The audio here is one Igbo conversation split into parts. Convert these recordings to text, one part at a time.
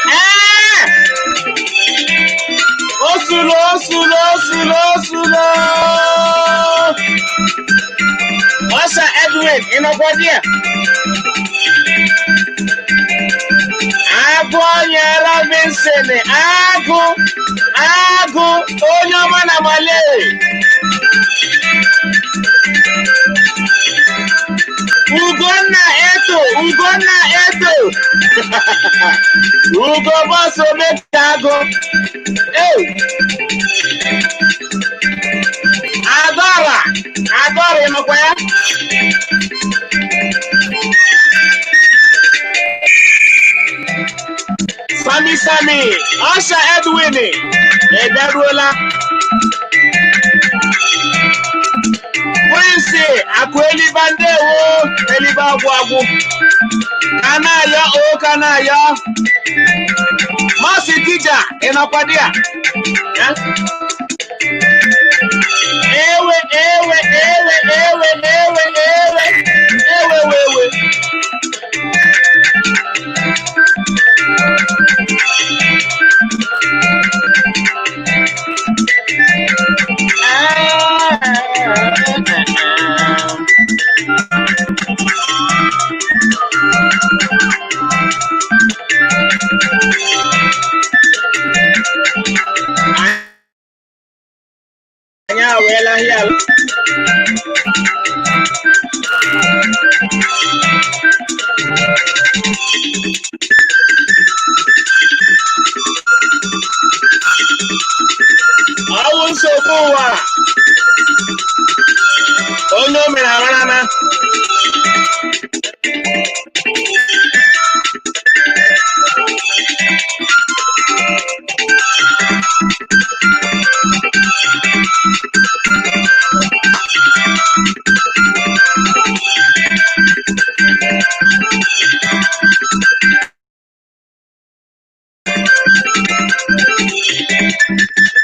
Ee! Osulo, osulo, osulo, osulo! Ọsa Edwin, ị nọkwa di ya? Agụ onye Robinson, agụ, agụ, onye ọma na Malay. Ugonna Eto, Ugonna Eto. Ugo bọsụ omeka agụ. Ee! Adọra, Adọra ị nọkwa ya? Sami Sami, Ọsha Edwin, ị bịaruola. Prince Akụeliba ndewo, eliba agwụ agwụ. Ka na-ayọ o ka na-ayọ. Mercy Tija, ị nọkwa di ya? Eh? Ewe, ewe, ewe, ewe, ewe, ewe, ewe, ewe, ewe. Anyị aweela ahịa ala. Ọwụ nsogbu ụwa. Onye o mere amarana.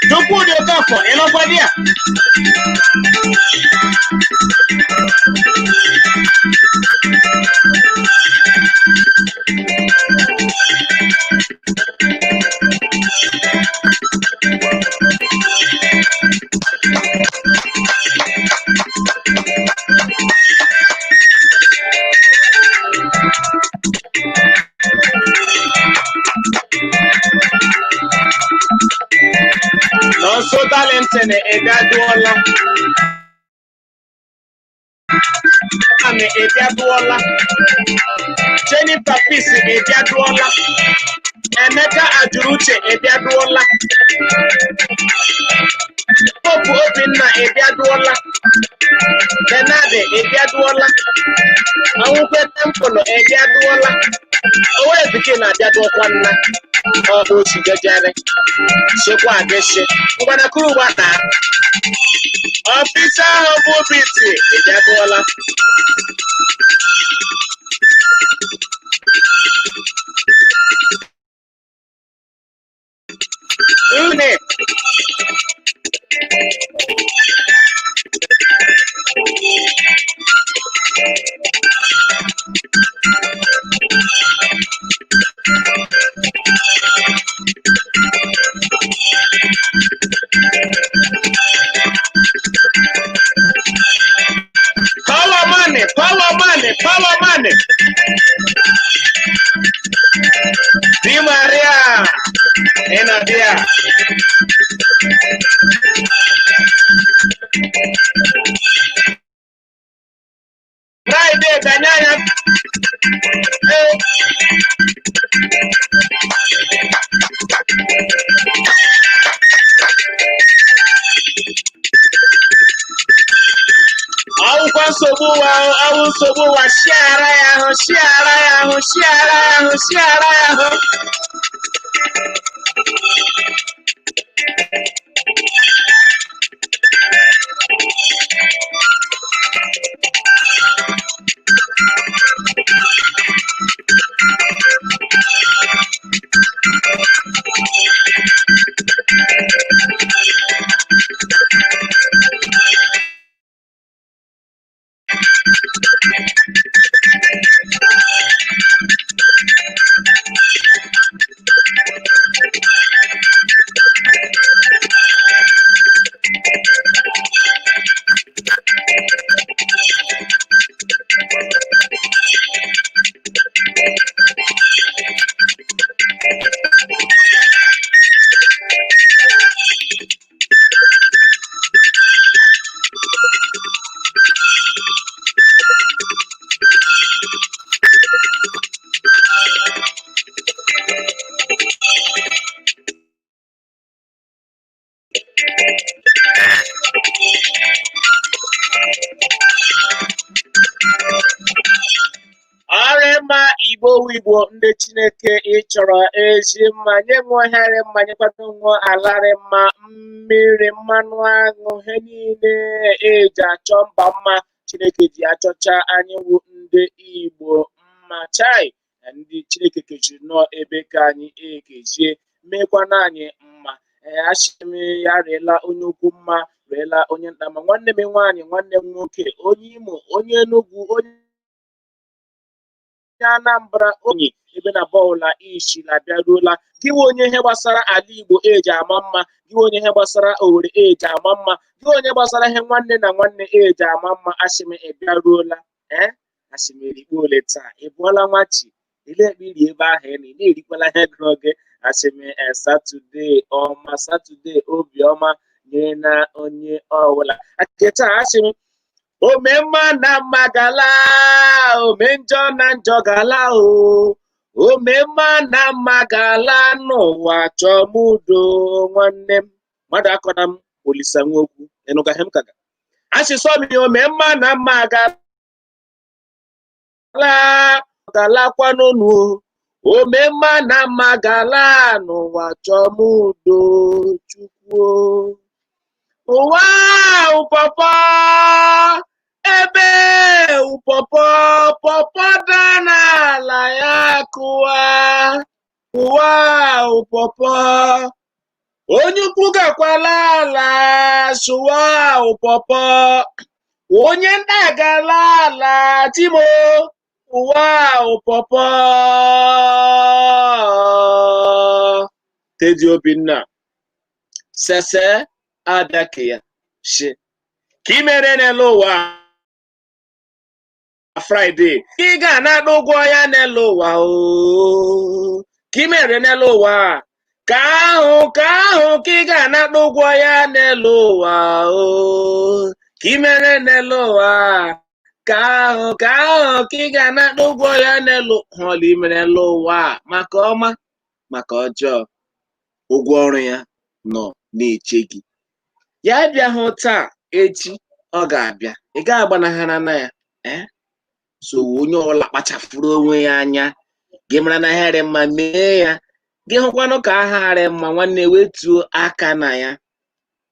Chukwudi Okafor, ị nọkwa di ya? Nọnso Darlington, ị bịaduola. Anị, ị bịaduola. Jennifer Peace, ị bịaduola. Emeka Ajụrụuche, ị bịaduola. Popu Obinna, ị bịaduola. Bernard, ị bịaduola. Ọnwụkwe Tempụlụ, ị bịaduola. Owe bekee na-abịaduokwa nna. Ọ bụ ochi jejere. Chekwa agịshị. Ngwanakuru ụwa na. Ọfịsa ahụ bụ Biti, ị bịaduola. Nne. Ọwụkwa nsogbu ụwa, ọwụ nsogbu ụwa. Shiara ya ahụ, shiara ya ahụ, shiara ya ahụ, shiara ya ahụ. Ọrịmma Igbo, Igbo ndị Chineke, ịchọrọ ezi mma nye nwe ọhịarị mma, nyekwado nwe alarị mma, mmiri mmanụ aṅụ, ihe niile eji achọ mba mma. Chineke ji achọcha anyị wụ ndị Igbo mma. Chai, ndị Chineke kechiri nnọọ ebe ka anyị ekezie meekwana anyị mma. Ee, asị m ya rịela onye ukwu mma, rịela onye nta mma. Nwanne m nwaanyị, nwanne m nwoke, onye Imo, onye Enugu, onye Anambra, onye ebe na bọọlụ ishila bịaruola gị nwe onye ihe gbasara ala Igbo eji ama mma, gị nwe onye ihe gbasara Owerri eji ama mma, gị onye gbasara ihe nwanne na nwanne eji ama mma, asị m ịbịaruola. Ee, asị m erikpo ole taa, ị bụọla nwachi ile ekpe iri ebe ahụ ị nọ, ị na-erikwala ihe gụrụ gị. Asị m Saturday ọma, Saturday obiọma nye na onye ọbụla. Taa asị m ome mma na mma gala, ome njọ na njọ gala o. Ome mma na mma gala n'ụwa, chọọ m udo nwanne m. Mmadụ akọna m Olisa Nwokwu ịnụgaghị m kaga asị sọ m ya. Ome mma na mma gala, galakwa n'onu. Ome mma na mma gala n'ụwa, chọọ m udo Chukwu. Ụwa ụpọpọ ebe ụpọpọ pọpọ daa n'ala ya kụwa. Ụwa ụpọpọ, onye ukwu gakwala ala sụwa ụpọpọ, onye nta gala ala timo. Ụwa ụpọpọ. Teddy Obinna sese abịa ya shi ka ị mere n'elu ụwa Friday, ị ga-anata ụgwọ ya n'elu ụwa o. Ka ị mere n'elu ụwa ka ahụ, ka ahụ ka ị ga-anata ụgwọ ya n'elu ụwa o. Ka ị mere n'elu ụwa ka ahụ, ka ahụ ka ị ga-anata ụgwọ ya n'elu họl ị mere n'elu ụwa, maka ọma maka ọjọọ, ụgwọ ọrụ ya nọ na-eche gị. Ya abịaghị taa, echi ọ ga-abịa, ị ga-agbanahara na ya. Ee, so onye ọbụla kpachapụrụ onwe ya anya. Gị mara na ihe dị mma, mee ya. Gị hụkwanụ ka aha arị mma, nwanne, wetuo aka na ya.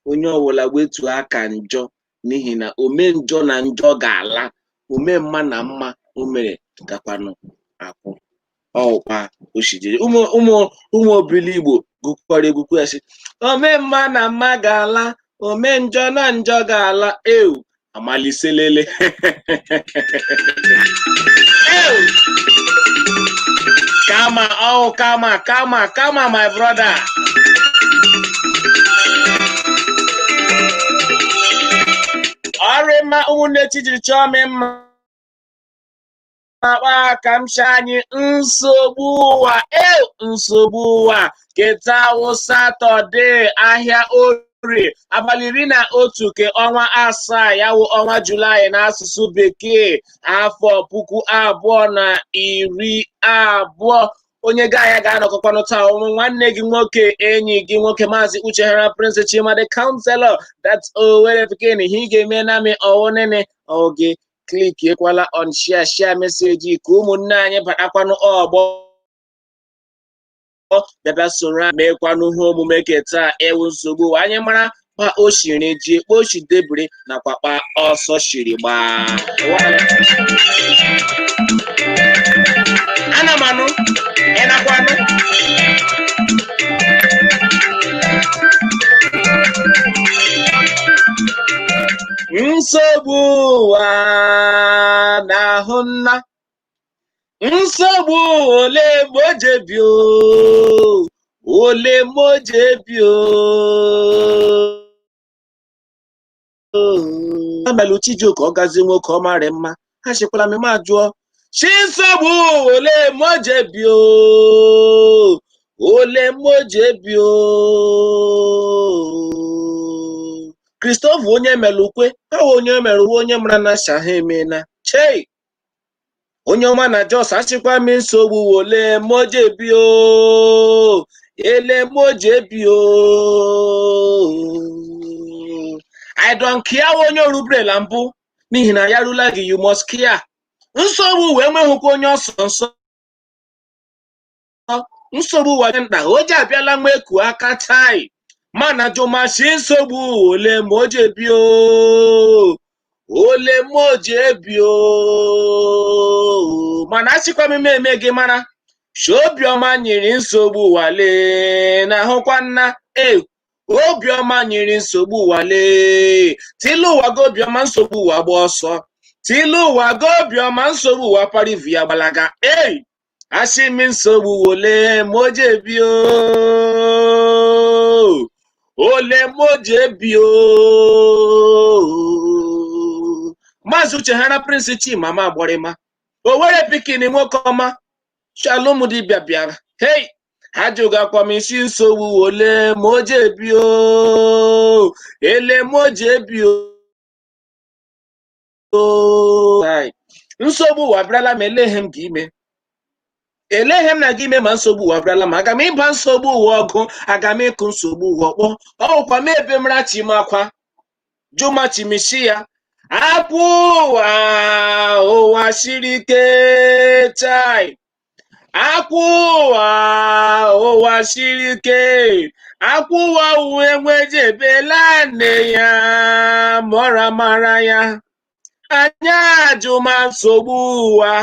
Onye ọbụla wetuo aka njọ, n'ihi na ome njọ na njọ ga-ala, ome mma na mma o mere gakwanụ akwụ ọkwa oshijiri. Ụmụ ụmụ ụmụ obili Igbo gụkwara egwukwu ya sị ome mma na mma ga-ala, ome njọ na njọ ga-ala. Ew, amaliselele. Ew, kama oh, kama kama kama, my brother. Ọrị mma, ụmụnne chi jiri chọọ m mma akpa ka m shi anyị nsogbu ụwa. E, nsogbu ụwa keta wụ Saturday, ahịa. Orie, abalị 11 ke ọnwa asaa, ya wụ ọnwa Julaị n'asụsụ Bekee, afọ 2020. Onye ga ya ga-anọkọkwanụ taa ụmụ nwanne gị nwoke, enyi gị nwoke, Maazị Uche Hara Prince Chima, the counselor, that's Owerri Pikin. Ihe ị ga-eme na mi ọwụnene oge click ekwala on share, share message ka ụmụnne anyị batakwanụ ọgbọ bịabịa soro anyị meekwanụ ihe omume ke taa ewu nsogbu anyị mara kpa o shiri ji kpa o shi debiri nakwa kpa ọsọ shiri gbaa. Ana m anụ, ị nakwa anụ. Nsogbu ụwa na-ahụ nna, nsogbu ole mgbe o jebi o, ole mgbe o jebi o. Amelụ Chijioke ọ gazi nwoke ọ marị mma, ha chikwala m ma jụọ chi nsogbu ole mgbe o jebi o, ole mgbe o jebi o. Christopher onye melụ ukwe ha onye mere uwe onye mara na sha ha emena chei onye ọma na Jos achịkwa m nsogbu ole mgbe o jebi o, ele mgbe o jebi o. I don't care onye orubrela mbụ n'ihi na ya rula gị, you must care. Nsogbu wee nweghịkwa onye ọsọ nsọ, nsogbu ụwa dị mkpa o ji abịala nwa eku aka chai mana jụmachi nsogbu ole ma o ji ebi o, ole ma o ji ebi o. Mana achịkwa m eme gị mara shi obiọma nyere nsogbu wale na ahụkwa nna e obiọma nyere nsogbu wale tilu ụwa gị obiọma nsogbu ụwa gba ọsọ tilu ụwa gị obiọma nsogbu ụwa parivu ya gbalaga ei asị m nsogbu ole ma o ji ebi o, ole ma o ji ebi o. Maazị Uche Hara Prince Chima ma gbọrịma Owerri Pikin nwoke ọma Shalom dibịa bịara hei ha jụgakwa m isi nsogbu ole ma o ji ebi o, ele ma o ji ebi o. Nsogbu ụwa abịarala m, eleghị m gị ime, eleghị m na gị ime ma nsogbu ụwa abịarala m, aga m ịba nsogbu ụwa ọgụ, aga m ịkụ nsogbu ụwa ọkpọ ọwụkwa m ebe mara chi m akwa jụmachimisi ya akwa ụwa ụwa siri ike chai akwa ụwa ụwa siri ike akwa ụwa uwe nwejebela nne ya mọra mara ya anyị ajụma nsogbu ụwa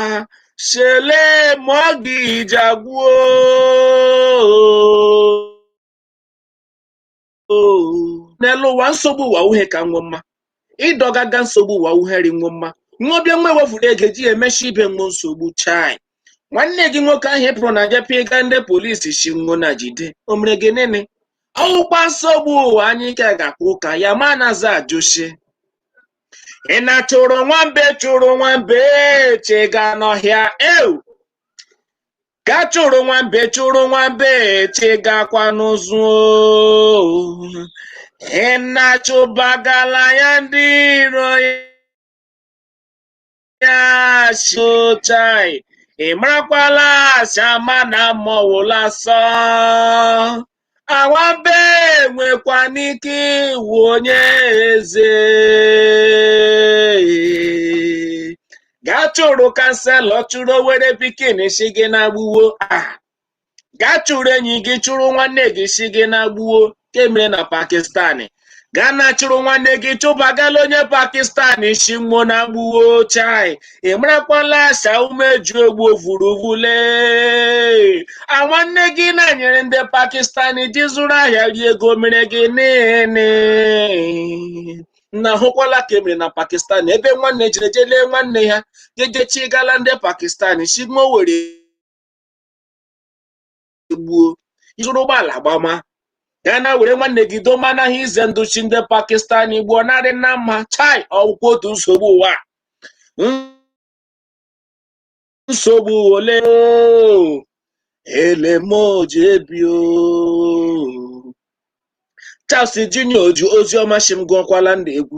shele ma ọ gị jagbuo n'elu ụwa nsogbu ụwa uhe ka nwo mma ịdọgaga nsogbu ụwa uheri nwo mma nwa ọbịa nwa ewefuru ego ji emechi ibe nwo nsogbu chai nwanne gị nwoke ahụ ịpụrụ na jepe ịga ndị polisi shi nwo na jide o mere gị nene ọwụkwa nsogbu ụwa anyị ka ga-akwụ ụka ya ma anaza ajụshi ị na-achụrụ nwambe chụrụ nwambe chega n'ọhịa ew ga chụrụ nwambe chụrụ nwambe chegakwa n'ụzụ ị na-achụbagala ya ndị iro ya chai ị marakwala asama na mmọwụla sọ awambe nwekwa n'ike iwu onye eze gaa chụrụ councillor chụrụ Owerri Pikin si gị na gbuwo a gaa chụrụ enyi gị chụrụ nwanne gị si gị na gbuo ke mere na Pakistan gaa na chụrụ nwanne gị chụbagala onye Pakistan si nwụọ na gbuo chai ị marakwala asa umeju egbu ovuruvule a nwanne gị na-nyere ndị Pakistan ji zụrụ ahịa rie ego mere gị nene na ahụkwala ka emere na Pakistan ebe nwanne jere je lee nwanne ya jeje chigala ndị Pakistan si nwa were gbuo zụrụ ụgbọala gbama gaa na were nwanne gị doma anaghị ize ndụ chi ndị Pakistan gbuo narị na mma chai ọgwụkwọ otu nsogbu ụwa nsogbu ole elemoji ebi o. Charles Junior oji ozi ọma shi m gụọkwala ndị egwu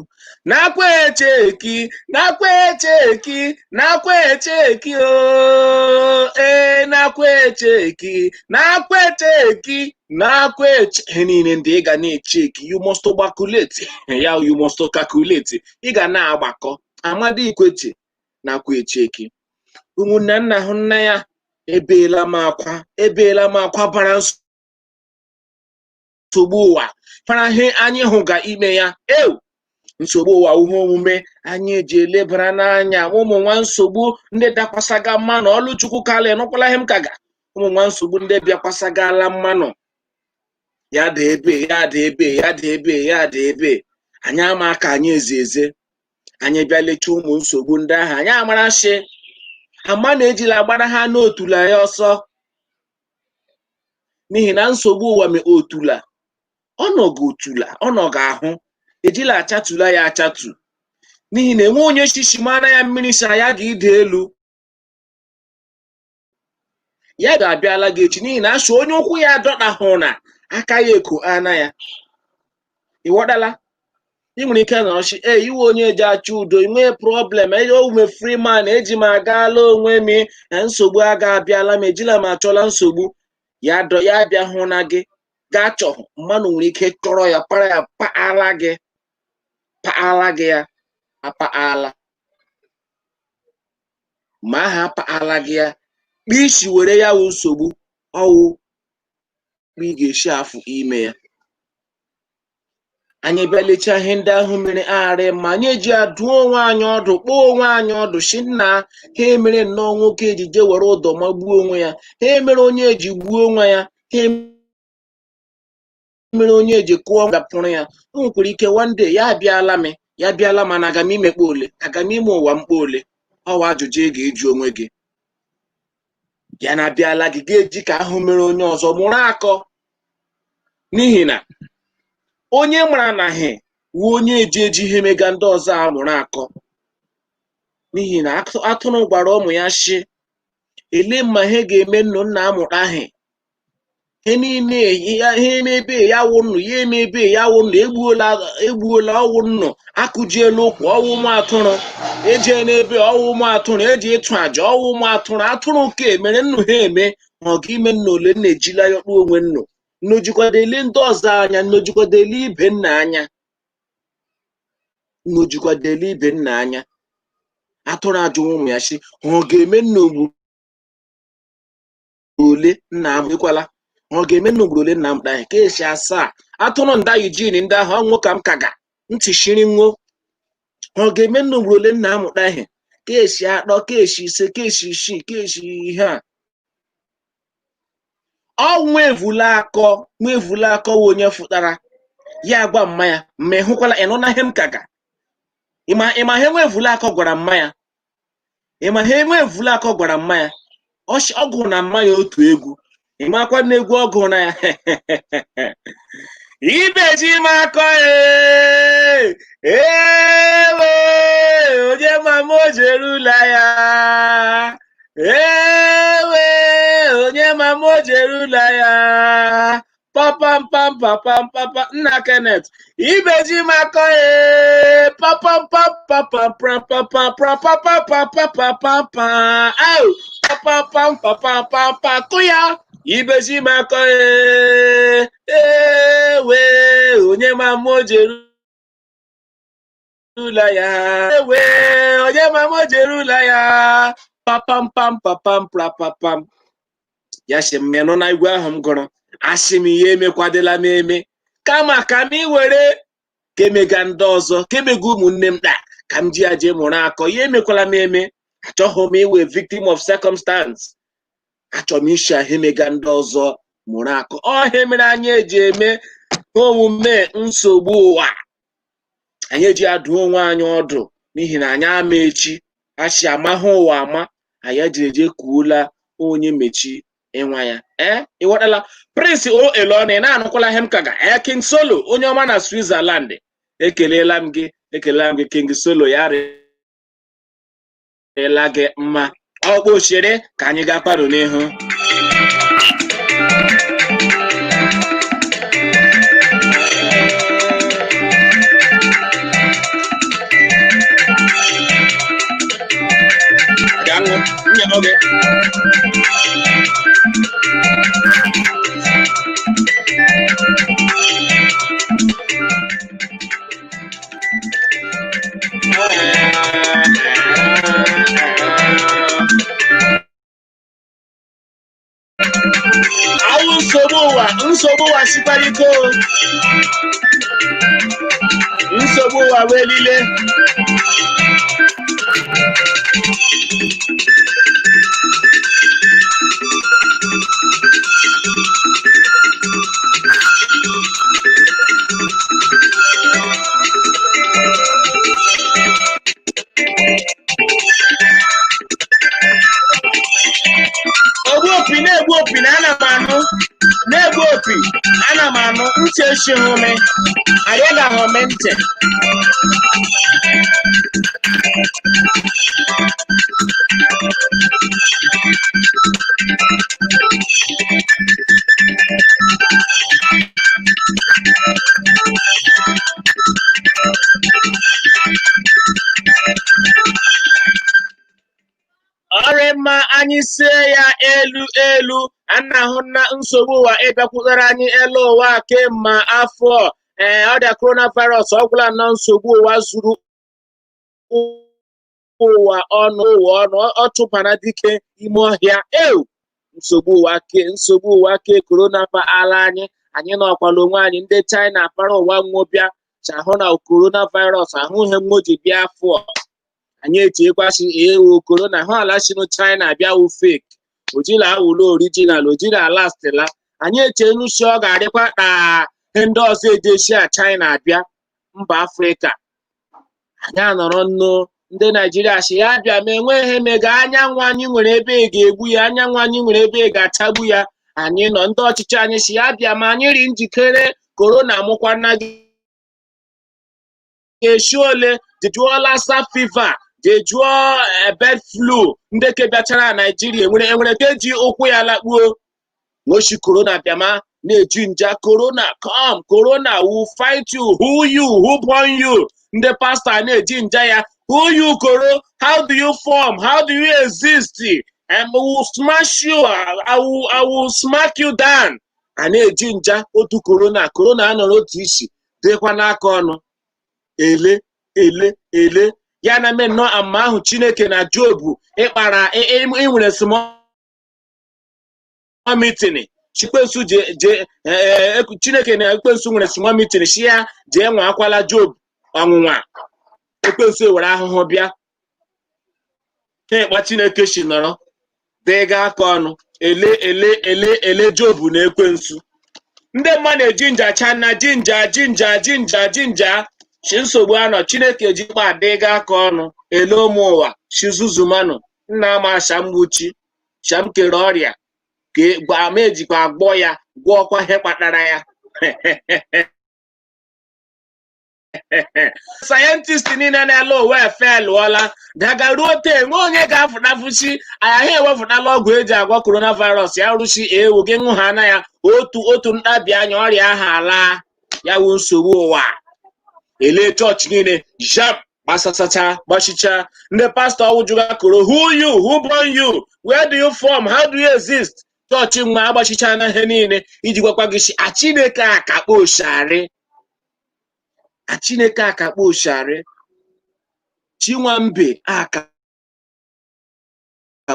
nakwa echeki, nakwa echeki, nakwa echeki o, ee, nakwa echeki, nakwa echeki, nakwa eche. Ihe niile ndị ị ga na-echeki, you must calculate ya, you must calculate. Ị ga na-agbakọ. Amadi Ikweche nakwa echeki. Ụmụnne nna hụ nna ya, ebeela m akwa, ebeela m akwa bara nsogbu ụwa para ihe anyị hụga ime ya. Ew, nsogbu ụwa, ihe omume anyị eji elebara n'anya ụmụ nwa nsogbu ndị dakwasaga mmanụ. Ọlụchukwu kalị nụkwala ihe m kaga. Ụmụ nwa nsogbu ndị bịakwasagala mmanụ ya dị ebe ya dị ebe ya dị ebe ya dị ebe anyị ama ka anyị eze eze. Anyị bịa lechaa ụmụ nsogbu ndị ahụ, anyị amara shi ama na ejila agbara ha n'otula ya ọsọ, n'ihi na nsogbu ụwa me otula ọnọgụ otula ọnọgụ ahụ ejila achatula ya achatu, n'ihi na enwe onye shishi mara ya mmiri sa ya ga-ide elu ya ga-abịala gị echi, n'ihi na asha onye ụkwụ ya dọtahụ na aka ya eko ana ya. Ịghọtala? Ị nwere ike nọrọchi ee iwe onye eji achọ udo nwee problem owume free man eji m agaala onwe m na nsogbu aga abịala m, ejila m achọla nsogbu ya dọ ya bịa hụ na gị gaa chọhụ mmadụ nwere ike chọrọ ya para ya paala gị, paala gị ya apaala ma aha apaala gị ya kpa isi were ya wụ nsogbu ọwụ kpa ị ga-esi afụ ime ya. Anyị bịa lechaa ihe ndị ahụ mere arị ma anyị eji adụ onwe anyị ọdụ, kpọọ onwe anyị ọdụ shi nna ha emere nnọọ nwoke ejije were ụdọ magbuo onwe ya, ha emere onye eji gbuo onwe ya, ha emere onye eji kụọ gapụrụ ya. O nwekwara ike one day ya abịala m, ya abịala, mana aga m imekpa ole, aga m ime ụwa mkpa ole? Ọwa ajụjụ ị ga-eju onwe gị. Ya na abịala gị ga-eji ka ahụ mere onye ọzọ mụrụ akọ, n'ihi na onye mara na he wu onye eji eji ihe mega ndị ọzọ a mụrụ akọ, n'ihi na atụrụ gwara ụmụ ya shi ele mma ihe ga-eme nnu nna amụta he he niile ha emebe ya wụ nnu, ya emebe ya wụ nnu, egbuola egbuola ọwụ nnu, akụjiela ụkwụ ọwụ ụmụ atụrụ, eje n'ebe ọwụ ụmụ atụrụ, eji ịtụ àjà ọwụ ụmụ atụrụ. Atụrụ ka emere nnu ha eme ma ọ ga ime nnu ole nna ejila ya kpụọ onwe nnu. Nnu jikwadele ndị ọzọ anya, nnu jikwadele ibe nna anya, nnu jikwadele ibe nna anya. Atụrụ ajụwa ụmụ ya sị ọ ga-eme nnu ugboro ole nna amụkwala, ọ ga-eme nnu ugboro ole nna amụta ya ka esi asaa atụrụ nda Eugene ndị ahụ ọnwụ ka m kaga ntị shiri nwo. Ọ ga-eme nnu ugboro ole nna amụta ihe ka esi atọ, ka esi ise, ka esi isii, ka esi ihe a. Ọ nwevula akọ, nwevula akọ wụ onye fụtara ya gwa mma ya ma ị hụkwala ịnụ na ihe m kaga ịma ịma ihe nwevula akọ gwara mma ya, ịma ihe nwevula akọ gwara mma ya. Ọ gụrụ na mma ya otu egwu, ịmakwa na egwu ọ gụrụ na ya ibeji m akọ ee ewe onye mama o jerula ya, ewe onye mama o jerula ya, papam pam papam papa nna Kenneth ibeji m akọ ee papam pam papam pam pam pam pam pam pam pam pam pam au papam pam papam pam pam kụ ya ibeji m akọ ee ewe onye mama o jerula ya, ewe onye mama o jerula ya, papam pam papam prapapam. Ya sị m nụ na igwe ahụ m gụrụ asị m ihe emekwadela m eme kama ka m were kemega ndị ọzọ kemega ụmụnne m taa ka m ji aje mụrụ akọ ya emekwala m eme. Achọghị m iwe victim of circumstance, achọrọ m isi ahụ emega ndị ọzọ mụrụ akọ. Ọ ihe mere anyị eji eme omume nsogbu ụwa, anyị eji adụ onwe anyị ọdụ, n'ihi na anyị ama echi achị amahụ ụwa ama anyị eji eje kwuola onye mechi ịnwa ya. Ee, ịghọtala? Prince o Elona, ị na-anụkwala ihe m kaga. Ee, King Solo onye ọma na Switzerland, ekelela m gị, ekelela m gị King Solo, ya rịla gị mma. Ọkpụ ochere ka anyị gaa kpado n'ihu. na-akpọ gị. Awụ nsogbu ụwa, nsogbu ụwa sikwara ike o. Nsogbu ụwa wee lile. Ogbu opi na-egbu opi na ana m anụ, na-egbu opi ana m anụ, ntị echighị m, arịagaghị m ntị. Ọrị mma anyị sie ya elu elu, a na-ahụ na nsogbu ụwa ịbịakwutere anyị elu ụwa kemgbe afọ. Ee, ọrịa coronavirus ọ gwụla na nsogbu ụwa zuru ụwa ọnụ, ụwa ọnụ, ọ chụbara dike ime ọhịa. Ew, nsogbu ụwa ke, nsogbu ụwa ke corona pa ala anyị, anyị nọkwala onwe anyị. Ndị China para ụwa nwobịa chahụ na coronavirus ahụ ihe nwo ji bịa afọ. Anyị echekwasị ewu corona hụ ala sinu China bịa wụ fake, ojila awụla original, ojila lastila. Anyị eche nusi ọ ga-adịkwa ka ihe ndị ọzọ ejeshi a China abịa mba Afrịka. Anyị anọrọ nnu ndị Naijiria si ya bịa ma enwe ihe mega anyanwụ anyị nwere ebe ị ga-egbu ya, anyanwụ anyị nwere ebe ị ga-achagbu ya. Anyị nọ ndị ọchịchị anyị si ya bịa ma anyị ri njikere. Corona mụkwana gị ga-esi ole jejụọ Lassa fever, jejụọ bird flu, ndị ke bịachara Naijiria enwere nke ji ụkwụ ya lakpuo nwochi. Corona bịama na-eji nja, "Corona come, corona will fight you, who you, who born you?" Ndị pastọ na-eji nja ya, "Who you koro? How do you form? How do you exist? I will smash you, I will smack you down." A na-eji nja otu corona. Corona anọrọ otu isi dịkwa n'aka ọnụ ele ele ele ya na mme nnọọ ama ahụ. Chineke na Jobu ịkpara ịnwere small meeting, chikwensu je je Chineke na ekwensu nwere small meeting, shi ya jee nwa akwala Job ọnwụnwa. Ekwensu ewere ahụhụ bịa ha ịkpa. Chineke si nọrọ dịga aka ọnụ ele ele ele ele Job na ekwensu. Ndị mmadụ eji nja chana jinja jinja jinja jinja chi nsogbu anọ. Chineke ji kpa adịga aka ọnụ ele ụmụ ụwa chi zuzumanụ nna ama shamgbuchi sham kere ọrịa ka ama ejikwa agbọ ya gwọọkwa ihe kpatara ya. Scientist niile na-ele ụwa efe lụọla daga ruo taa, enwe onye ga-afụnafuchi anyị ewefụtala ọgwụ eji agwọ coronavirus ya rụchi ewu gị ṅụ ha na ya otu otu ntabi anya ọrịa ahụ ala ya wụ nsogbu ụwa. Ele chọọchị niile jam gbasasacha gbachicha, ndị pastọ ọwụjụga koro, "Who you, who born you? Where do you form? How do you exist?" Chọọchị nwa agbachicha na ihe niile iji gwakwa gị si a Chineke akakpo osharị, a Chineke akakpo osharị, Chinwambe akakpo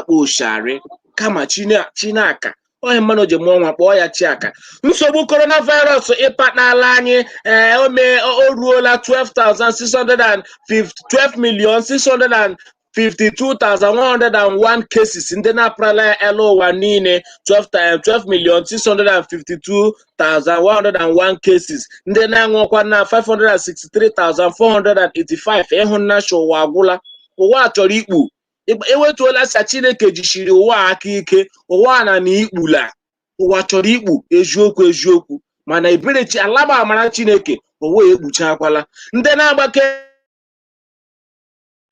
osharị, kama Chinaka onye mmanụ ji mụọ nwa kpọọ ya Chiaka. Nsogbu coronavirus ịkpatala anyị, ee, o mee o ruola 12,650 12,652,101 cases ndị na-aparala elu ụwa niile, 12,652,101 cases, ndị na-anwụkwa na 563,485. Ịhụnasha ụwa agwụla, ụwa chọrọ ikpu ewetuola sa. Chineke jisiri ụwa aka ike, ụwa na na ikpula, ụwa chọrọ ikpu eziokwu eziokwu, mana ebere alaba amara Chineke, ụwa ekpuchakwala. Ndị na-agbake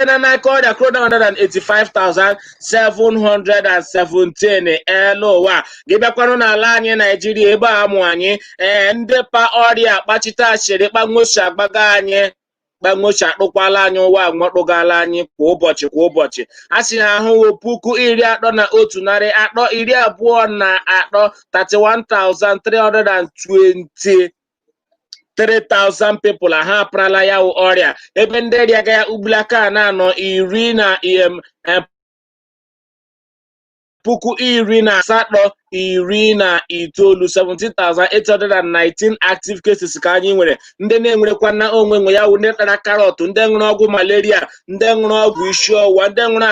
na n'aka ọrịa corona 185,717 elu ụwa. Gị bịakwanụ n'ala anyị Naijiria ebe a mụ anyị, ee, ndị pa ọrịa kpachite ashịrị kpanwosi agbaga anyị. Kpanwochi akpụkwala anyị ụwa nwakpụgala anyị kwa ụbọchị kwa ụbọchị. A sị ha ahụwo 31,323, 31,323 people ha aparala ya wụ ọrịa, ebe ndị rịaga ya ugbulaka na-anọ iri na 18,019, 17,819 active cases ka anyị nwere. Ndị na-enwerekwa na onwe nwe ya wụ ndị tara carrot, ndị ṅụrụ ọgwụ malaria, ndị ṅụrụ ọgwụ isi ọwụwa, ndị ṅụrụ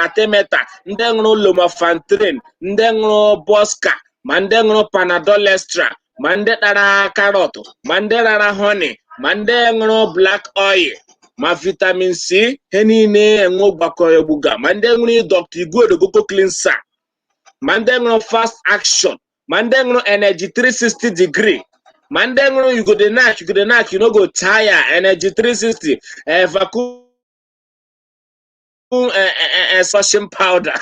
artemether, ndị ṅụrụ lumefantrine, ndị ṅụrụ Boska, ma ndị ṅụrụ Panadol Extra, ma ndị tara carrot, ma ndị rara honey, ma ndị ṅụrụ black oil, ma vitamin C, he niile enwe gbakọrọ egbuga, ma ndị ṅụrụ Dr. Igwe cleanser, ma ndị ṅụrụ fast action, ma ndị ṅụrụ energy 360 degree, ma ndị ṅụrụ you go dey knack, you go dey knack, you no go tire, energy 360, vacuum suction powder,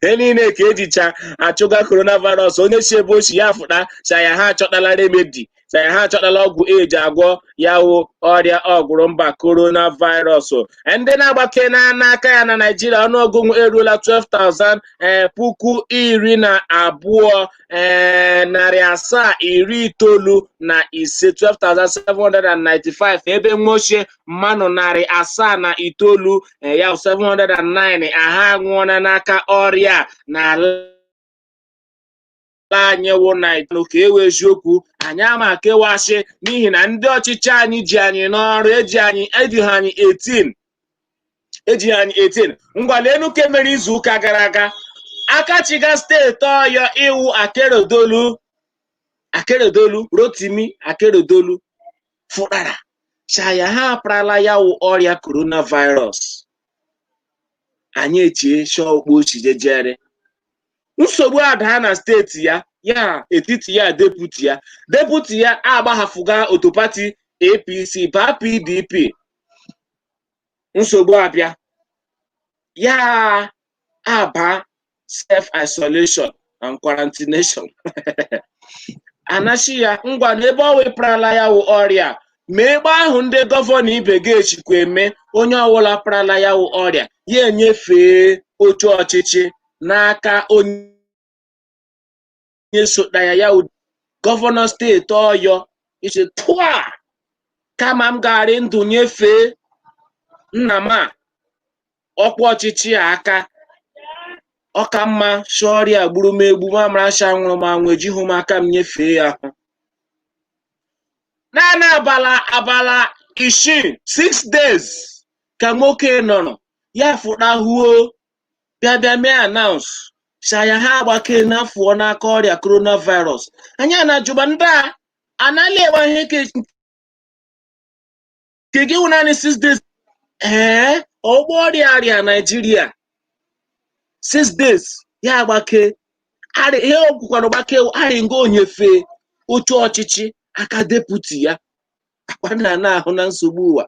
he niile ka ejicha achụga coronavirus. Onye si ebe osi ya fụta sa ya, ha achọtala remedy, sa ya ha achọtala ọgwụ eji agwọ ya wụ ọrịa ọgwụrụ mba coronavirus. Ndị na-agbake na n'aka ya na Naijiria, ọnụọgụgụ eruola 12,000, 12,795, 12,795, ebe nwa ochie mmanụ 709, ya 709, aha anwụọla n'aka ọrịa n'ala anyị wụ Naịjirịa. Ka ewe eziokwu, anyị ama kewasị n'ihi na ndị ọchịchị anyị ji anyị n'ọrụ, eji anyị, eji ha anyị 18, eji anyị 18. Ngwa, lenu ke mere izu ụka gara aga. Akachiga steeti Ọyọ iwu Akeredolu, Akeredolu, Rotimi Akeredolu fụtara chaya ha aparala ya wụ ọrịa coronavirus. Anyị echie shọkpu jejere nsogbu adaa na steeti ya, ya etiti ya, deputy ya, deputy ya agbahafụga otu party APC baa PDP. Nsogbu abịa, ya aba self isolation and quarantination. Anachi ya ngwa n'ebe ọ wepụrala ya wụ ọrịa, ma ebe ahụ ndị governor ibe gị echikwa eme, onye ọbụla parala ya wụ ọrịa, ya enyefee oche ọchịchị n'aka onye sota ya, ya wụ governor steeti Ọyọ. Iche tụa kama m garị ndụ nyefee nna m a ọkwa ọchịchị a aka, ọ ka mma shi ọrịa gburu m egbu, ma mara sha nwụrụ m anwụ, ejighị m aka m nyefee ya ahụ. Naanị abala 6, 6 days ka nwoke nọrọ ya fụtahuo, bịa bịa mee announce shaya ha agbake n'afọ n'aka ọrịa coronavirus. Anyị a na-ajụba ndị a anaghị enwe ihe ke gị wụ naanị 6 days. Ee, ọgbọ ọrịa arịa Naijiria, 6 days ya agbake. Ihe o kwukwara gbake arị nga onyefe oche ọchịchị aka deputy ya akwa na na-ahụ na nsogbu ụwa.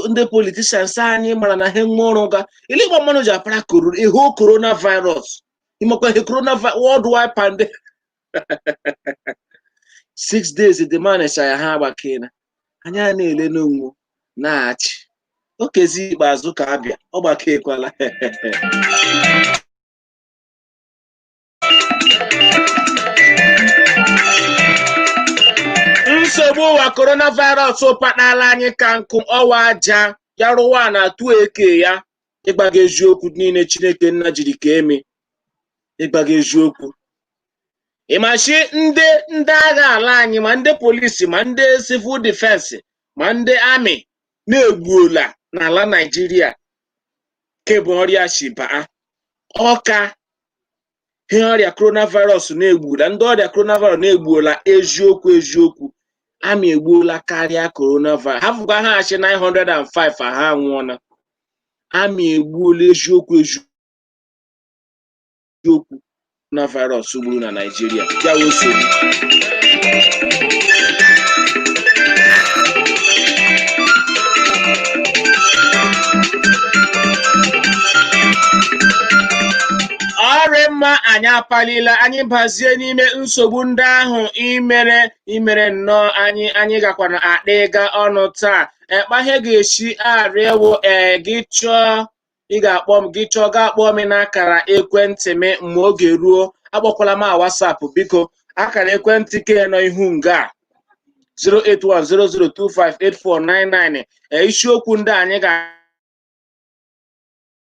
Ndị politicians anyị mara na ha nwe ọrụ ga iligba mmanụ ji apara ihu coronavirus, ịmakwa ihe coronavirus worldwide pandemic. 6 days the man ya ha agbakena. Anyị a na-ele n'onwu na-achị okezi ikpeazụ ka abịa ọ gbakekwala. Nsogbu ụwa, coronavirus kpatala anyị ka nkụ ọwa aja ya rụwa na atụ eke ya. Ịgbaga eziokwu niile Chineke nna jiri ka eme, ịgbaga eziokwu, ịmachi ndị agha ala anyị, ma ndị polisi, ma ndị civil defense, ma ndị army na-egbuola n'ala Naijiria kebụ ọrịa shi baa ọka ihe ọrịa coronavirus na-egbuola. Ndị ọrịa coronavirus na-egbuola, eziokwu eziokwu, army egbuola karịa coronavirus. Ha fụkwa ha achị 905 ha anwụọla. Army egbuola, eziokwu eziokwu, coronavirus gburu na Naijiria ya wụ nsogbu. Ọrịa mma anyị. Anyị apalila, anyị bazie n'ime nsogbu ndị ahụ imere imere nnọọ. Anyị gakwana akpa ịga ọnụ taa. Ekpa ihe ga-esi arịewo. Ee, gị chọọ ị ga-akpọ m, gị chọọ ga akpọ m n'akara ekwentị m ma oge ruo. Akpọkwala m a WhatsApp, biko. Akara ekwentị ke nọ ihu nga a, 08100258499. Ee, isiokwu ndị anyị ga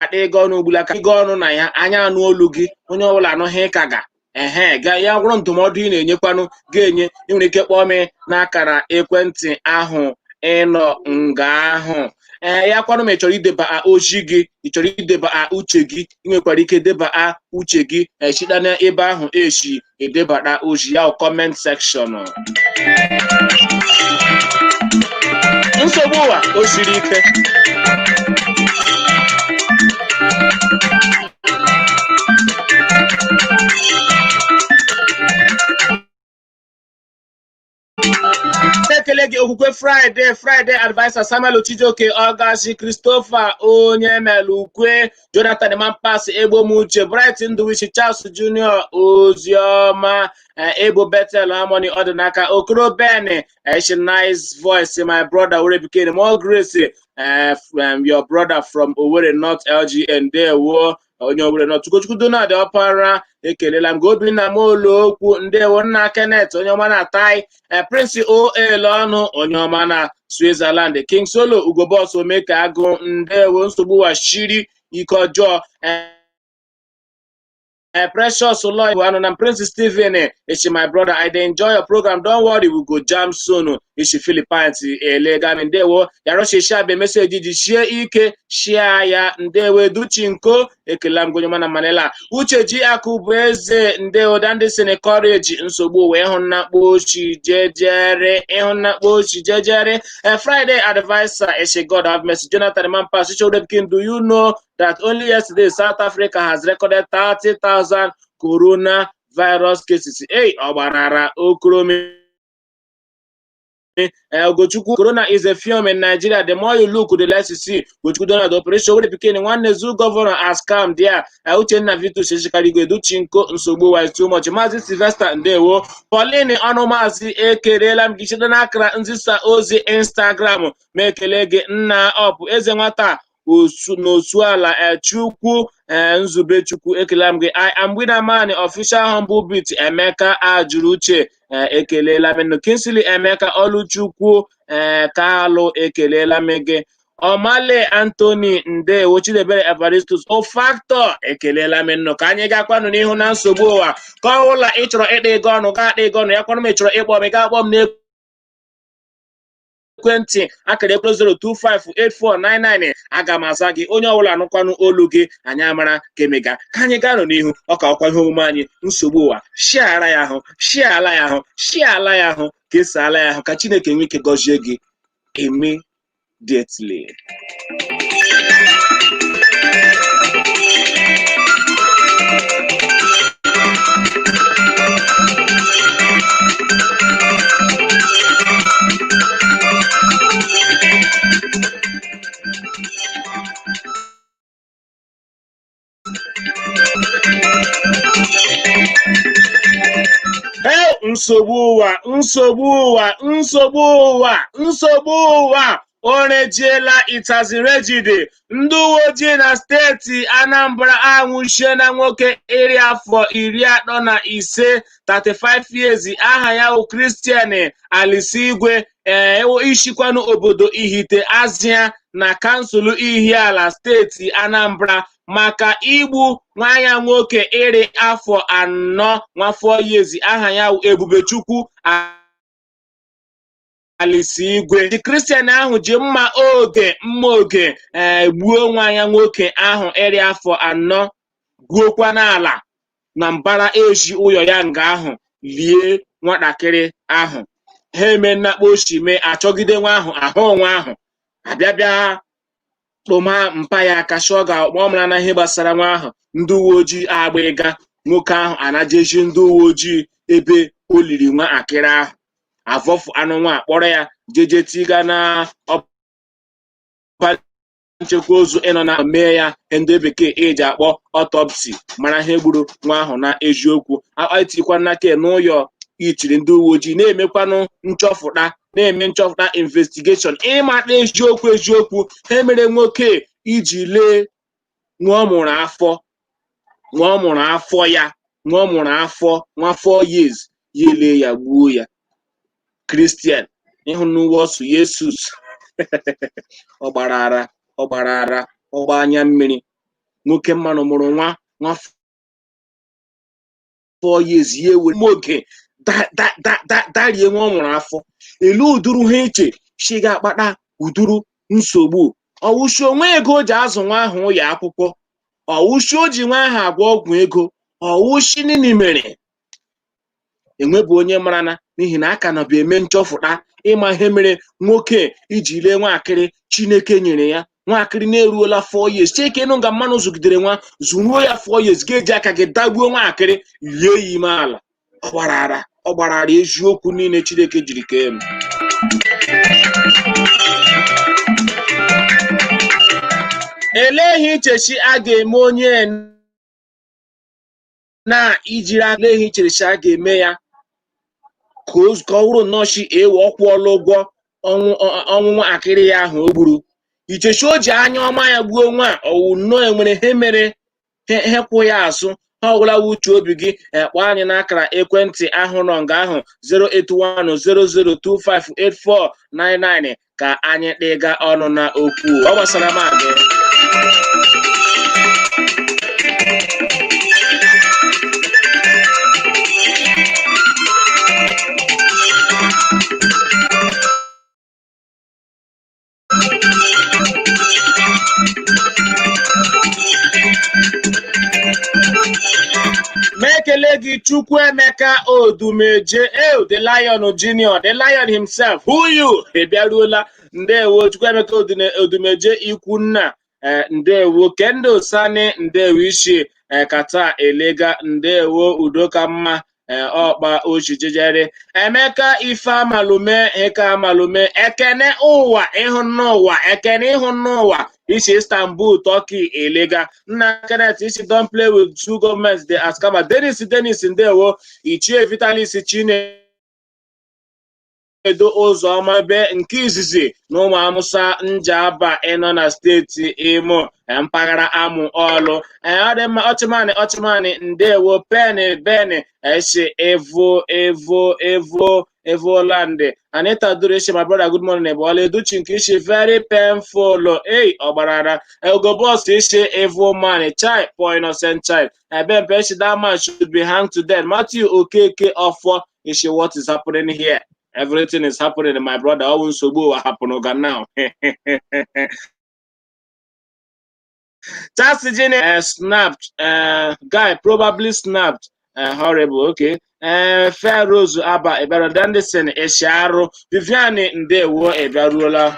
akpa ịga ọnụ ugbula ka ịga ọnụ na ya, anyị anụ olu gị, onye ọbụla anụghị ịka ga ehe ga ya gwụrụ. Ndụmọdụ ị na-enyekwanụ ga-enye, ị nwere ike kpọọ m n'akara ekwentị ahụ ịnọ nga ahụ. Ee, ya kwanụ ma ị chọrọ ideba ozi gị, ị chọrọ ideba uche gị, ị nwekwara ike deba uche gị echita n'ebe ahụ esi edebata ozi ya, comment section. Nsogbu ụwa o siri ike. Na-ekele gị Okwukwe Friday, Friday Advisor, Samuel Chijioke Ọgazi, Christopher Onye Melukwe, Jonathan Mampas, Egbomuche, Bright Nduwichi, Charles Junior, Oziọma Ebo, Bethel Harmony, Ọdịnaka Okoro, Ben Eshi, nice voice, my brother. Owerri Pikin, more grace, your brother from Owerri North LGN. Ndewo, onye Owerri North. Chukwuchukwu Donald Ọpara, ekelela m gị. Obinna Molu Okwu, ndewo. Nna Kenneth, onye ọma na Tai. Prince Oel ọnụ, onye ọma na Switzerland. King Solo Ugobos Omeka Agụ, ndewo. Nsogbu washiri ike ọjọọ. Precious Lloyd anụ na Prince Stephen Ishi, my brother, I dey enjoy your program. Don't worry, we go jam soon. Ishi Philippines elegami, ndewo. Yaroshi Shabe message ji shie ike shia ya, ndewo. Duchinko, ekele m gị, onye ọma na Manila. Uche ji akụ bụ eze, ndewo. Dandison Courage, nsogbu wee hụ nnakpo ochi jejere, ịhụ nnakpo ochi jejere. Friday Advisor Eshe, God have mercy. Jonathan Mampas King, do you know that only yesterday South Africa has recorded 30,000 coronavirus cases? Hey, ọ gbarara okoromi. Ugochukwu, Corona is a film in Nigeria. The more you look, the less you see. Ugochukwu Donald Operation Owerri Pikin, nwanne Zoo Governor has come there. Uchenna Vitus Eshikarigo Educhinko, nsogbu was too much. Maazị Sylvester, ndewo. Pauline ọnụ maazị, ekelela m gị site n'akara nzisa ozi Instagram. Ma ekele gị nna ọpụ eze nwata osu n'osu ala Chukwu Nzube Chukwu, ekelela m gị. I am winner man official humble beat Emeka Ajụrụ Uche, ekelela m nụ. Kingsley Emeka Ọlụchukwu Kalụ, ekelela m gị. Ọmale Anthony, ndewo. Chidebere Evaristus Ofactor, ekelela m nnụ. Ka anyị gakwanụ n'ihu na nsogbu ụwa. Ka ọ bụla ị chọrọ ịkpa ego ọnụ, gaa akpa ego ọnụ ya. Kwanụ m ị chọrọ ịkpọ m, ị ga-akpọ m n'ekwentị akara ekwe 0258499. Aga m aza gị. Onye ọbụla anụkwanụ olu gị, anyị amara ka emega. Ka anyị gaa nụ n'ihu ọka ọkwa ihe omume anyị, nsogbu ụwa. Shiara ya ahụ, shiala ya ahụ, shiala ya ahụ, kesaala ya ahụ, ka Chineke nwee ike gọzie gị immediately. Hey, nsogbu ụwa, nsogbu ụwa, nsogbu ụwa, nsogbu ụwa o rejiela itazirejide. Ndị uwe ojii na steeti Anambra anwụchiela nwoke iri afọ 35, 35 years, aha ya bụ Christian Alisigwe, ee, ishikwanụ obodo Ihite Azia na kansụl Ihiala, steeti Anambra, maka igbu nwa ya nwoke iri afọ 4, nwa 4 years, aha ya bụ Ebubechukwu Alisigwe. The Christian ahụ ji mma oge ee gbuo nwa ya nwoke ahụ iri afọ 4, gbuokwa n'ala na mbara ezi ụyọ ya nga ahụ lie nwatakịrị ahụ. Ha eme nnakpo ochi mee achọgide nwa ahụ ahụ, nwa ahụ abịa bịa kpụma mpa ya aka sị ọ ga-akpọ ọ mara na ihe gbasara nwa ahụ. Ndị uwe ojii agbịga nwoke ahụ anajeji ndị uwe ojii ebe o liri nwa akịrị ahụ, avọfụ anụ nwa, akpọrọ ya jeje tiga na ọba. Nchekwa ozu ịnọ na mee ya ndị bekee eji akpọ autopsy, mara ihe gburu nwa ahụ na eziokwu. Etikwa n'aka n'ụyọ ichiri ndị uwe ojii na-emekwanụ nchọfụta, na-eme nchọfụta, investigation, ịmata eziokwu eziokwu ha mere nwoke iji lee nwa ọ mụrụ afọ, nwa ọ mụrụ afọ ya, nwa ọ mụrụ afọ nwa 4 years, ya ele ya gbuo ya. Christian ịhụ n'uwe ọsụ Yesus, ọ gbara ara, ọ gbara ara, ọ gba anya mmiri. Nwoke mmanụ mụrụ nwa nwa 4 years, ya ewere oge darie nwa ọ mụrụ afọ elu. Uduru ha iche shi ga-akpata uduru nsogbu. Ọwụshi onwe ego o ji azụ nwa ahụ ụlọ akwụkwọ, ọwụshi o ji nwa ahụ agwọ ọgwụ ego, ọwụshi nini mere enwebụ onye mara na n'ihi na aka nọbụ eme nchọfụta ịma ihe mere nwoke iji lee nwaakịrị Chineke nyere ya, nwaakịrị na-eruola 4 years. Cheke nụ nga mmanụ zụgidere nwa zụruo ya 4 years, ga-eji aka gị dagbuo nwaakịrị, lie ya ime ala. Ọ gbara ara, ọ gbara ara eziokwu niile Chineke jiri kee m. Elee ihe ichechi a ga-eme onye na ijiri aka? Ihe ichechi a ga-eme ya ka ọ wụrụ nnọọ chi ewe ọ kwụọla ụgwọ ọnwụ nwaakịrị ya ahụ o gburu. Ichechi o ji anya ọma ya gbuo nwa ọwụ nnọọ enwere ihe mere he kwụ ya azụ ha ọgwụla. Uche obi gị, kpọọ anyị n'akara ekwentị ahụ nọ nga ahụ, 08100258499, ka anyị kpịga ọnụ na okwu ọ gbasara ma gị. Ma ekele gị, Chukwuemeka Odumeje, el the Lion Junior, the Lion himself, who you ị bịaruola. Ndewo, Chukwuemeka Odumeje Ikwunna. Ndewo, Kendo Sani, ndewo. Ishi kata elega, ndewo. Udoka mma ọkpa ochijejere Emeka Ife Amalume Eke Amalume Ekene ụwa ịhụ n'ụwa, Ekene ịhụ n'ụwa. Isi Istanbul, Turkey elega. Nna Kenneth isi, "Don't play with two governments, they are scammer." Dennis Dennis, ndewo. Ichie Vitalis Chine Edo Ụzọma be nke izizi na ụmụ Amụsa Njaba ịnọ na steeti Imo, mpaghara Amụ Ọlụ. Ọ dị mma. Ọchịmanị Ọchịmanị, ndewo. Pen Ben esi Evo Evo Evo Evoland. Anita Duru isi, "My brother, good morning." Ebola Educhi nke isi, "Very painful." Ei, ọgbarara Ego Boss isi, "Evil man, child, poor innocent child." Ebempe isi, "That man should be hanged to death." Matthew Okeke Ọfọ isi, "What is happening here?" Everything is happening, my brother. Ọwụ nsogbu ụwa hapụrụ ga now. Charles Jini snapped. Guy probably snapped. Horrible. Okay. Fair Rose Abba Ebere Dandison Esharu Vivian, ndewo, ebiaruola.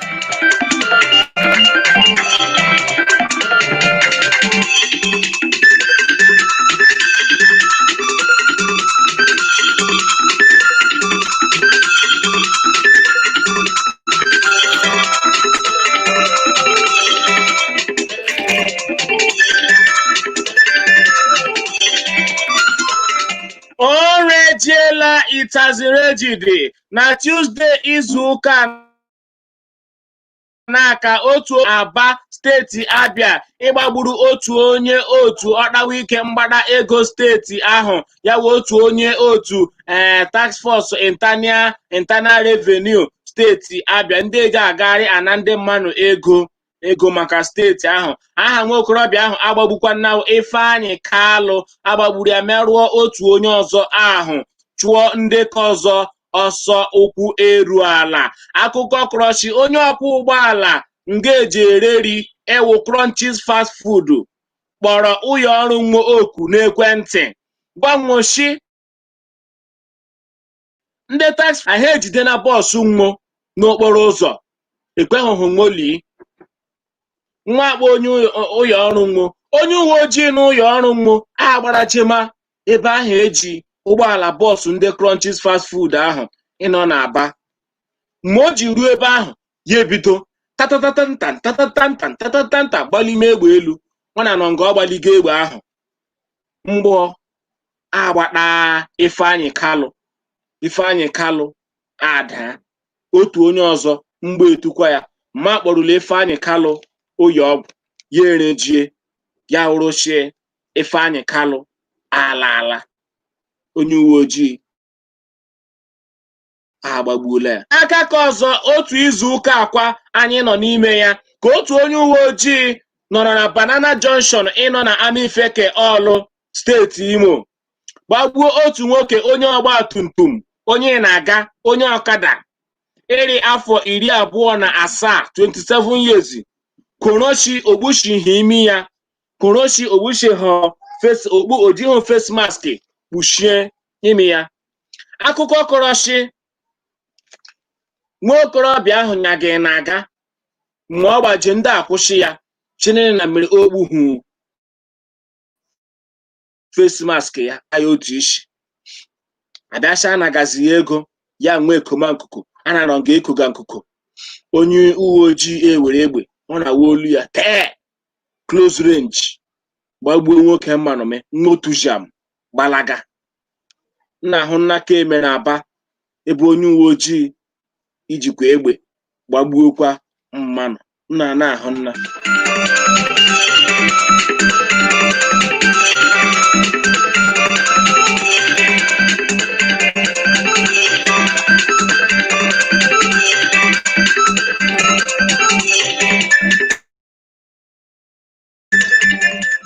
O rejiela itazirejidi na Tuesday izu ụka n'aka otu Aba, steeti Abia, ịgbagburu otu onye otu ọkpawike mgbada ego steeti ahụ, ya wụ otu onye otu task force internal revenue steeti Abia, ndị eji agagharị ana ndị mmadụ ego ego maka steeti ahụ. Aha nwa okorobịa ahụ agbagbukwa nna Ifeanyị Kalụ agbagburu ya, merụọ otu onye ọzọ ahụ, chụọ ndị ka ọzọ ọsọ ụkwụ eru ala. Akụkọ krọshi onye ọkwọ ụgbọala ngeji ereri ewu Crunchies fast food kpọrọ ụlọ ọrụ nwe oku n'ekwentị gwanwoshi ndị taxi ahụ ejide na bọọsụ nwo n'okporo ụzọ ekweghị nwoli nwa akpọ onye ụlọ ọrụ nwo, onye uwe ojii n'ụlọ ọrụ nwo agbara chema ebe ahụ eji ụgbọala bọọsụ ndị Crunchies fast food ahụ ịnọ n'Aba. Mgbe o ji ruo ebe ahụ, ya ebido Tatatatanta tatatanta tatatanta gbalime egbe elu. Nwana nọ nga ọ gbaligo egbe ahụ, mgbọ agbata Ifeanyị Kalụ. Ifeanyị Kalụ ada, otu onye ọzọ mgbe etukwa ya ma kpọrụla Ifeanyị Kalụ oyi ọgwụ ya erejie ya wụrụchie. Ifeanyị Kalụ ala ala, onye uwe ojii agbagbuola ya. Aka ka ọzọ, otu izu ụka akwa anyị nọ n'ime ya ka otu onye uwe ojii nọrọ na Banana Junction ịnọ na Amaifeke, Ọlụ, steeti Imo, gbagbuo otu nwoke onye ọgba tum tum, onye na-aga, onye ọkada iri afọ 27, 27 years. Koroshi ogbuchighị imi ya, koroshi ogbuchighị face, okpu ojighị face mask kpuchie imi ya. Akụkọ kọrọshi nwa okorobịa ahụ nyaghị na-aga mgbe ọ gbaji ndị akwụsị ya chinene na mmiri okpuhu face mask ya ya otu isi abịasha anagazi ya ego ya nwee ekoma nkuku a na-anọ nga ekuga nkuku. Onye uwe ojii ewere egbe ọ na-awa olu ya tee close range, gbagbuo nwoke mmanụme n'otu jam gbalaga. Nna ahụ nna ka emere Aba ebe onye uwe ojii ijikwa egbe gbagbuokwa mmanụ nna na-ahụ nna.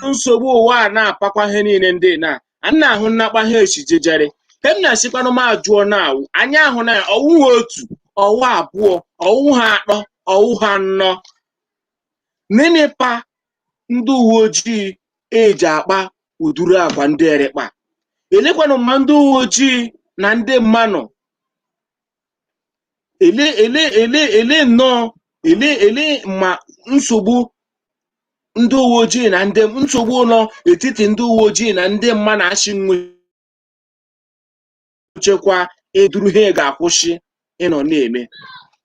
Nsogbu ụwa a na-apakwa ihe niile ndị na a na-ahụ nnakpa ha echijejere he m na-asịkwanụ m ajụọ na awụ anyị ahụ na ọwụ ha otu, ọwụ abụọ, ọwụ ha atọ, ọwụ ha anọ. Nịnịpa ndị uwe ojii eji akpa ụdịrị agwa ndị erikpa elekwanụ ma ndị uwe ojii na ndị mmanụ ele ele ele ele nnọọ ele ele ma nsogbu ndị uwe ojii na ndị nsogbu nọ etiti ndị uwe ojii na ndị mma na-achị nchekwa eduru ha ga-akwụsị ịnọ na-eme,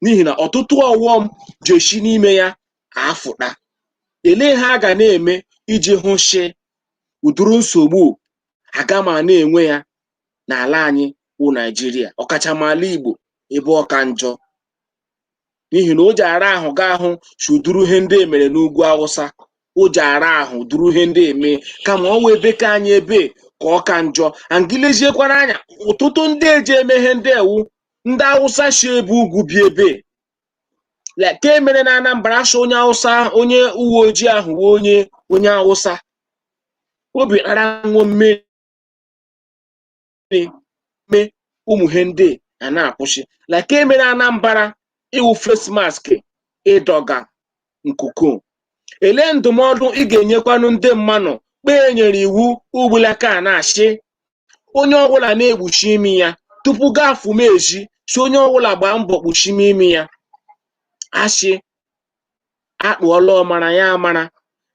n'ihi na ọtụtụ ọghọm ji esi n'ime ya afụta. Ele ha ga na-eme iji hụ shi ụdịrị nsogbu aga ma na-enwe ya n'ala anyị wụ Naijiria, ọkachama ala Igbo ebe ọ ka njọ, n'ihi na o ji ara ahụ ga ahụ si ụdịrị ihe ndị emere n'ugwu Awụsa. O ji ara ahụ duru ihe ndị eme kama ọ wụ ebe ka anyị ebe ka ọ ka njọ. Angileziekwara anya ọtụtụ ndị eji eme ihe ndị ewu ndị Awụsa si ebe ugwu bi ebe ka emere na Anambra sị onye Awụsa, onye uwe ojii ahụ wụ onye Awụsa obi kpara ṅụọ mmiri me ụmụ ihe ndị a na-akwụsị like emere Anambra iwu face mask ịdọga nkuku. Ele ndụmọdụ ị ga-enyekwanụ ndị mmanụ kpee nyere iwu ugbulaka a na-achị onye ọbụla na-ekpuchi imi ya tupu gaa fumeji si onye ọbụla gbaa mbọ kpuchime imi ya? Achị akpụọla ọmara ya amara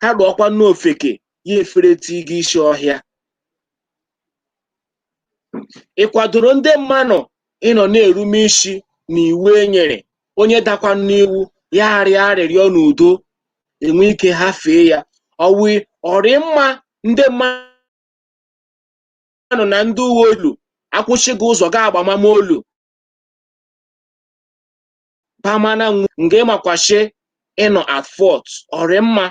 ha kpụọkwa n'ofeke ya efere tiga isi ọhịa. Ị kwadoro ndị mmanụ ịnọ na-erume isi na iwu e nyere onye dakwa n'iwu ya arịọ arịrịọ n'udo enwe ike ha fee ya ọwụ ọrị mma ndị mmanụ na ndị uwe olu akwụsị gị ụzọ ga agbamamolu pamana nga ịmakwashi ịnọ at fault ọrị mma?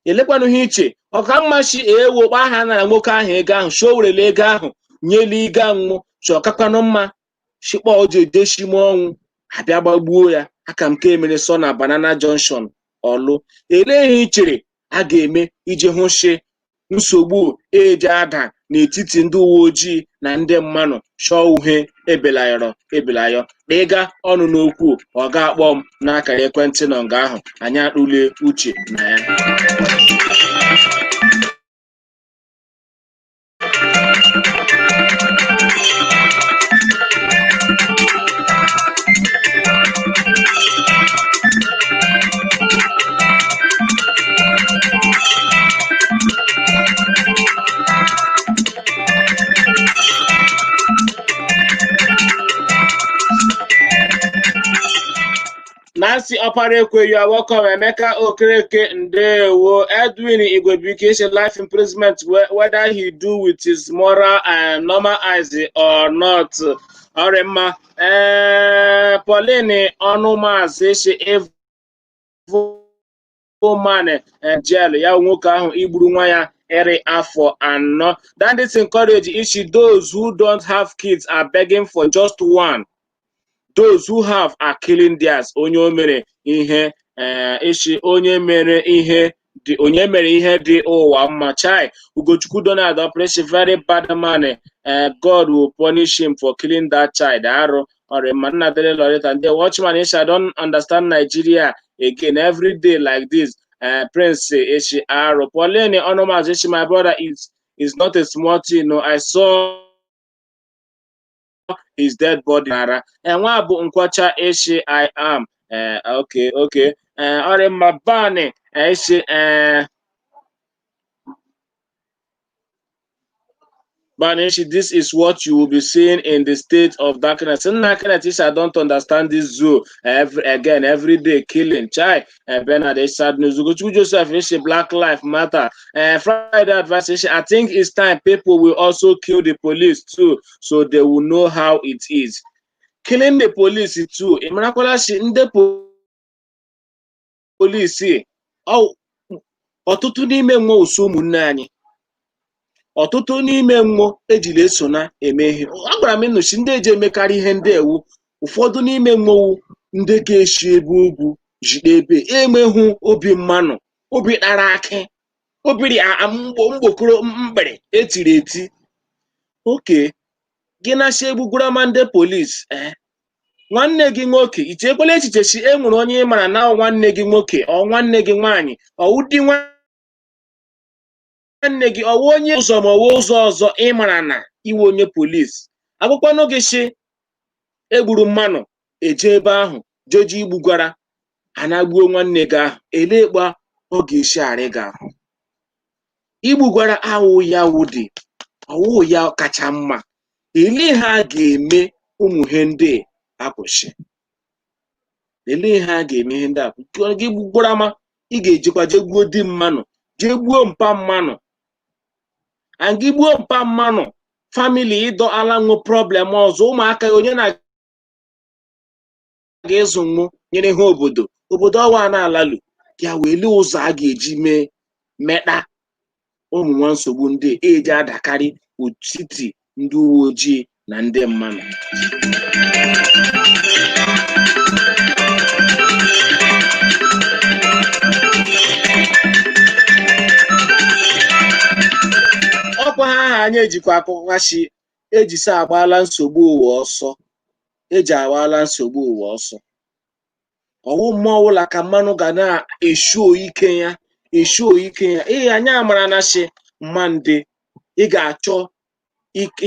Elekwanụ ihe iche ọka mma si ewo kpa aha nara nwoke ahụ ego ahụ si o werele ego ahụ nyelu ịga nwụ si ọkakwanụ mma shikpa o ji ejeshime ọnwụ abịa gbagbuo ya aka m ka emere sọ na Banana Junction, Ọlụ. Elee ihe i chere a ga-eme iji hụ shi nsogbu eji ada n'etiti ndị uwe ojii na ndị mmanụ chọọ uhe ebelayọrọ ebelayọ ịga ọnụ n'okwu? Ọ ga-akpọ m n'akara ekwentị nọ nga ahụ anyị akpụlie uche na ya. Na Bassey Ọparekwe, you are welcome. Emeka Okereke, ndewo. Edwin Igwebuike say life imprisonment, whether he do with his moral and normal eyes or not. Ọrị mma. Ee, Pauline Ọnụmazị si evil man jail ya, nwoke ahụ igburu nwa ya iri afọ 4. That encourage ichi those who don't have kids are begging for just one. Those who have are killing theirs. Onye o mere ihe ishi onye mere ihe dị, onye mere ihe dị ụwa mma. Chai, Ugochukwu Donald Operation, very bad man. God will punish him for killing that child. Arụ ọrịa mma. Nna Dele Loretta ndị watchman ishi, I don't understand Nigeria again, every day like this. Prince ishi arụ. Pauline Onomaz ishi, my brother, is not a small thing. No, I saw his dead body. Nara enwe bụ nkwacha ishi, I am okay. Ọrịa mma. Bani ishi Banishi, this is what you will be seeing in the state of darkness. Nna Kenneth ishi, I don't understand this zoo. Every again, every day killing. Chai, Bernard is sad news. Ugochukwu Joseph ishi, Black Life Matter. Friday advice ishi, I think it's time people will also kill the police too, so they will know how it is. Killing the police too. Ịmarakwala shi ndị polisi ọtụtụ n'ime nwa usu ụmụnne anyị, ọtụtụ n'ime mmụọ ejila eso na eme ihe. Agwara m nnọchi ndị eji emekarị ihe ndị ewu, ụfọdụ n'ime mmọnwụ ndị ga-esi ebe ugwu jide ebe enweghị obi mmanụ, obi kpara akị, obiri mgbokoro mkpịrị etiri eti oke gị na-asị egbugwurama ndị polisi. Ee, nwanne gị nwoke, ichekwala echiche si e nwere onye ị mara na nwanne gị nwoke ọ nwanne gị nwaanyị, ọwụ di nwanne gị, ọwụ onye ụzọ ma ọwụ ụzọ ọzọ ị mara na iwe onye polisi akwụkwọ gị si egburu mmanụ eje ebe ahụ jeje igbugwara anagbuo nwanne gị ahụ, elekpa ọ ga-esi arị gị ahụ. Igbugwara awụ ya wụdị ọwụ ya kacha mma. Ele ha ga-eme ụmụ ihe ndị akwụsị, ele ha ga-eme ihe ndị a gị gbugbara ma ị ga-ejikwa jee gbuo di mmanụ, jee gbuo mpa mmanụ, and gị gbuo mpa mmanụ, family ịdọ ala nwe problem ọzọ, ụmụaka onye na-aga ịzụ nwụ nyere ha obodo obodo ọwa na-alalu ya wee lee ụzọ a ga-eji mee mekpa ụmụ nwa nsogbu ndị eji adakarị otiti ndị uwe ojii na ndị mmanụ. Ọkwa ha aha anyị ejikwa akụkọ ejisi agbaala nsogbu ụwa ọsọ, eji agbaala nsogbu ụwa ọsọ. Ọwụ mmụọ ọbụla ka mmanụ ga na-eshu ike ya, eshu ike ya. Ee, anyị amara na shi mma ndị ị ga-achọ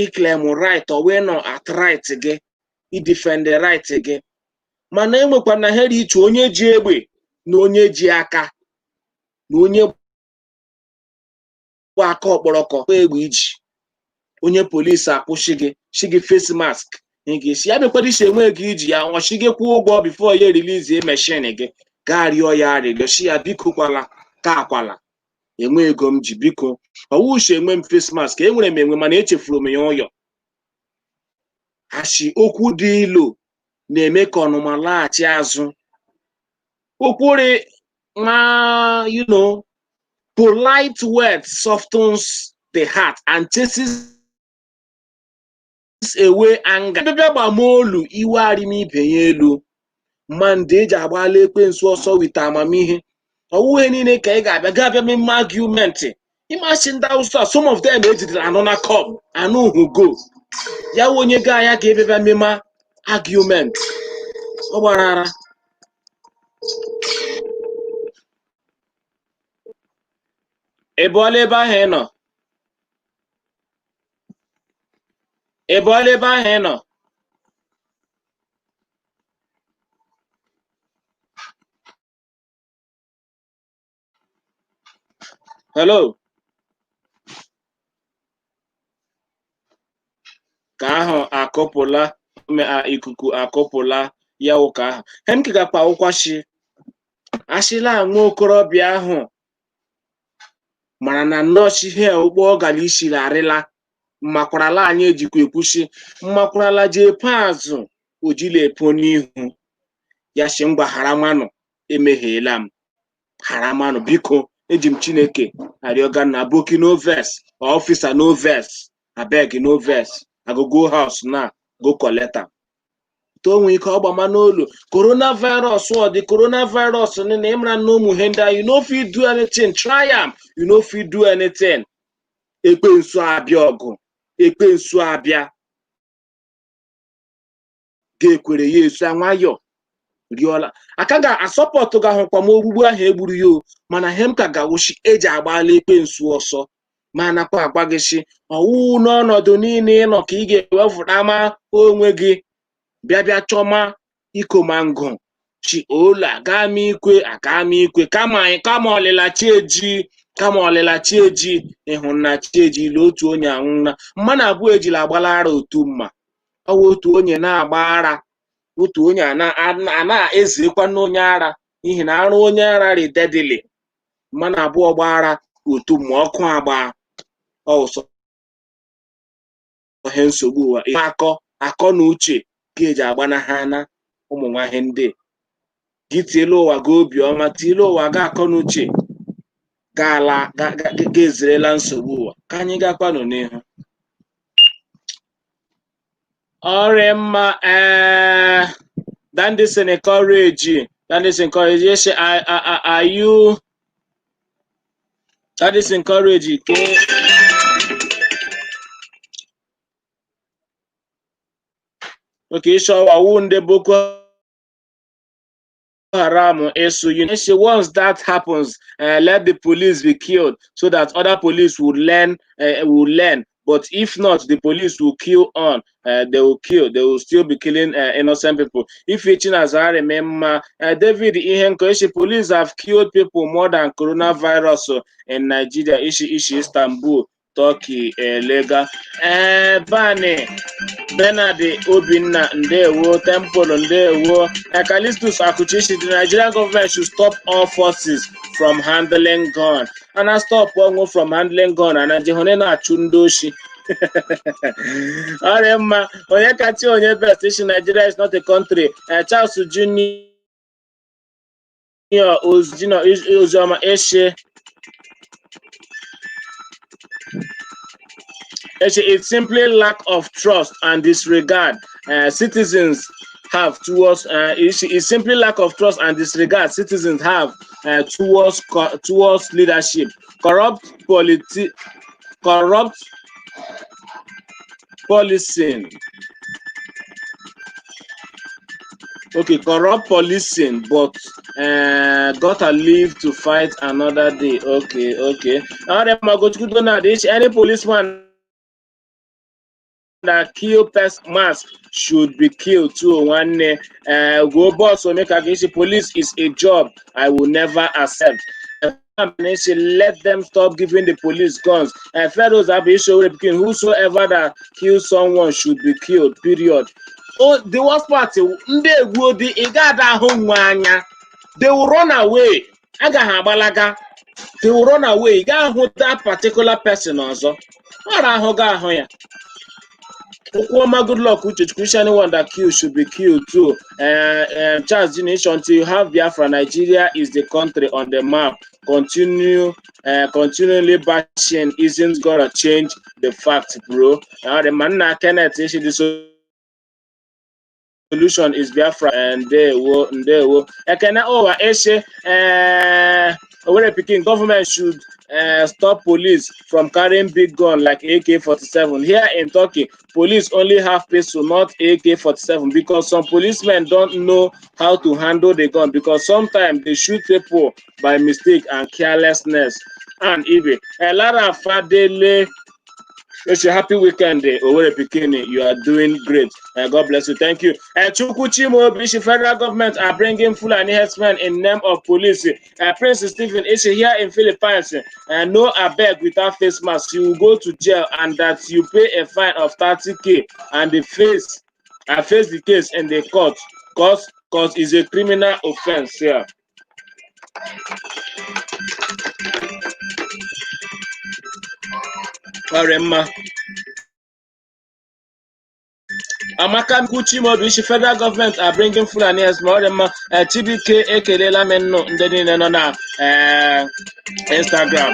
iclaim right or wee nọ at right gị, idefend right gị, mana enwekwa na here iche onye ji egbe na onye ji aka na onye gba aka ọkpọrọkọ egbe iji onye polisi akwụsị gị shi gị face mask ị ga-esi ya mekwara isi enwe ego iji ya ọchị gị kwụọ ụgwọ before ya erelease machine gị, gaa rịọ ya arịrịọ shi ya biko kwala ka akwala enwe ego m ji, biko ọwụshi enwe m face mask, enwere m enwe mana echefuru m ya ụyọ. Ashi okwu dị ilu na-eme ka ọnụma laghachi azụ. Okwuri ma polite words softens the heart and chases away anger. Ebe gbamolu iwe arịm ibe ya elu ma ndị eji agbala ekwensu ọsọ wite amamihe. Ọwụghị niile ka ị ga-abịa ga-abịa mmemme argument. Ịmasị ndị Hausa, some of them ejidere anọ na cup anụ hugo ya wụ onye ga ya ga-ebịa mmemme argument ọ gbara ara. Ị bụọla ebe ahụ ị nọ? Ị bụọla ebe ahụ ị nọ? Hello, ka ahụ akụpụla ikuku akụpụla ya ụka ahụ hemke gakpa ụkwashi. Asịla nwa okorobịa ahụ mara na nnọchi ihe ụgbọ ọ gara isiri arịla mmakwarala. Anyị ejikwa ekwuchi mmakwarala ji epo azụ ojila epo n'ihu ya si ngwa haramanụ, emehiela m, haramanụ biko, eji m Chineke arịọga na aboki, no vex, officer, no vex, abeg, no vex, I go go house now go collect am. To nwee ike ọgbama n'olu coronavirus. Ọ dị coronavirus na ịmara na ụmụ ihe ndị a, you no fit do anything, try am, you no fit do anything. Ekwensu abịa ọgụ, ekwensu abịa ga-ekwere ya esu nwayọ rịọla aka ga-asọpọtụ ga ahụkwa m ogbugbu ahụ egburu ya o. Mana ihe m ka ga-awụchi eji agbala ekwensu ọsọ ma nakwa agwa gị shi ọwụ n'ọnọdụ niile ịnọ ka ị ga-ewefụtama onwe gị bịa bịa chọma ikomangụ chi olu aga m ikwe, aga m ikwe, kama anyị kama ọlịla chi eji, kama ọlịla chi eji ịhụ na chi eji ile otu onye anwụna mmanụ abụọ ejila agbala ara otu mma ọwụ otu onye na-agba ara otu onye a na-ezekwa n'onye ara n'ihi na arụ onye ara ri deadly. Mmanụ abụọ gbara otu ma ọkụ agba ọsọ ihe nsogbu ụwa akọ akọ na uche ka eji agbanaha na ụmụ nwaanyị ndị gị tiela ụwa gị obiọma, tiela ụwa gị akọ na uche gaala ga-ezerela nsogbu ụwa. Ka anyị gakwanụ n'ihu ọrịa mma. Ee, Dandison Courage, Dandison Courage yes, are you Dandison Courage ke okay ịchọ ọwụ ndị Boko Haram ịsụ you know, once that happens, let the police be killed so that other police will learn, will learn. But if not, the police will kill on, they will kill, they will still be killing innocent people. If Chinazara remember, David Ihenko Ishi, police have killed people more than coronavirus in Nigeria. Ishi Ishi Istanbul, Turkey, Lega. Bani Bernard Obinna Ndewo, Temple Ndewo, Callistus Akuchishi, the Nigerian government should stop all forces from handling gun. And I stop ọnwụ from handling gun and Jehone na-achụ ndị oshi. Ọrịa mma onye kacha onye best ishi Nigeria is not a country. Charles Junior Ozioma Eshe it's simply lack of trust and disregard citizens have towards it's simply lack of trust and disregard citizens have towards leadership. Corrupt policing. Okay, corrupt policing, but gotta live to fight another day. Okay. All right, any policeman that kill person mask should be killed too. Nwanne go boss Omeka Gishi, police is a job I will never accept. Let them stop giving the police guns. Fellows whosoever that kills someone should be killed, period. Oh, the worst part, ndị egwu dị ị ga-ada ahụ nwa anya, they will run away, agaghị agbalaga, they will run away. Ị ga-ahụ that particular person ọzọ ọ ahụ ga ahụ ya. Okwuoma Goodluck Uchechukwu, anyone that killed should be killed too. Charles Jinish, until you have Biafra, Nigeria is the country on the map. Continually bashing isn't gonna change the fact, bro. The man Kenneth, the solution is Biafra. And ndewo, ndewo. Ekene Owa Eshe, Owerri Pikin, government should stop police from carrying big gun like AK-47. Here in Turkey, police only have pistol, not AK-47, because some policemen don't know how to handle the gun, because sometimes they shoot people by mistake and carelessness. And even Lara Fadele, it's a happy weekend, Owerri Pikini. You are doing great. God bless you. Thank you. Chukwu Chimobi, federal government are bringing Fulani herdsmen in name of police. Prince Stephen is here in Philippines. No abeg without face mask. You will go to jail and that you pay a fine of 30K and the face I face the case in the court cause it's a criminal offense here. Ọrịa mma. Amaka Chimaobi isi federal government are bringing Fulani herdsmen. Ọrịa mma. Chibuike, ekelela m nnụ ndị niile nọ na Instagram.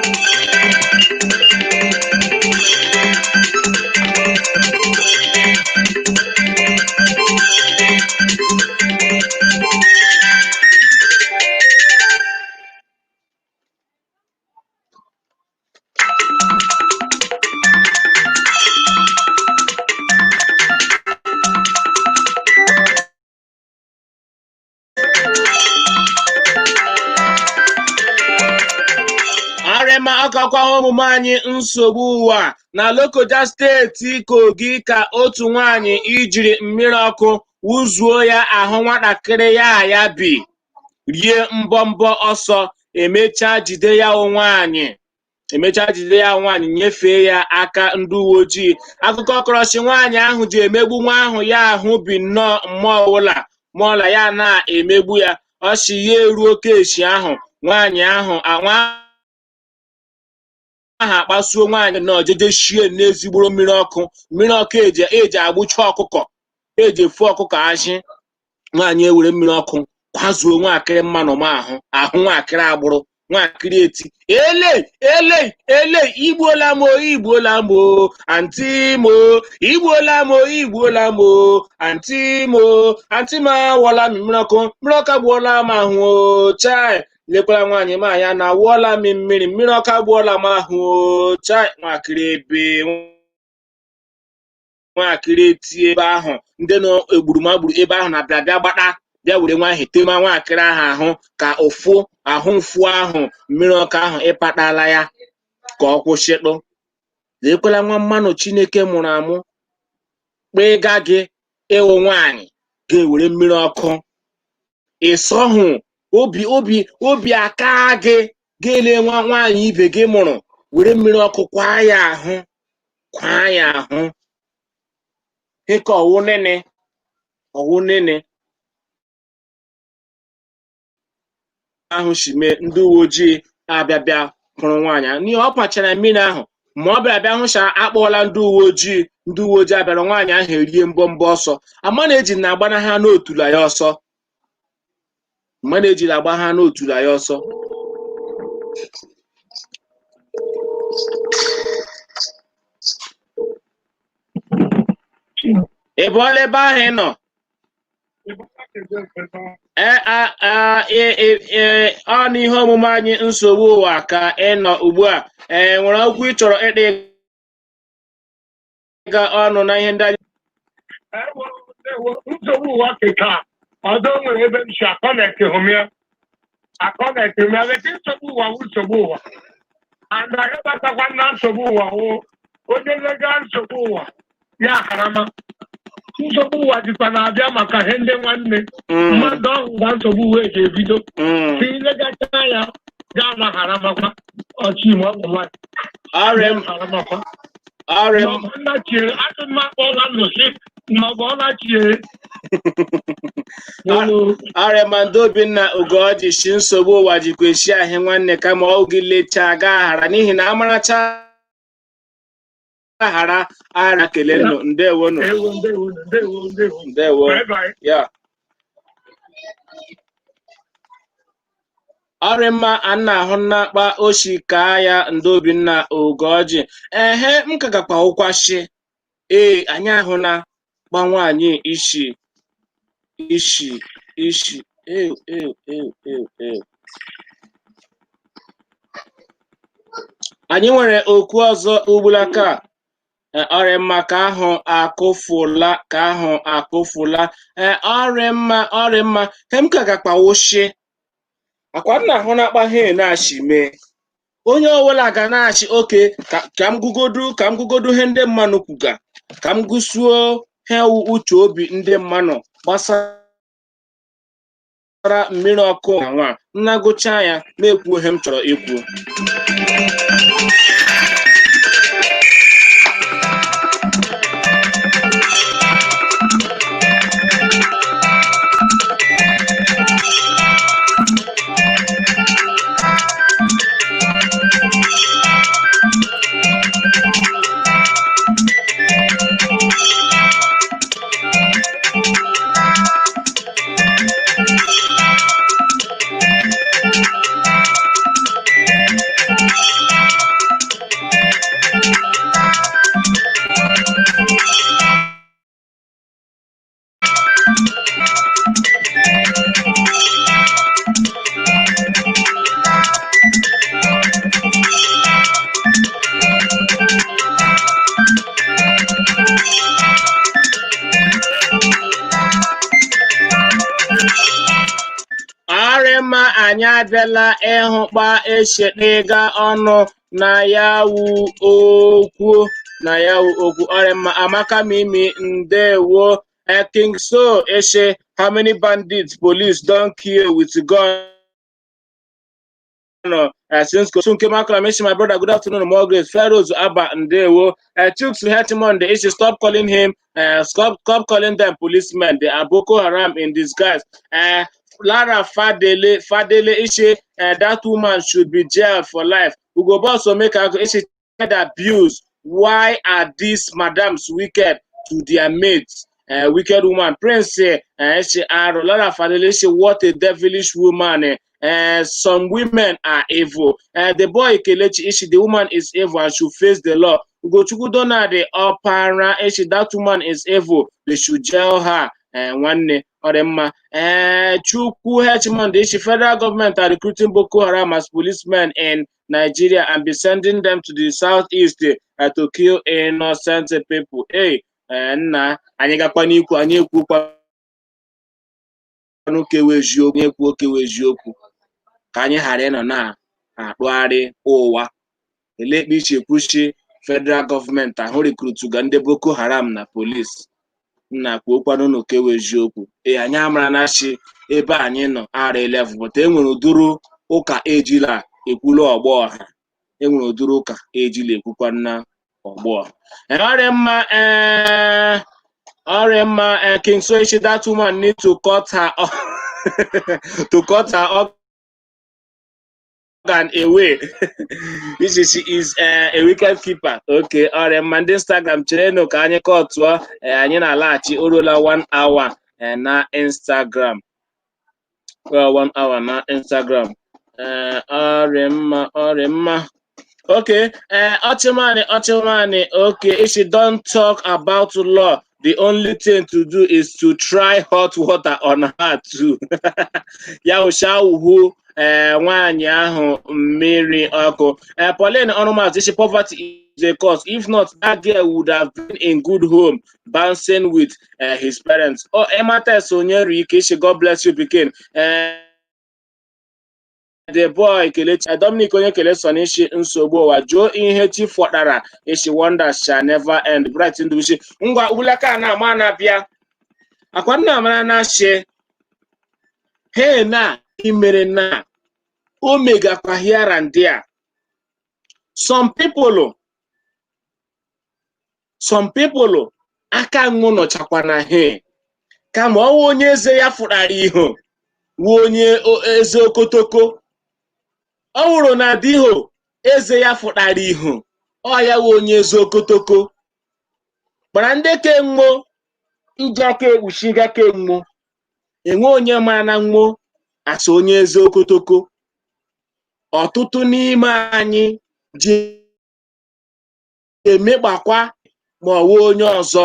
Arịma ọkakwa omume anyị nsogbu ụwa na Lokoja, steeti Kogi, ka otu nwaanyị ijiri mmiri ọkụ wụzuo ya ahụ nwatakịrị ya ya bi rie mbọmbọ ọsọ. Emechaa jide ya nwaanyị, emechaa jide ya nwaanyị, nyefee ya aka ndị uwe ojii. Akụkọ kọrọchi nwaanyị ahụ ji emegbu nwa ahụ ya ahụ bi nnọọ mmụọ ọwụla mụọla ya na-emegbu ya ọchị ya eruo oke echi ahụ nwaanyị ahụ nwa ahụ akpasuo nwaanyị nọ jeje shie n'ezigboro mmiri ọkụ, mmiri ọkụ eji agbụcha ọkụkọ, eji efu ọkụkọ ajị. Nwaanyị ewere mmiri ọkụ kwazuo nwaakịrị mmanụ ma ahụ ahụ nwaakịrị agbụrụ. Nwaakịrị eti, "Ele, ele, ele, igbuola m o, igbuola m o, aunty m o, igbuola m o, igbuola m o, aunty m o, aunty m awụọla m mmiri ọkụ, mmiri ọkụ agbuola m ahụ o, chai, lekwara nwaanyị m anya na awụọla m mmiri, mmiri ọkụ agbuola m ahụ o, chai." Nwaakịrị ebe, nwaakịrị etie ebe ahụ, ndị nọ egburumagburu ebe ahụ na-abịa bịa gbata bịa were nwa ahụ tema nwaakịrị ahụ ahụ ka ụfụ ahụ mfu ahụ mmiri ọkụ ahụ ịkpatala ya ka ọ kwụsịtụ. Lekwala nwa mmanụ Chineke mụrụ amụ kpịga gị ịwụ nwaanyị ga-ewere mmiri ọkụ ịsọhụ obi obi obi aka gị ga-ele nwa nwaanyị ibe gị mụrụ were mmiri ọkụ kwaa ya ahụ, kwaa ya ahụ ịka ọwụ nene, ọwụ nene ahụ si mee. Ndị uwe ojii abịa bịa hụrụ nwaanyị ahụ n'ihi ọ kwachara mmiri ahụ ma ọ bịara bịa hụcha akpọọla ndị uwe ojii. Ndị uwe ojii abịara, nwaanyị ahụ erie mbọmbọ ọsọ. Ama na eji na agbana ha n'otula ya ọsọ, mma na ejiri agba ha n'otula ya ọsọ. Ị bụọla ebe ahụ ị nọ? Ee, ọ n'ihe omume anyị nsogbu ụwa ka ị nọ ugbu a. Ee, nwere okwu ị chọrọ ịdị ga ọnụ na ihe ndị anyị Nsogbu ụwa keka ọdọ nwere ebe m si aconnect hụ m ya, aconnect m ya leta. Nsogbu ụwa wụ nsogbu ụwa and agabatakwa na nsogbu ụwa wụ onye lega nsogbu ụwa ya karama. Nsogbu ụwa dịkwa na-abịa maka ihe ndị nwanne mmadụ ọhụ gwa nsogbu ụwa eji ebido si ilegacha ya gaa na haramakwa ọchị ma ọ bụ nwaanyị Ọrịa m haramakwa ọrịa m. Ọbọlachie atụma akpọla nnụsị na ọbọlachie. Ọrịa ma ndị Obinna Ugoji si nsogbu ụwa jikwa esi ahị nwanne kama ọ gị lechaa gaa ghara n'ihi na amaracha ghara ara. Kelenụ, ndewonu. Ewo, ndewo, ndewo, ndewo. Ndewo. Bye bye. Ya ọrịa mma a na-ahụ n'akpa oshi ka ya ndị Obinna Ugoji ehe m ka gakwa ụkwashi. Ee, anyị ahụ na gba nwaanyị isi isi isi ew ew ew ew ew. Anyị nwere okwu ọzọ ugbulaka. Ọrịa mma ka ahụ akụfụla, ka ahụ akụfụla. Ọrịa mma, ọrịa mma he m ka gakpa wụshi akwa nna ahụ na-akpa he na-achị mee onye ọbụla ga na-achị oke ka m gụgodu, ka m gụgodu ihe ndị mmanụ kwuga, ka m gụsuo ha uche obi ndị mmanụ gbasara mmiri ọkụ na nwa nna gụcha ya na-ekwu ihe m chọrọ ikwu. Ọrịmma, anyị abịala ịhụkpa eshekpega ọnụ na ya wu okwu na ya wu okwu. Ọrịmma, Amaka Mimi, ndewo. King So Eshe, how many bandits police don kill with gun? Since Sunke Makram, my brother, good afternoon, more grace. Pharaohs Abba, ndewo. Chuks Hetmond, Eshe, stop calling him, stop calling them policemen. They are Boko Haram in disguise. Lara Fadele, Fadele Ishe, that woman should be jailed for life. Ugo Boss Omeka Ishe, abuse. Why are these madams wicked to their mates? Wicked woman. Prince Ishe Aro, Lara Fadele Ishe, what a devilish woman. Some women are evil. The boy Kelechi Ishi, the woman is evil and should face the law. Ugochukwu Donald Opara Ishi, that woman is evil. They should jail her. Nwanne, ọ dị mma. Chukwu Hechmond Ishi, federal government are recruiting Boko Haram as policemen in Nigeria and be sending them to the southeast to kill innocent people. Hey, nna, anyị gakwa n'ikwu, anyị ekwukwa kewe eziokwu, ekwu okewe eziokwu, ka anyị ghara ịnọ na-akpụgharị ụwa elekpe iche kwuchi federal gọọmenti ahụ recruituga ndị Boko Haram na polisi nna kwuokwanụ n'okewe eziokwu. Ee, anyị amara na chi ebe anyị nọ ara 11, but e nwere ụdịrị ụka ejila ekwulu ọgbọ ọha, enwere ụdịrị ụka ejila ekwukwa na ọgbọ ọha. Ọrịa mma, ee, ọrịa mma. King Soichi, that woman need to cut her organ away. This is she is a wicked keeper. Okay, ọrịa mma. Ndị Instagram, cherenụ ka anyị kọtụọ. Anyị na-alaghachi. O ruola one hour na Instagram. Well, one hour na Instagram. Ọrịa mma, ọrịa mma. Okay, Ochimani, Ochimani, okay, if you don't talk about law, the only thing to do is to try hot water on her too. Ya ụsha nwaanyị ahụ mmiri ọkụ. Pauline Ọnụmatụ, she poverty is a cause. If not, that girl would have been in good home, bouncing with his parents. Oh, Emma Tess Onyerike, she God bless you, pikin. The boy Kelechi Dominic onye kele Sonishi, nsogbu ụwa jụọ ihe chi fọtara ishi, wonder shall never end. Bright Ndubuisi, ngwa ubulaka na ama na-abịa akwa nna mara na shi he na imere na o megakwa here and there. Some people aka nwụ nọchakwa na he kama ọnwa onye eze ya fụrara iho wu onye eze okotoko. Ọ wụrụ na diho eze ya fụtara ihu, ọ ya wụ onye eze okotoko gbara ndị ke nwo iji aka ekpuchiga ke nwo enwe onye mara na nwo asa onye eze okotoko. Ọtụtụ n'ime anyị ji emekpakwa ma ọ wụ onye ọzọ.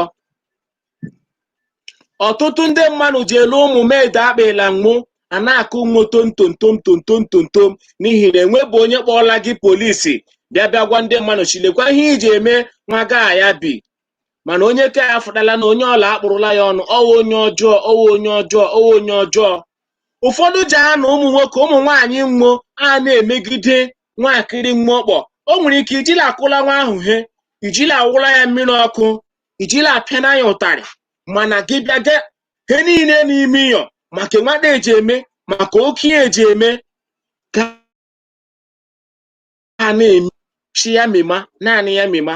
Ọtụtụ ndị mmadụ ji elu ụmụ mede akpịla nwụ a na-akụ nwo tom tom tom tom tom tom tom, n'ihi na enwebụ onye kpọọla gị polisi bịa bịa gwa ndị mmadụ chilekwa ihe iji eme nwa gaa ya bi. Mana onye ka ya fụtala na onye ọla akpụrụla ya ọnụ, ọwụ onye ọjọọ, ọwụ onye ọjọọ, ọwụ onye ọjọọ. Ụfọdụ ji anụ ụmụ nwoke, ụmụ nwaanyị nwụọ a na-emegide nwaakịrị mmụọkpọ. O nwere ike ijila akụla nwa ahụ he, ijila awụla ya mmiri ọkụ, ijila apịana ya ụtarị, mana gị bịa ge he niile n'ime iyo maka nwata eji eme maka oke eji eme ka a na-eme chi ya mema naanị ya mema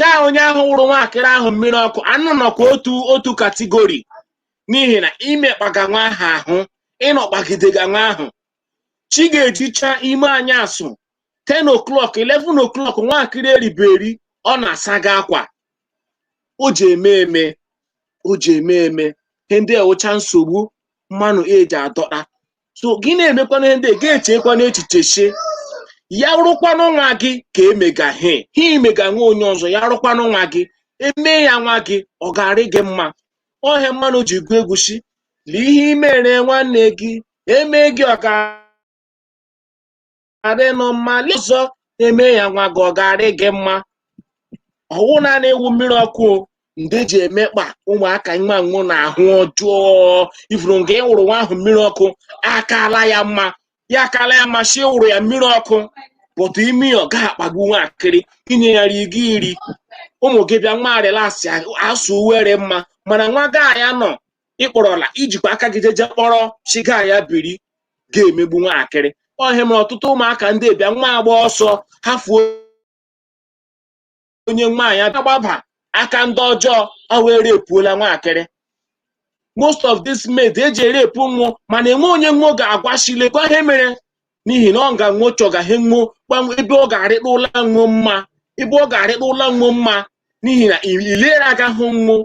gaa onye ahụ wụrụ nwaakịrị ahụ mmiri ọkụ anụ nọkwa otu otu category, n'ihi na imekpaga nwa ahụ ahụ ịnọkpagidega nwa ahụ. Chi ga-ejicha ime anyasụ 10 o'clock, 11 o'clock, nwaakịrị eriberi ọ na-asaga akwa o ji eme eme o ji eme eme ihe ndị ewucha nsogbu mmanụ eji adọta. So gị na-emekwana ihe ndị a, ga-echekwa n'echiche she ya rụkwanụ nwa gị ka emega he ha imega nwa onye ọzọ, ya rụkwanụ nwa gị eme ya nwa gị, ọ ga-arị gị mma. Ọhịa mmanụ ji gụọ egwu shi lee ihe imere nwanne gị eme gị, ọ Ga-adịnụ mma ọzọ eme ya nwa gị, ọ ga-arị gị mma. Ọwụ naanị ịwụ mmiri ọkụ o, nde ji emekpa ụmụaka nwa nwụ na ahụ ọjọọ. Ifuru nke ịwụrụ nwa ahụ mmiri ọkụ akala ya mma, ya akala ya mma shi wụrụ ya mmiri ọkụ pụtụ imi, ọ ga-akpagbu nwaakịrị inye ya ri gị iri. Ụmụ gị bịa nwa relax, asụ uwere mma, mana nwa gaa ya nọ ịkpọrọla ijikwa aka gị jeje kpọrọ chiga ya biri ga-emegbu nwaakịrị ọhịa. Mere ọtụtụ ụmụaka ndị bịa nwa agba ọsọ hafuo onye nwaanyị agbaba aka ndị ọjọọ, ọ wee repuola nwaakịrị. Most of this maid eji erepu nwụ, mana enwe onye nwo ga-agwashile gwa ihe mere, n'ihi na ọ ga nwo chọga he nwo ebe ọ ga-arịkpa ụla nwo mma, ebe ọ ga-arịkpa ụla nwo mma, n'ihi na ilere agahụ nwo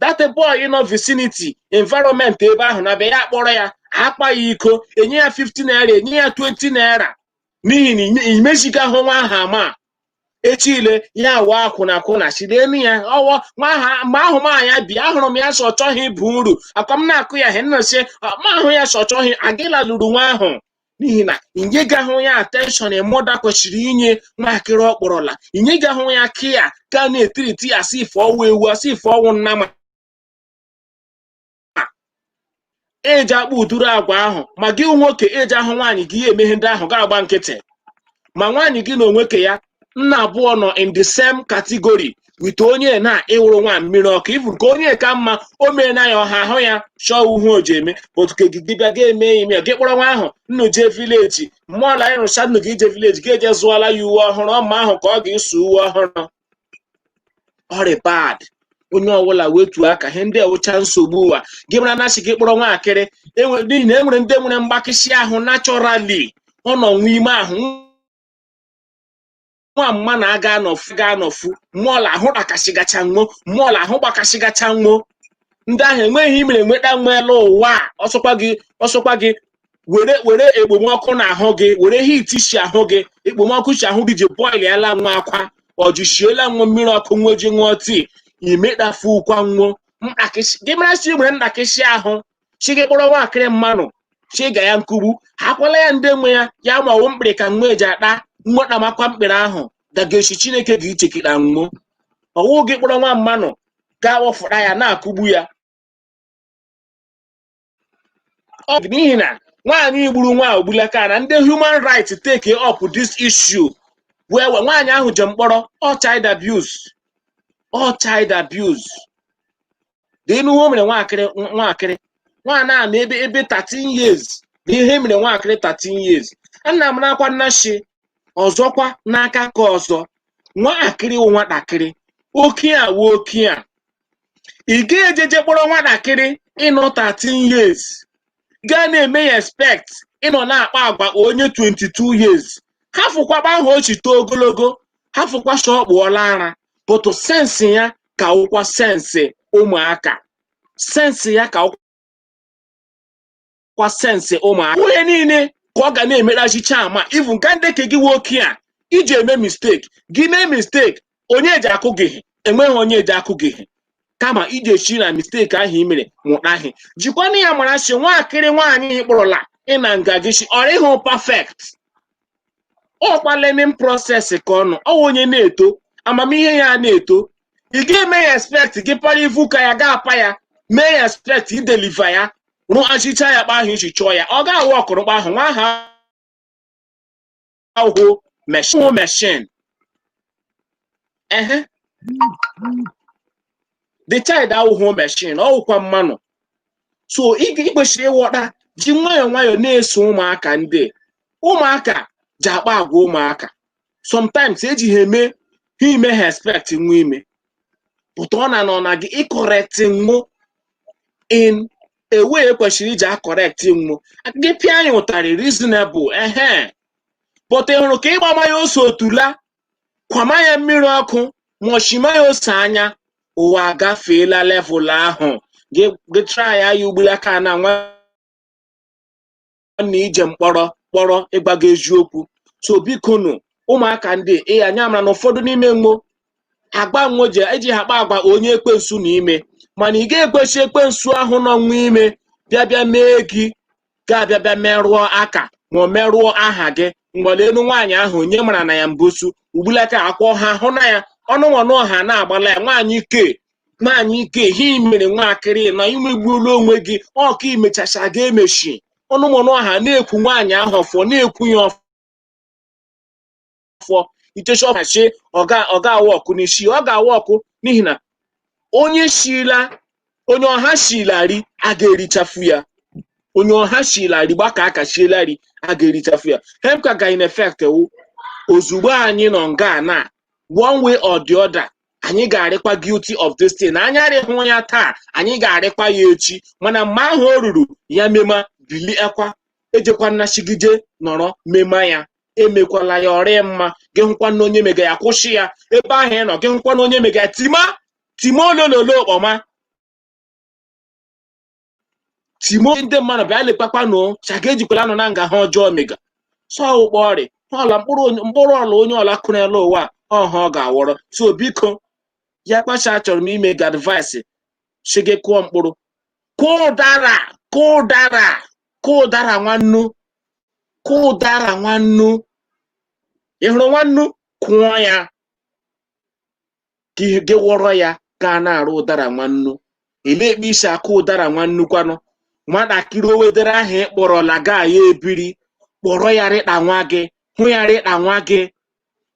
that boy nọ vicinity environment ebe ahụ na be ya kpọrọ ya akpa ya iko, enye ya 50 naira, enye ya 20 naira, n'ihi na imezigahụ nwa ahụ ama echile ya wa akwụna akwụna chilenu ya ọwọ nwa ahụ. Mgbe ahụ ma ya bi ahụrụ m ya sọ ọ chọghị ịbụ uru akwa m na-akụ ya he nnọchie ma ahụ ya sọ chọghị agịla lụrụ nwa ahụ, n'ihi na inyegahụ ya attention mother kwesịrị inye nwaakịrị ọ kpọrọla, inyegahụ ya kia ka na-etiriti ya asị ife ọwụ ewu, asị ife ọwụ nnama eji akpa ụdịrị agwa ahụ. Ma gị nwoke eji ahụ nwaanyị gị ya emeghe ndị ahụ ga-agba nkịtị, ma nwaanyị gị na onwe ke ya nna abụọ nọ in the same category with onye na ịwụrụ nwa mmiri ọkụ. Ifu nke onye ka mma o mee na ya ọha ahụ ya chọọ uhu o ji eme otu ka gị bịa ga-eme ime gị kpọrọ nwa ahụ nnu jee village mmụọla ịrụcha nnu gị ije village gị eje zụọla ya uwe ọhụrụ ọma ahụ ka ọ ga-eso uwe ọhụrụ. Ọrị bad, onye ọbụla wetuo aka ihe ndị ewucha nsogbu ụwa gị mara na asị gị kpọrọ nwaakịrị n'ihi na enwere ndị nwere mgbakịsị ahụ naturally, ọ nọ nwa ime ahụ nwa mma na-aga anọfu ga anọfu mmụọla ahụ gbakasịgacha nwo, mmụọla ahụ gbakasịgacha nwo. Ndị ahụ enweghị imere nweta nwela ụwa a. Ọsọkwa gị, ọsọkwa gị were were ekpomọkụ na ahụ gị, were heat si ahụ gị, ekpomọkụ si ahụ gị ji boil ala nwa akwa ọjị shiela nwa mmiri ọkụ nwa ji ṅụọ tii imekpafu ụkwa nwo mkpakịsị gị mara si nwere mkpakịsị ahụ chi gị kpọrọ nwaakịrị mmanụ chi ga ya nkugbu akwala ya ndị nwe ya ya maọwụ mkpịrị ka nwa eji akpa nwetamakwa mkpịrị ahụ dageshi Chineke ga-ichekịta nwo ọwụ gị kpọrọ nwa mmanụ gaa wọfụta ya na-akụgbu ya. Ọ bụ n'ihi na nwaanyị gburu nwa ogbulaka na ndị human rights take up this issue wee wee nwaanyị ahụ je mkpọrọ. All child abuse, all child abuse dị n'ihu o mere nwaakịrị nwaakịrị nwaanyị a na ebe ebe 13 years dị ihe mere nwaakịrị 13 years. Nna m nakwa nnashi ọzọkwa n'aka ka ọzọ nwaakịrị wụ nwatakịrị oke a wụ oke a ị ga-ejeje kpọrọ nwatakịrị ịnọ 13 years gaa na-eme ya expect ịnọ na-akpa agwa onye 22 years. Hafụkwaba ahụ o chi too ogologo, hafụkwa sọ ọkpụọla ara, but sense ya ka wụkwa sense ụmụaka, sense ya ka wụkwa sense ụmụaka. Onye niile ka ọ ga na-emerachicha ama even ka ndị ke gị nwoke a iji eme mistake gị mee mistake, onye eji akụ gị, enweghị onye eji akụ gị, kama iji esi na mistake ahụ i mere mụta ihe. Jikwana ya mara si nwaakịrị nwaanyị kpọrọla ịna nga gị si ọrịhụ perfect, ọkwa learning process ka ọ nọ, ọ onye na-eto amamihe ya na-eto. Ị ga-eme ya expect gị para ivu ka ya ga-apa ya mee ya expect ideliver ya rụ achịcha ya kpa ahụ iji chọọ ya, ọ ga-awụ ọkụrụkpa ahụ nwa ahụ ahụ machine ehe. The child awụhụ machine, ọ wụkwa mmanụ. So ị kwesịrị ịghọta ji nwayọọ nwayọọ na-eso ụmụaka ndị ụmụaka ji akpa agwa ụmụaka. Sometimes eji ha eme ha ime ha expect nwa ime pụta ọ na nọ na gị ịcorrect nwụ in a way ekwesịrị iji acorrect nwụ gị pịa ya ụtarị reasonable ehe. But ị hụrụ ka ịgbama ya ose otula kwama ya mmiri ọkụ ma ọchịma ya ose anya ụwa agafeela level ahụ gị gị try ya ya ugboro aka na nwanne ije mkpọrọ kpọrọ ịgbago eziokwu. So biko nụ ụmụaka ndị ị anya mara na ụfọdụ n'ime mmo agba nwo ji eji ha akpa agwa onye ekwensu na ime, mana ị ga-ekwesị ekwensu ahụ nọ nwa ime bịa bịa mee gị ga-abịa bịa merụọ aka ma ọ merụọ aha gị. Mgbalelu nwaanyị ahụ onye mara na ya mbosu ugbulaka akwọ ha hụ na ya ọnụnọnụ ọha na-agbala ya. Nwaanyị ke, nwaanyị ike ihe mere nwaakịrị na imegbuola onwe gị. Ọka imechacha ga-emechi ọnụmọnụ ọha na-ekwu nwaanyị ahụ ọfọ, na-ekwu ya ọfọ ichechi ọhachi. Ọ ga-awa ọkụ n'isi, ọ ga-awa ọkụ n'ihi na onye shila, onye ọha shilari a ga-erichafu ya. Onye ọha shilari gbaka aka shielari a ga-erichafu ya. Hemka ga in effect wụ ozugbo anyị nọ nga na one way or the other, anyị ga-arịkwa guilty of this thing. Anyị arịhụ ya taa, anyị ga-arịkwa ya echi. Mana mgbe ahụ o ruru ya mema bili akwa ejekwa nnachigide nọrọ mema ya, emekwala ya ọrịa mma. Gị hụkwa na onye mega ya, kwụsị ya ebe ahụ ị nọ. Gị hụkwa na onye mega ya, tima tima olololo okpọma timo. Ndị mmadụ bịa lekpakwanụ chaka ejikwala nọ na nga ha ọjọọ mega sọ ụkpọ ọrịa ọla mkpụrụ mkpụrụ ọla onye ọla kụrụla ụwa ọha ọ ga-awọrọ. So biko ya kpacha, achọrọ m ime gị advice si gị kụọ mkpụrụ, kụọ ụdara, kụọ ụdara, kụọ ụdara nwannu, kụọ ụdara nwannu. Ị hụrụ nwannu, kụọ ya ka gị wọrọ ya gaa na-arụ ụdara nwannu. Ele ekpe isi akụ ụdara nwannu kwanụ? Nwatakịrị owedere ahụ ị kpọrọla gaa ya ebiri, kpọrọ ya rịkpa nwa gị, hụ ya rịkpa nwa gị.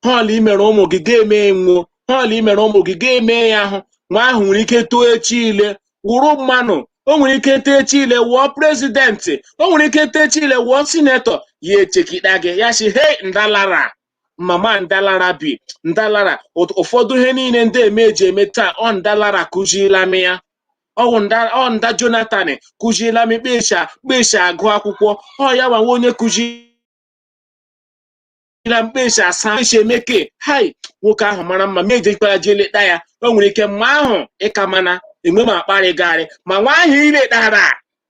Họọlụ imere ụmụ gị ga-eme nwuo, họọlụ imere ụmụ gị ga-eme ya ahụ. Nwa ahụ nwere ike too echi ile wụrụ mmanụ, o nwere ike too echi ile wụọ president, o nwere ike too echi ile wụọ senator. Ya echekịta gị, ya si hei ndalara mama ndalara bi ndalara. Ụfọdụ ihe niile ndị eme eji eme taa, ọ ndalara kụziela m ya. Ọwụ nda, ọ nda Jonathan kụziela m kpesha kpesha agụ akwụkwọ. Ọ ya nwa onye kụziela m kpesha asa kpesha emeke. Hai, nwoke ahụ mara mma ma ejekwara jee leta ya. O nwere ike mma ahụ ịka mana enwe m akparịgarị ma nwa ahụ iletara,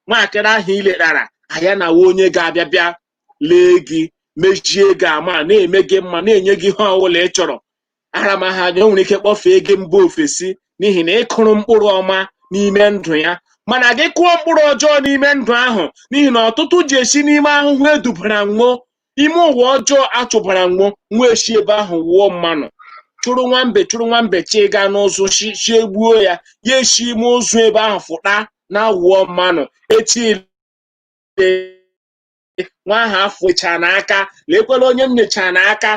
nwaakịrị ahụ iletara anya na onye ga-abịa bịa lee gị, mejie gị ama, na-eme gị mma, na-enye gị ihe ọbụla ị chọrọ. Aramaha anya o nwere ike kpọfee gị mba ofesi n'ihi na ị kụrụ mkpụrụ ọma n'ime ndụ ya. Mana gị kụọ mkpụrụ ọjọọ n'ime ndụ ahụ, n'ihi na ọtụtụ ji esi n'ime ahụhụ edubara nwụọ ime ụwa ọjọọ achụbara nwụọ nwa esi ebe ahụ wụọ mmanụ, chụrụ nwambe, chụrụ nwambe chi gaa n'ụzụ chi egbuo ya, ya esi ime ụzụ ebe ahụ fụta na wụọ mmanụ. Echi nwa ahụ afọ echa n'aka, lekwela onye m nyecha n'aka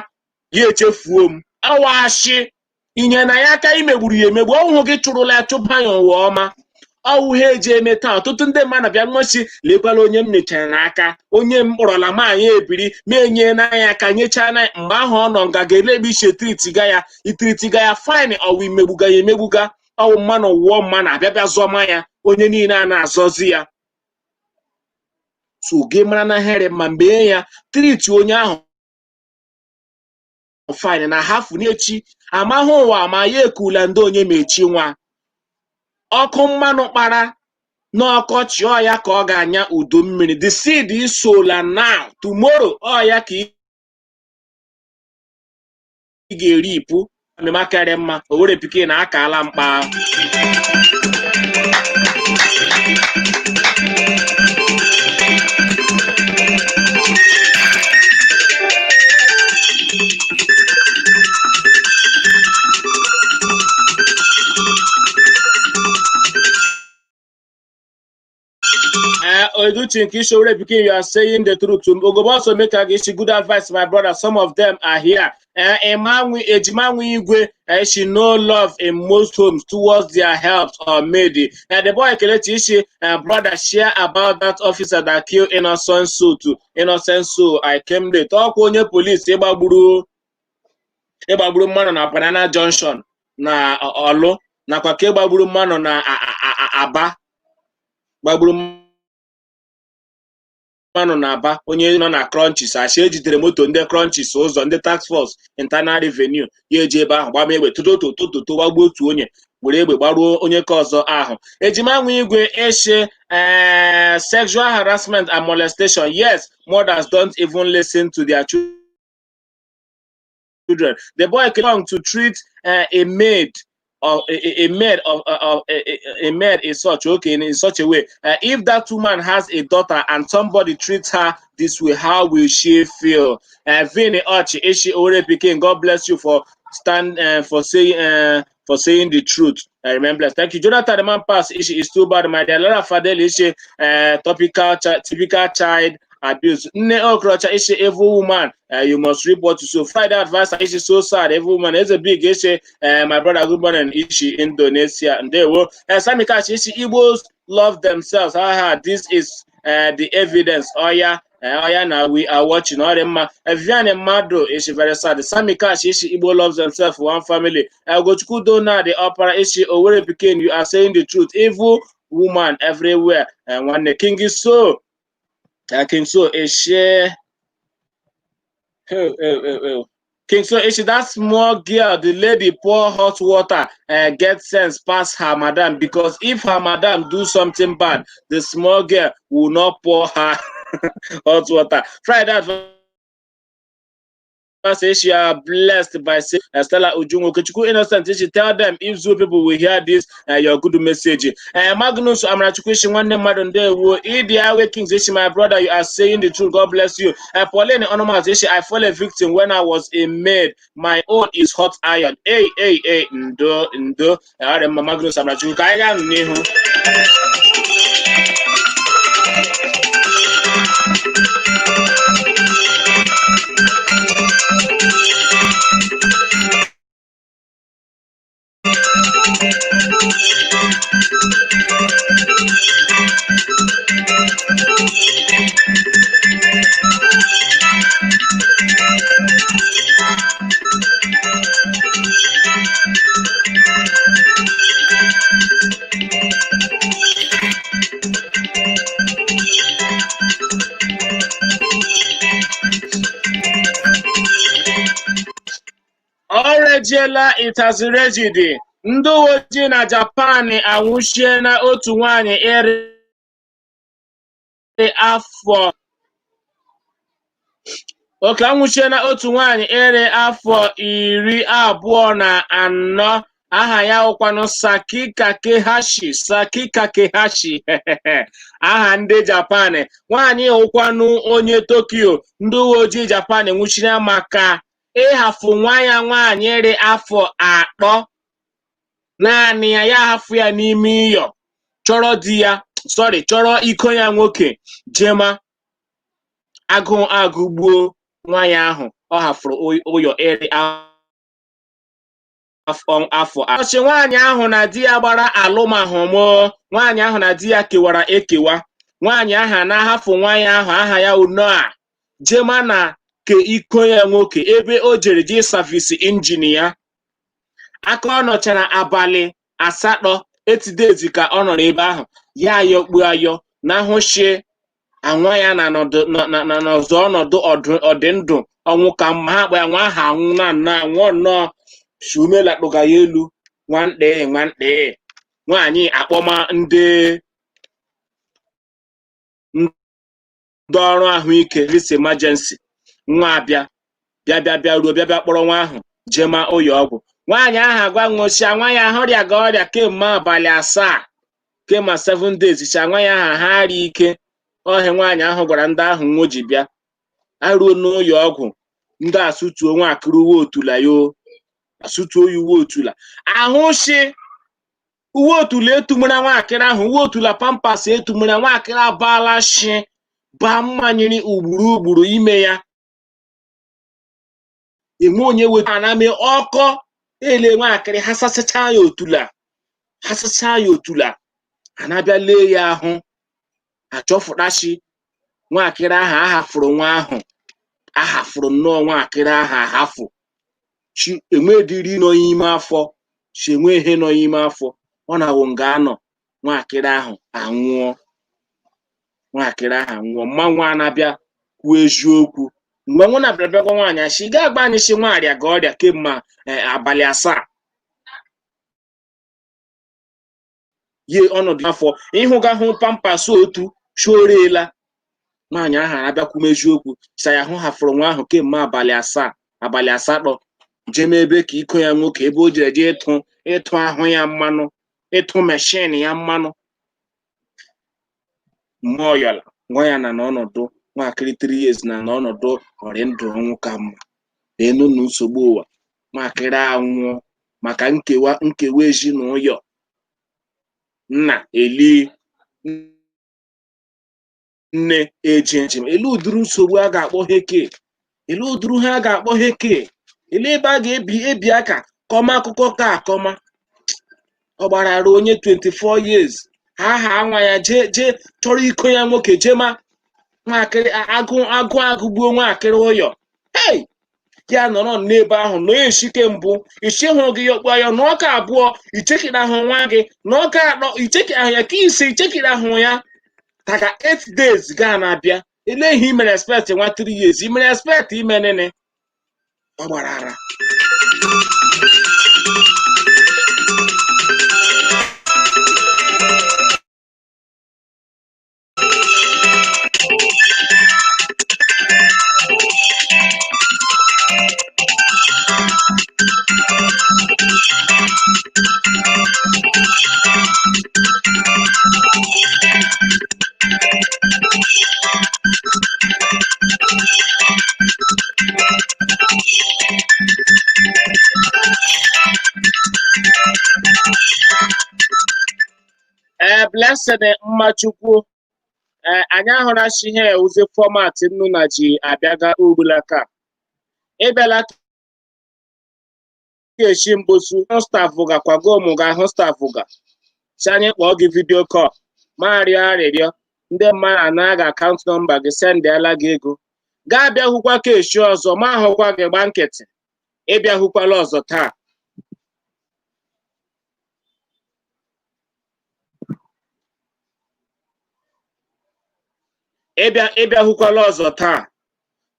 ya echefuo m. Awashi inye na ya aka imegburu ya emegbu ọhụụ gị chụrụla ya chụba ya ụwa ọma. Ọwụ ha eji eme taa ọtụtụ ndị mmadụ bịa mmasị, lekwala onye m nyechara n'aka, onye m kpọrọla ma anyị ebiri ma enye n'anya aka nyechaa na mgbe ahụ ọ nọ nga ga-elebe iche tritiga ya, itritiga ya fine. Ọwụ imegbuga ya emegbuga, ọwụ mmanụ wụọ mmanụ abịa bịa zọma ya, onye niile a na-azọzi ya. So gị mara na here ma mgbe ya triti onye ahụ fine na hafu n'echi amahụ ụwa ma ya ekula ndị onye ma echi nwa ọkụ mmanụ kpara n'ọkọchị ọ ya ka ọ ga-anya udu mmiri. The seed isola now, tomorrow ọ ya ka ị ga-eri ipu amịmakarị mma. Owere pikin akala mkpa. Oduchi Nkishore Pikin, you are saying the truth. Ogoboso make a good advice, my brother. Some of them are here. Ejimanwi Igwe, she no love in most homes towards their helps or maid. The boy Kelechi Ishi, brother, share about that officer that killed innocent soul to innocent soul. I came late. Ọkwa onye police ịgbagburu mmadụ na Banana Junction na Ọlụ nakwa ka ịgbagburu mmadụ na Aba, gbagburu mmanụ na Aba, onye nọ na crunches asị ejidere moto ndị crunches ụzọ ndị task force internal revenue ya eji ebe ahụ gbama egbe tototototo gbagbuo otu onye, were egbe gbaruo onye ka ọzọ ahụ. Ejima nwe igwe eshe sexual harassment and molestation. Yes, mothers don't even listen to their children. The boy belong to treat a maid of a maid of a maid is such, okay, in such a way. If that woman has a daughter and somebody treats her this way, how will she feel? Vinny Archie, Ishi Ore Pikin, God bless you for stand for saying the truth. Remember, thank you. Jonathan, the man pass Ishi is too bad, my dear. Laura Fadel Ishi, typical child abuse. Nne Okrocha Ishi, evil woman, you must reap what you sow. Friday advisor Ishi, so sad, evil woman. It's a big Ishi, my brother, good morning, Ishi, Indonesia. Ndewo. Sami Kashi Ishi, Igbos love themselves. Ha ha, this is the evidence. Oh yeah. Oh yeah, now we are watching. All them, Viviane Mado is very sad. Sami Kashi Ishi, Igbo loves themselves, one family. Gochukwu Dona, the opera Ishi, Owerri Pikin, you are saying the truth. Evil woman everywhere. And when the king is so, King so Ishi, oh, oh, oh, oh. King so Ishi, that small girl, the lady pour hot water, get sense past her madam, because if her madam do something bad, the small girl will not pour her hot water. Friday say she are blessed by Stella Ujungu. Okechukwu Innocent, she tell them if Zoo people will hear this, your good message. Magnus Amrachukwu Ishi, nwanne mmadụ ndewo. Idi Awe Kings Ishi, my brother, you are saying the truth. God bless you. Pauline Onomas Ishi, I fall a victim when I was a maid. My own is hot iron. Hey, hey, hey, ndo, ndo. Magnus Amrachukwu, ka anyị gaa n'ihu. Ọ rejiela itazirejidi. Ndị uwe ojii na Japan anwụchiela otu nwaanyị iri afọ oke anwụchiela otu nwaanyị iri afọ 24 aha ya wụkwanụ Saki Kakehashi. Saki Kakehashi aha ndị Japan. Nwaanyị wụkwanụ onye Tokyo. Ndị uwe ojii Japan nwụchiri ya maka ịhafụ nwa ya nwaanyị iri afọ 3 naanị ya, ya hafụ ya n'ime ịyọ chọrọ di ya, sorry, chọrọ iko ya nwoke jema agụụ agụgbuo nwa ya ahụ ọ hafụrụ ụyọ iri afọ. Ọchị nwaanyị ahụ na di ya gbara alụmahụmụ. Nwaanyị ahụ na di ya kewara ekewa. Nwaanyị ahụ na-ahafụ nwa ya ahụ aha ya Noa jema na ke iko ya nwoke ebe o jere jee savisi injin ya. Aka ọ nọchara abalị 8 8 days ka ọ nọ n'ebe ahụ ya ayọkpu ayọ na hụshie anwa ya na n'ọzọ ọnọdụ ọdịndụ ọnwụ ka mma ha akpa ya nwa ahụ anwụ na nnọọ anwụọ nnọọ shumela kpụga ya elu nwamkpi nwamkpi. Nwaanyị akpọma ndị ọrụ ahụike this emergency nwa abịa bịa bịa bịa ruo bịa bịa kpọrọ nwa ahụ jema ụyọ ọgwụ. Nwaanyị ahụ agwa nwụchia nwa ya ahụ ọrịa ga ọrịa kemgbe abalị 7 kemgbe 7 days cha nwa ya ahụ ha arịa ike. Ọhịa nwaanyị ahụ gwara ndị ahụ nwa ji bịa aruo n'ụyọ ọgwụ ndị asụtuo nwaakịrị uwe otula yo asụtuo ya uwe otula ahụshi uwe otula etumara nwaakịrị ahụ uwe otula pampas etumara nwaakịrị abaala shi baa mmanyere ugburu ugburu ime ya enwe onye weta aname ọkọ ele nwaakịrị ha sachacha ya otula ha sachaa ya otula anabịa lee ya ahụ achọfụtachi nwaakịrị ahụ ahafụrụ nwa ahụ ahafụrụ nnọọ nwaakịrị ahụ ahafụ chi enwedịrị nọ n'ime afọ chi enwe ihe nọ n'ime afọ ọ na-awụ nga anọ nwaakịrị ahụ anwụọ nwaakịrị ahụ anwụọ. Mmanwụ anabịa kwuo eziokwu mgbe nwa na-abịa bịa gwa nwaanyị asị gaa gba anyị si nwaarịa ga ọrịa kemgbe abalị 7 ye ọnọdụ afọ ịhụga hụ pampas otu chorela. Nwaanyị ahụ abịakwu eziokwu sa ya hụ hafụrụ nwa ahụ kemgbe abalị 7 abalị 8 jeme ebe ka iko ya nwoke ebe o jere jee ịtụ Ịtụ ahụ ya mmanụ, ịtụ machine ya mmanụ. Mmụọ yọla nwa ya na n'ọnọdụ nwakịrị 3 years na n'ọnọdụ ọrị ndụ ọnwụ ka mma. Enu na nsogbu ụwa, nwakịrị anwụọ maka nkewa nkewa ezinụlọ. Nna eli, nne eji njem. Ele ụdịrị nsogbu a ga-akpọ heke? Ele ụdịrị ha a ga-akpọ heke? Ele ebe a ga-ebi ebi aka kọma akụkọ ka akọma? Ọ gbarara onye 24 years ha ha nwa ya jee jee chọrọ iko ya nwoke, jee ma nwakịrị agụ agụ agụgbuo nwakịrị ụyọ. Hey, ya nọrọ n'ebe ahụ nọ eshike mbụ iche hụ gị ya kpụọ ya n'ọka abụọ, ichekiri ahụ nwa gị n'ọka atọ, ichekiri ahụ ya ka ise, ichekiri ahụ ya taka 8 days gaa na-abịa. Ele ihe i mere expect nwa 3 years i mere expect ime nene? Ọ gbara ara. Ee, Blessing Mmachukwu, ee, anyị ahụra shi ihe ewuzi format nnu na ji abịaga ugbulaka. Ịbịala echi mbosu hụ stafụga kwago mụ ga ahụ stafụga si anyị kpọọ gị video call ma rịọ arịrịọ. Ndị mmadụ anaghị account number gị, sendịala gị ego. Gaa bịahụkwa ka echi ọzọ ma ahụkwa gị, gba nkịtị. Ịbịahụkwala ọzọ taa. Ịbịahụkwala ọzọ taa.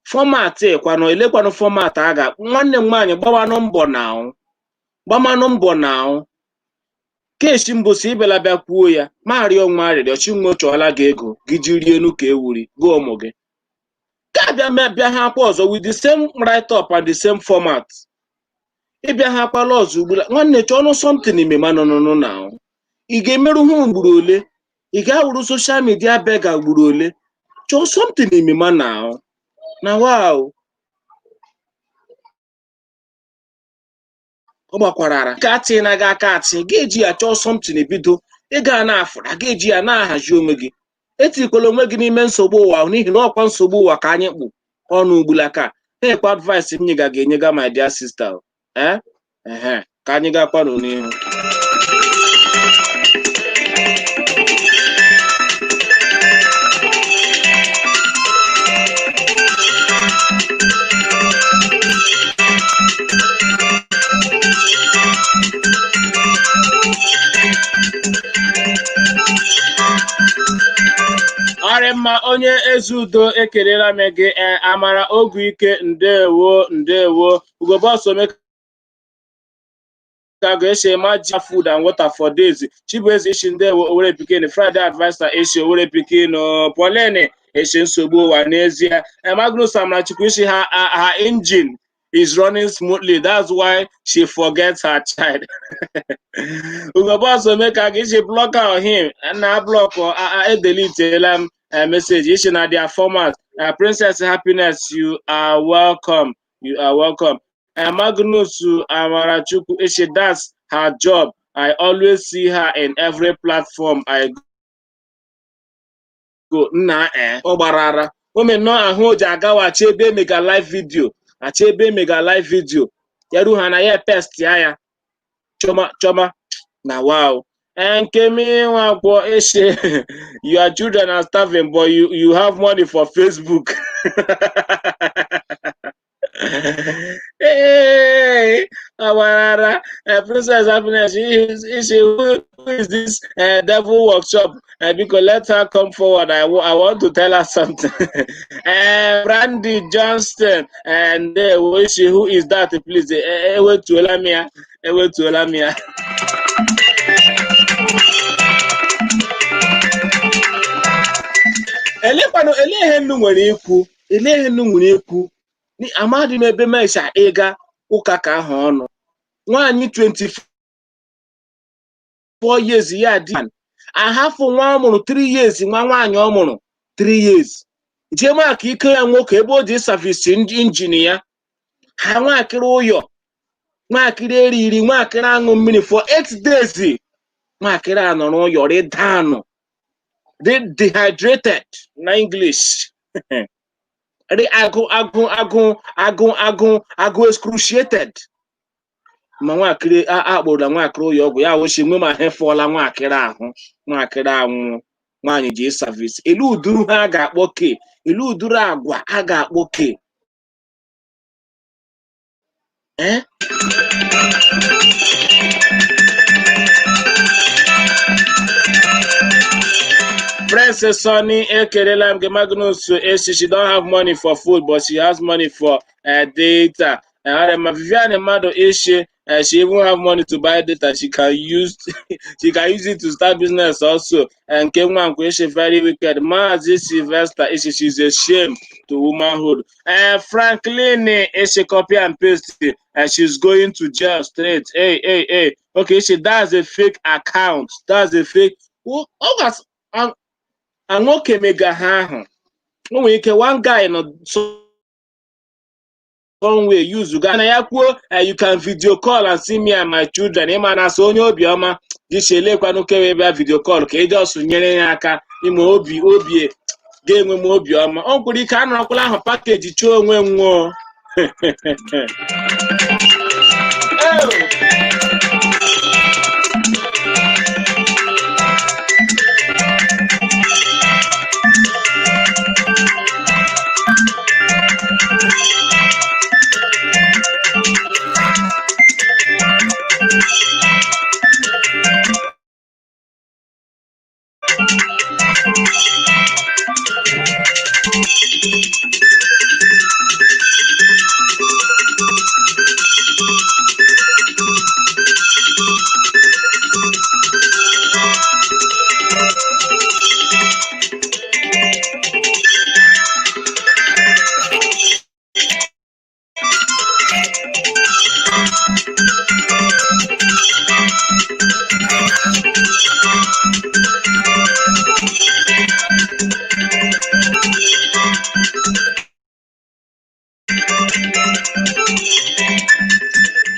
Format kwanụ, elekwanụ format a ga. Nwanne m nwaanyị, gbawanụ mbọ na ahụ, gbamanụ mbọ na ahụ. Keshi mbụsị ịbịala bịa kwuo ya ma rịọ nwa arịrịọ. Chinwe chọọla gị ego gị ji rie enu ka ewuri gị ụmụ gị ka bịa bịa ha akwa ọzọ with the same write up and the same format. Ịbịa ha akwala ọzọ ugbula. Nwanne, chọọnụ something ime ma nọnụnụ na ahụ. Ị ga-emerụ ha ugboro ole? Ị ga-awụrụ social media beggar ugboro ole? Chọọ something ime ma na ahụ na wow. Ọ gbakwara ara ka atị na gị aka atị ga-eji ya chọọ something ebido. Ị ga na-afụra ga-eji ya na-ahazi onwe gị. Etikwala onwe gị n'ime nsogbu ụwa, n'ihi na ọkwa nsogbu ụwa ka anyị kpụ ọnụ ugbulaka. Na-ekwe advice m nyega ga-enyega, my dear sister. Eh, ehe, ka anyị gakwanụ n'ihu. Ọrị mma, onye eze udo, ekelela m gị. Ee, Amara Ogu Ike, ndewo, ndewo. Ugobos Omeka ga-esi ma ji food and water for days. Chibueze ishi, ndewo. Owere Pikin Friday Adviser esi Owere Pikin. Pauline esi, nsogbu ụwa n'ezie. Magnus Amrachukwu isi ha engine is running smoothly, that's why she forgets her child. Ugobos Omeka ga isi block out him na block edelitela m message isi na their format. Princess Happiness, you are welcome, you are welcome. Magnus Amarachukwu isi, that's her job, I always see her in every platform I go. Nna, ọ gbara ara o nnọọ ahụ o ji agawachi ebe emega live video, achọ ebe emega live video ya ru ha na ya pest ya ya chọma chọma na wow. Nke m Nwankwo eshe, your children are starving, but you have money for Facebook. Hey, Awarara, Princess Happiness, she, who is this devil workshop? Because let her come forward. I want to tell her something. Brandy Johnston, and she, who is that? Please, ewetuola m ya, ewetuola m ya. Elekwanụ, ele ihe nnu nwere ikwu? Ele ihe nnu nwere ikwu? Amadị m ebe mesha ịga ụka ka ahụ ọnụ nwaanyị 24 4 years ya dị, ahafụ nwa ọ mụrụ 3 years, nwa nwaanyị ọ mụrụ 3 years, jee maka ike ya nwoke ebe o ji service engine ya. Ha nwakịrị ụyọ, nwakịrị eriri, nwakịrị aṅụ mmiri for 8 days. Nwakịrị a nọrọ ụyọ rịdanụ, dị dehydrated na English, dị agụ agụ agụ agụ agụ agụ, excruciated. Ma nwakịrị akpụrụla nwakịrị ụyọ ọgwụ ya wụchi nwe, ma ha fụọla nwakịrị ahụ, nwakịrị anwụ. Nwaanyị ji service elu uduru ha a ga-akpọ ke elu uduru agwa a ga-akpọ ke. Eh? Prince Sonny, ekelela m gị. Magnus Esi, she don't have money for food, but she has money for data. Vivian Mado Ishe, she even have money to buy data. She can use it to start business also. And Kenwa Ishe, very wicked. Mazi Sylvester Ishe, she's a shame to womanhood. Franklin Ishe, copy and paste. She's going to jail straight. Hey, hey, hey. Okay, she that's a fake account. That's a fake. Oh, nwoke mega ha ahụ, o nwere ike one guy nọ somewhere use ga na ya kwuo, "You can video call and see me and my children." Ịma na asị onye obiọma gị, kewe bịa video call ka ị just nyere ya aka ime obi obi ga-enwe m obiọma. O nwekwara ike anọrọkwala ahụ package chọọ onwe m nwụọ.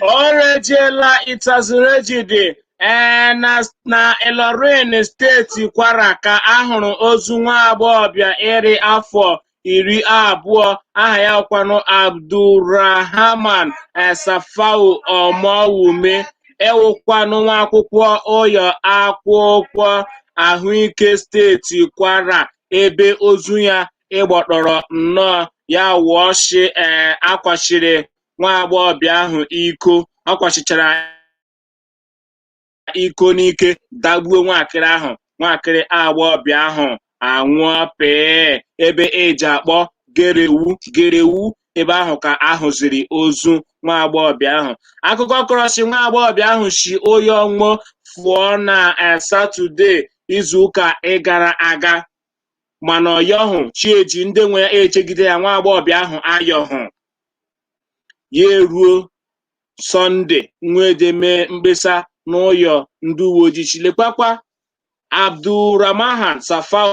O rejiela itazurejidi. Ee, na Ilorin, steeti Kwara, ka ahụrụ ozu nwa agbọghọbịa iri afọ 20, aha ya kwanụ Abdulrahman Safau Omowumi, ewukwanụ nwa akwụkwọ ụyọ akwụkwọ ahụike steeti Kwara, ebe ozu ya ịgbọtọrọ nnọọ ya wụọ shi. Ee, akwachiri nwa agbọghọbịa ahụ iko, ọ kwachichara iko n'ike, dagbuo nwakịrị ahụ. Nwakịrị agbọghọbịa ahụ anwụọ pee ebe eji akpọ gerewu gerewu. Ebe ahụ ka ahụziri ozu nwa agbọghọbịa ahụ. Akụkọ kọrọsi nwa agbọghọbịa ahụ si oyi ọnwụ fụọ na Satọde izuụka ịgara aga, mana ọyọhụ chieji ndị nwe ya echegide ya. Nwa agbọghọbịa ahụ ayọhụ ya eruo Sọnde nweje mee mkpesa n'ụyọ ndị uwe ojii chilekwakwa Abdulrahman Safau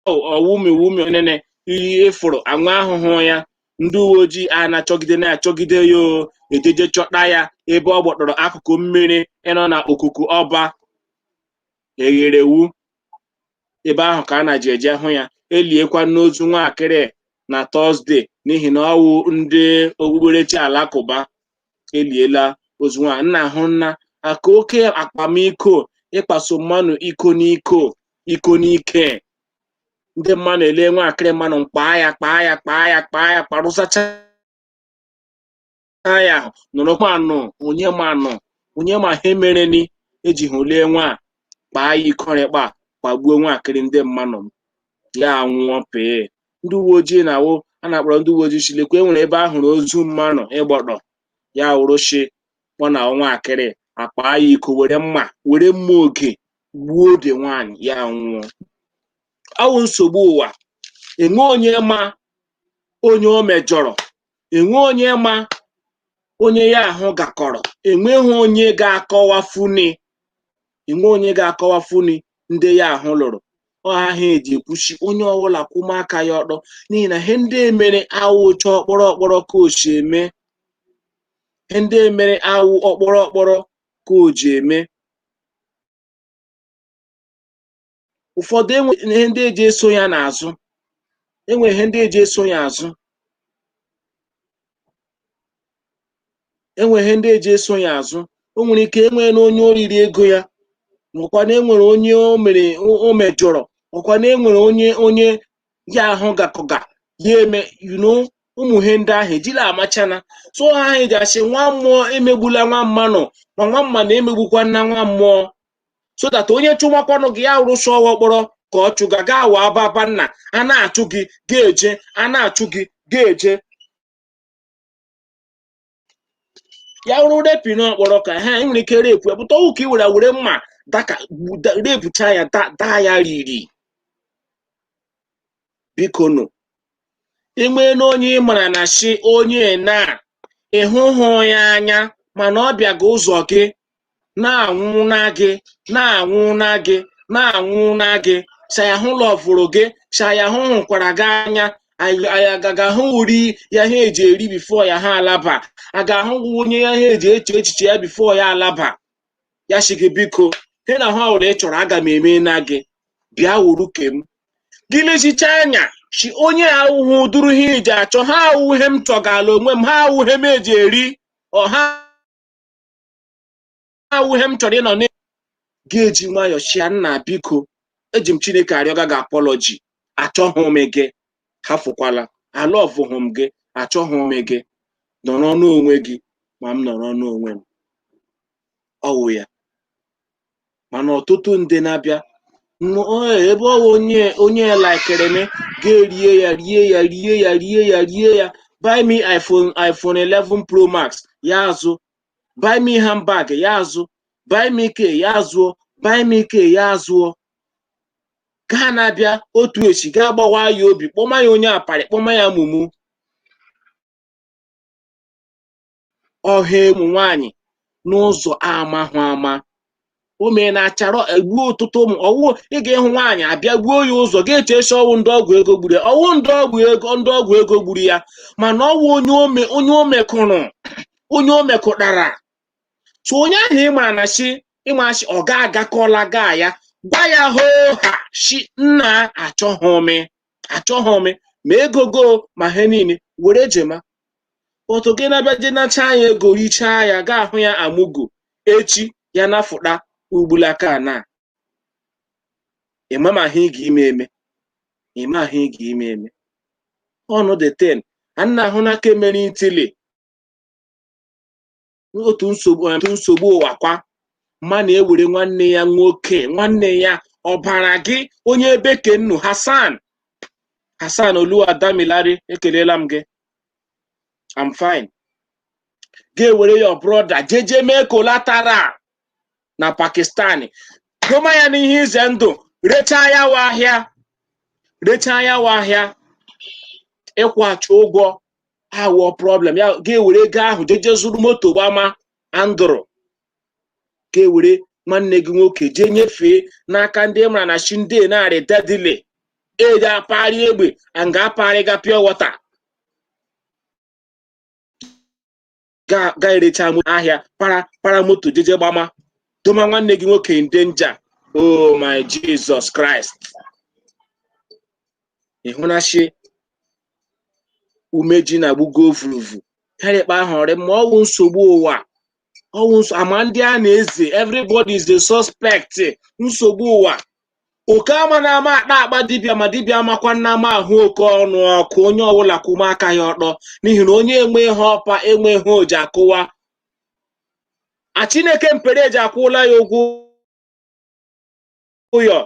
Owumiwumi nene ihe ịfụrụ anwụ ahụhụ ya. Ndị uwe ojii a na-achọgide na-achọgide ya, o ejeje chọta ya ebe ọ gbọtọrọ akụkụ mmiri ịnọ na okuku ọba egherewu. Ebe ahụ ka a na-ji eje hụ ya. Eliekwa n'ozu nwakịrị na Tọzdee, n'ihi na ọwụ ndị okpukperechi alakụba eliela ozu nwa nna hụ nna aka oke akpamiko, ịkpaso mmanụ iko n'iko iko n'ike. Ndị mmanụ ele nwakịrị mmanụ kpaa ya, kpaa ya, kpaa ya, kpaa ya, kparụsacha ya ahụ nọrọkwa anụ. Onye manụ, onye ma ihe mereni eji hụ lee nwa kpaa ya ikorikpa, kpagbuo nwakịrị ndị mmanụ ya anwụọ pee. Ndị uwe ojii na-awụ a na-akpọrọ ndị uwe ojii chilekwa enwere ebe a hụrụ ozu mmanụ ịgbọdọ ya wụrụshi kpọ na nwakịrị akpa ya iko, were mma, were mma oge gbuo ode nwaanyị ya nwụọ. Ọwụ nsogbu ụwa. Enwe onye ma onye o mejọrọ, enwe onye ma onye ya ahụ gakọrọ. Enweghị onye ga-akọwa funi, enwe onye ga-akọwa funi ndị ya ahụ lụrụ. Ọ ha eji ekwuchi onye ọbụla kwụma aka ya ọtọ, n'ihi na ihe ndị mere awụcha ọkpọrọ ọkpọrọ ka o si eme. Ihe ndị mere awụ ọkpọrọ ọkpọrọ ka o ji eme. Ụfọdụ enwe ihe ndị eji eso ya n'azụ, enwe ihe ndị eji eso ya azụ, enwe ihe ndị eji eso ya azụ. O nwere ike enwee na onye oriri ego ya, nwekwa na enwere onye o mere o mejọrọ, nwekwa na enwere onye onye ya ahụ gakọga ya eme, ụmụ ihe ndị ahụ ejila amachana. So ha ahụ eji asị nwa mmụọ emegbula nwa mmanụ, ma nwa mmanụ emegbukwa nna nwa mmụọ, so that onye chụmakwanụ gị ya rụsọ ọwa kpọrọ ka ọ chụga ga awa ababa nna a na-achụ gị ga-eje, a na-achụ gị ga-eje. Ya wụrụ rape na ọkpọrọ ka ha nwere ike rape ya, pụta ọwụ ka ị were were mma daka rapecha ya daa ya riri. Biko nụ, enwee na onye ị mara na shi onye na ịhụhụ ya anya, mana ọ bịaga ụzọ gị na-anwụ na gị, na-anwụ na gị, na-anwụ na gị, shaya hụ loveụrụ gị, shaya hụ hụkwara gị anya, anyị agaghị ahụ uri ya ha eji eri before ya ha alaba, a ga-ahụ onye ya ha eji eche echiche ya before ya alaba. Ya sị gị biko, he na ha ọbụla ị chọrọ aga m eme na gị, bịa wuru kem gị. Lezicha anya si onye awụhụ duru ihe iji achọ ha awụ ihe m chọgala onwe m, ha awụ ihe m eji eri ọha, awụ ihe m chọrọ ịnọ na gị. Eji nwayọọ chia nna, biko, eji m Chineke arịọga gị apology, achọghị m gị, hafụkwala aloveụhụ m gị, achọghị m gị, nọrọ n'onwe gị ma m nọrọ n'onwe m. Ọwụ ya. Mana ọtụtụ ndị na-abịa ebe ọwụ onye onye likere m ga-erie ya, rie ya, rie ya, rie ya, rie ya. Buy me iPhone 11 Pro Max, ya azụ. Buy me handbag, ya azụ. Buy me ke, ya azụọ. Buy me ke, ya azụọ. Ka na-abịa otu echi gaa gbawa ya obi, kpọma ya onye aparị, kpọma ya mumu. Ọha ụmụ nwanyị n'ụzọ amahụ ama o mee na achara egbuo ọtụtụ ụmụ ọwụ. Ị ga-ịhụ nwaanyị abịa gbuo ya ụzọ, ga-eche esi ọwụ ndị ọgwụ ego gburu ya, ọwụ ndị ọgwụ ego, ndị ọgwụ ego gburu ya, mana ọwụ onye ome, onye o mekụrụ, onye o mekụtara. So onye ahụ ịma na chi ịma chi ọ ga-agakọla gaa ya gwa ya hoo ha chi nna, achọghị m, achọghị m, ma ego go ma ha niile were jema. Otu gị na-abịa je nacha ya ego, richaa ya, gaa ahụ ya amụgo echi ya nafụta ugbulaka na ịma ma ha ị ga-ime eme, ịma ha ị ga-ime eme. Ọnụ the ten a na ahụ n'aka emere Italy otu nsogbu, otu nsogbu ụwa kwa mma na-ewere nwanne ya nwoke, nwanne ya ọbara gị, onye ebe kennu Hassan, Hassan Oluwadamilare, ekelela m gị, I'm fine. Ga-ewere your brother jeje mee collateral na Pakistan, doma ya n'ihe ize ndụ, rechaa ya wa ahịa, rechaa ya wa ahịa, ịkwụghachi ụgwọ awọ problem ya. Ga-ewere ego ahụ jeje zụrụ moto gbama andụrụ, ga-ewere nwanne gị nwoke jee nyefee n'aka ndị mara na chi ndị narị deadly eji apagharị egbe and ga-apagharị ga pure water, ga erecha ahịa para para moto jeje gbama, doma nwanne gị nwoke in danger. Oh my Jesus Christ! Ịhụnachi umeji na-agbugo vuruvu herikpa ahụ ọrị ma ọwụ nsogbu ụwa, ọwụ nso ama ndị a na-eze. Everybody is a suspect. Nsogbu ụwa, oke ama na ama akpa akpa dibịa, ma dibịa amakwa nna ama ahụ oke ọnụ ọkụ. Onye ọbụla kwụma aka ya ọtọ, n'ihi na onye enweghị ọpa enweghị oji akụwa a. Chineke mpere eji akwụla ya ụgwọ ụyọ.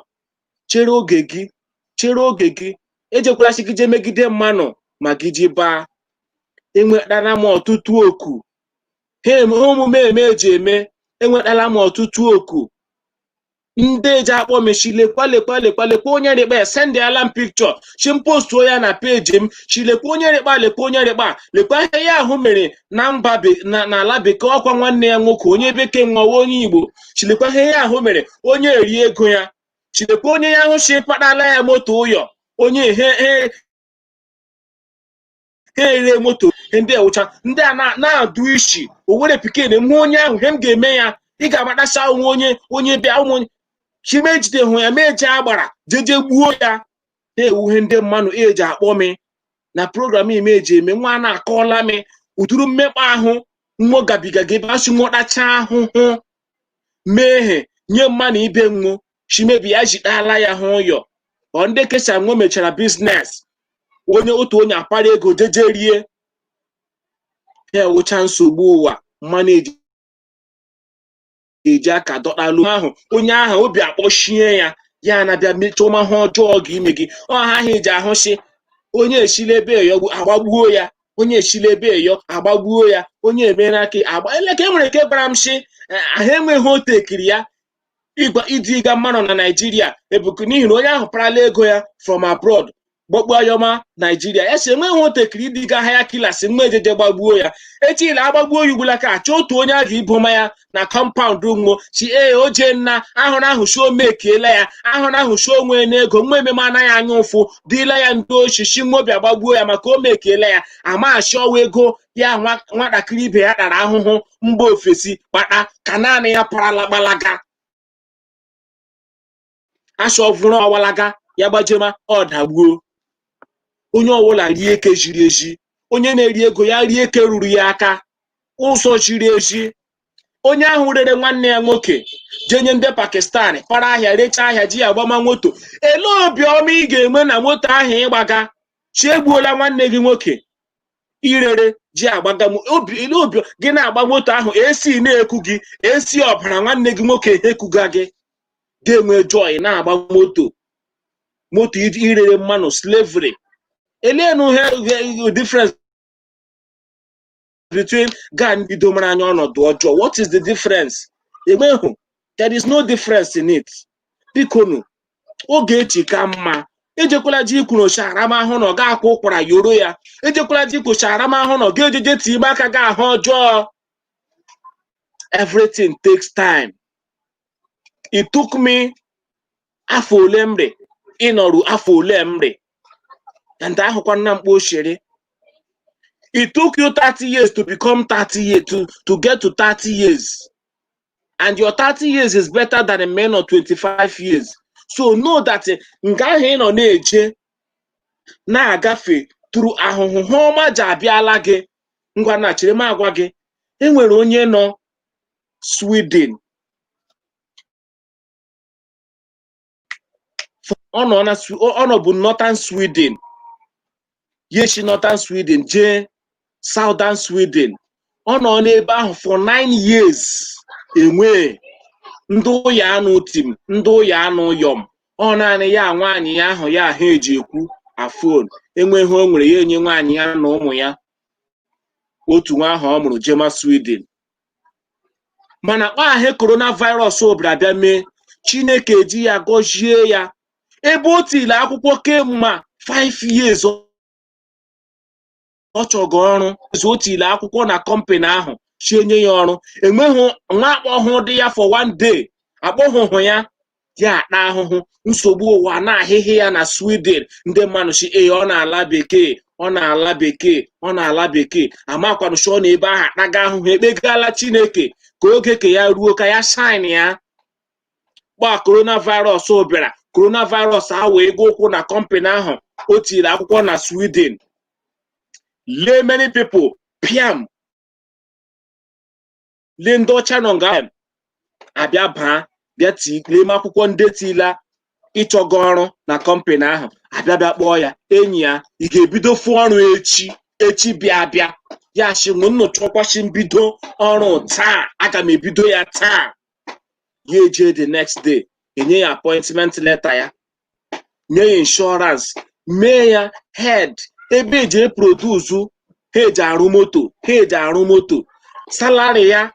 Chere oge gị, chere oge gị, ejekwala sị gị jee megide mmanụ ma gị ji baa. Enwetara m ọtụtụ oku ha omume eme eji eme, enwetala m ọtụtụ oku. Ndị eji akpọ mechi, lekwa, lekwa, lekwa, lekwa onye rịkpa ya, sendịala m picture chi m postuo ya na peji m. Chi lekwa onye rịkpa, lekwa onye rịkpa, lekwa ihe ya ahụ mere na mba n'ala bekee. Ọkwa nwanne ya nwoke, onye bekee nwawa onye Igbo. Chilekwa ihe ya ahụ mere, onye eri ego ya. Chilekwa onye ya ahụ shi kpadala ya moto ụyọ, onye he he ha ere moto. Ndị ewụcha ndị a na-adụ isi owere pikin mụ. Onye ahụ, ihe m ga-eme ya, ị ga-agbatasa onwe onye onye bịa ụmụ chime ejide hụ ya ma eji agbara jeje gbuo ya. Na-ewu ihe ndị mmadụ eji akpọ m na program ime eji eme nwa na-akọọla m ụdịrị mmekpa ahụ nwo gabiga gị ebe asị nwụtacha ahụhụ mehie nye mmadụ ibe nwo chimebi ya jitala ya hụ ụyọ. Ọ ndị kesa nwo mechara business, onye otu onye apara ego jeje rie ya. Ewụcha nsogbu ụwa mmanụ eji eji aka dọtalụ ahụ onye ahụ obi akpọchie ya, ya na-abịa mechaa ụma ha ọjọọ ga ime gị ọha ahụ eji ahụsị onye esila ebe eyọ agbagbuo ya, onye esila ebe eyọ agbagbuo ya, onye emere aka agba eleke. Enwere ike gwara m sị ahụ enweghị otu ekiri ya ịgwa ịdị ịga mmanụ na Naijiria ebuku, n'ihi na onye ahụ parala ego ya from abroad gbakpuo ayọma Naijiria. Ya sị enweghị otu ekiri ịdịga ahịa kilasi nwa ejeje gbagbuo ya. Echila agbagbuo ya ugbula ka achọ otu onye a ga-iboma ya na compound nwo si ee o jee nna ahụrụ ahụ si ome ekiela ya ahụrụ ahụ si onwe n'ego nwa ememe anaghị anya ụfụ dịla ya ndị ochi si nwobi agbagbuo ya maka o mekiela ya amachi ọwa ego ya. Nwatakịrị ibe ya tara ahụhụ mba ofesi kpata ka naanị ya parala gbalaga asha ọvụrụ ọwalaga ya gbajema ọ dagbuo. Onye ọbụla rie eke ziri ezi, onye na-eri ego ya rie eke ruru ya aka ụzọ ziri ezi. Onye ahụ rere nwanne ya nwoke jenye ndị Pakistan para ahịa, rechaa ahịa ji ya gbama moto, ele obiọma ị ga-enwe na moto ahụ ịgbaga chi egbuola nwanne gị nwoke irere ji agbaga obi. Ele obi gị na-agba moto ahụ esi na-eku gị esi ọbara nwanne gị nwoke ekuga gị ga-enwe joy na-agba moto moto irere mmanụ slavery. Elenu ihe difference between ga bido mara anya ọnọdụ ọjọọ? What is the difference? Enweghị, there is no difference in it. Bikonu, oge echi ka mma. Ejekwala ji ikwuru ochi aramahụ na ọ ga-akwa ụkwara yoro ya. Ejekwala ji ikwochi aramahụ na ọ ga-ejeje tigbe aka gị ahụ ọjọọ. Everything takes time. It took me afọ ole m rị ịnọrụ, afọ ole m rị and ahụkwa nna mkpa oshere. It took you 30 years to become 30 years, to get to 30 years, and your 30 years is better than a man of 25 years. So know that nke ahụ ị nọ na-eje na-agafe tụrụ ahụhụ ha ọma ji abịala gị. Ngwa na chere m agwa gị, enwere onye nọ Sweden, ọ nọ na ọ nọbụ Northern Sweden, ya esi Northern Sweden jee Southern Sweden. Ọ nọ n'ebe ahụ for 9 years. Enwe ndị ụya anụ tim, ndị ụya anụ yọm. Ọ naanị ya, nwaanyị ya ahụ ya ahụ eji ekwu afon enweghị o nwere ya enye nwaanyị ya na ụmụ ya otu nwa ahụ ọ mụrụ jema Sweden. Mana kpa coronavirus obere abịa mee, Chineke eji ya gọzie ya ebe o tiri akwụkwọ kemgbe 5 years ọ chọgo ọrụ. O tiri akwụkwọ na company ahụ chi enye ya ọrụ. Enweghị nwa akpọhụ dị ya for one day akpọhụhụ ya, ya akpa ahụhụ nsogbu ụwa na-ahịhị ya na Sweden. Ndị mmadụ si ee ọ na-ala bekee, ọ na-ala bekee, ọ na-ala bekee. Amakwanụ ọ na ebe ahụ akpaga ahụhụ ekpegala Chineke ka oge ka ya ruo ka ya shine ya. Gba coronavirus bịara, coronavirus awa ego ụkwụ na company ahụ o tiri akwụkwọ na Sweden. Lee many people piam, lee ndị ọcha nọ nga abịa baa bịa lee m akwụkwọ ndị tila ịchọgo ọrụ na company ahụ abịa bịa kpọọ ya enyi ya, ị ga-ebido fụ ọrụ echi echi bịa bịa ya shi nnụ chọkwachi mbido ọrụ taa, aga m ebido ya taa. Ya eje the next day, enye ya appointment letter, ya nye ya insurance, mee ya head ebe eji eproduce ha eji arụ moto, ha eji arụ moto. Salary ya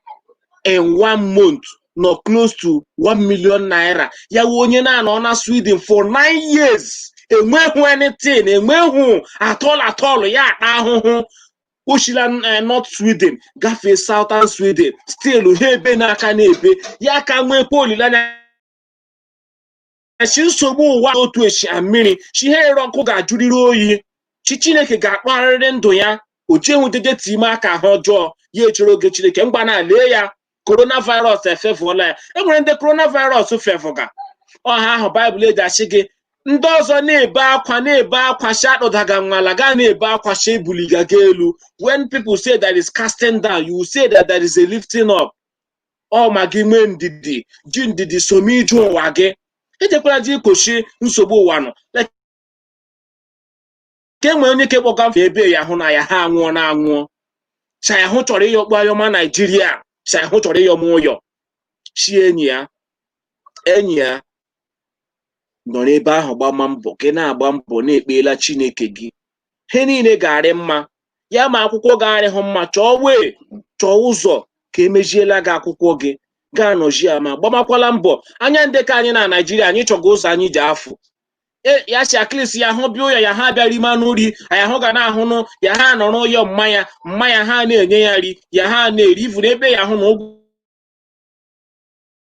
in one month Nọ close to 1 million naira. Ya wụ onye na-anọ na Sweden for 9 years, enweghị anything, enweghị atọl atọl, ya akpa ahụhụ. Oshila North Sweden gafee Southern Sweden, still ha ebe n'aka na-ebe ya ka nwekwa olileanya chi nsogbu ụwa. Otu echi mmiri chi ihe ere ọkụ ga-ajụrịrị oyi, chi Chineke ga-akpagharịrị ndụ ya. O jehu jeje time aka ha ọjọọ, ya echere oge Chineke. Mgba na lee ya, coronavirus efevuola ya. Enwere ndị coronavirus fevụga ọha ahụ. Baịbụl eji achị gị ndị ọzọ na-ebe akwa, na-ebe akwa, shi akpụdaga nwala gaa na-ebe akwa, shi ebuliga gị elu. When people say that is casting down, you will say that there is a lifting up. Ọ ma gị nwee ndidi, ji ndidi some ije ụwa gị. Ejekwala ji kochi nsogbu ụwa nọ like ka e nwere onye ke kpọga mfe ebe ya hụ na ya ha anwụọ na anwụọ cha ya hụ chọrọ ịyọkpụ ayọma Naijiria, cha ya hụ chọrọ ịyọm ụyọ chi enyi ya. Enyi ya nọrọ ebe ahụ, gbama mbọ gị, na-agba mbọ, na-ekpela Chineke gị. Ihe niile ga-arị mma ya. Ma akwụkwọ ga-arịhụ mma, chọọ wee chọọ ụzọ ka emeziela gị akwụkwọ gị, gaa nọji ya. Ma gbamakwala mbọ anya ndị ka anyị na Naijiria, anyị chọga ụzọ anyị ji afụ ya si at least ya hụ bịa ụyọ ya, ha bịara ime anụ ri ya hụ ga na-ahụnụ ya, ha nọrọ ụyọ mmanya mmanya, ha na-enye ya nri ya, ha na-eri ivu n'ebe ya hụ na ụgwọ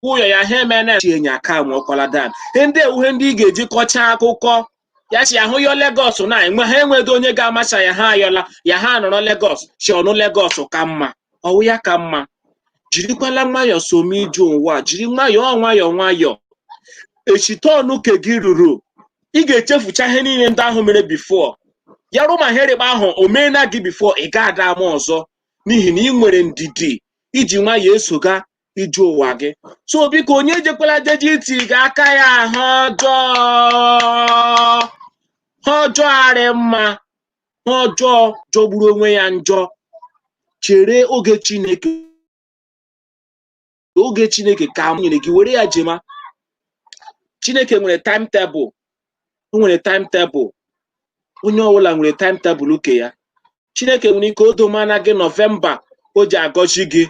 ụyọ ya ha emena chi enyi aka nwụọkwala dan. Ihe ndị ewuhe ndị ị ga-eji kọchaa akụkọ ya si ahụ yọ Legọs na enwe ha enwedo onye ga-amacha ya. Ha ayọla ya, ha nọrọ Legọs si ọnụ Legọs ka mma, ọwụ ya ka mma. Jirikwala nwayọọ some ije ụwa, jiri nwayọọ nwayọọ nwayọọ. Echi tọọnụ ke gị ruru, ị ga-echefucha ihe niile ndị ahụ mere before ya rụ. Ma herịkpa ahụ o meela gị before, ị ga-ada ama ọzọ, n'ihi na ị nwere ndidi iji nwayọọ esoga ije ụwa gị. So biko, onye ejekwala jeje iti gị aka ya ahụ ọjọọ. Ha ọjọọ arị mma, ha ọjọọ jọgburu onwe ya njọ. Chere oge Chineke, oge Chineke ka nyere gị, were ya jema. Chineke nwere timetable, o nwere timetable. Onye ọbụla nwere timetable uke ya. Chineke nwere ike odomana gị Nọvemba o ji agọzi gị,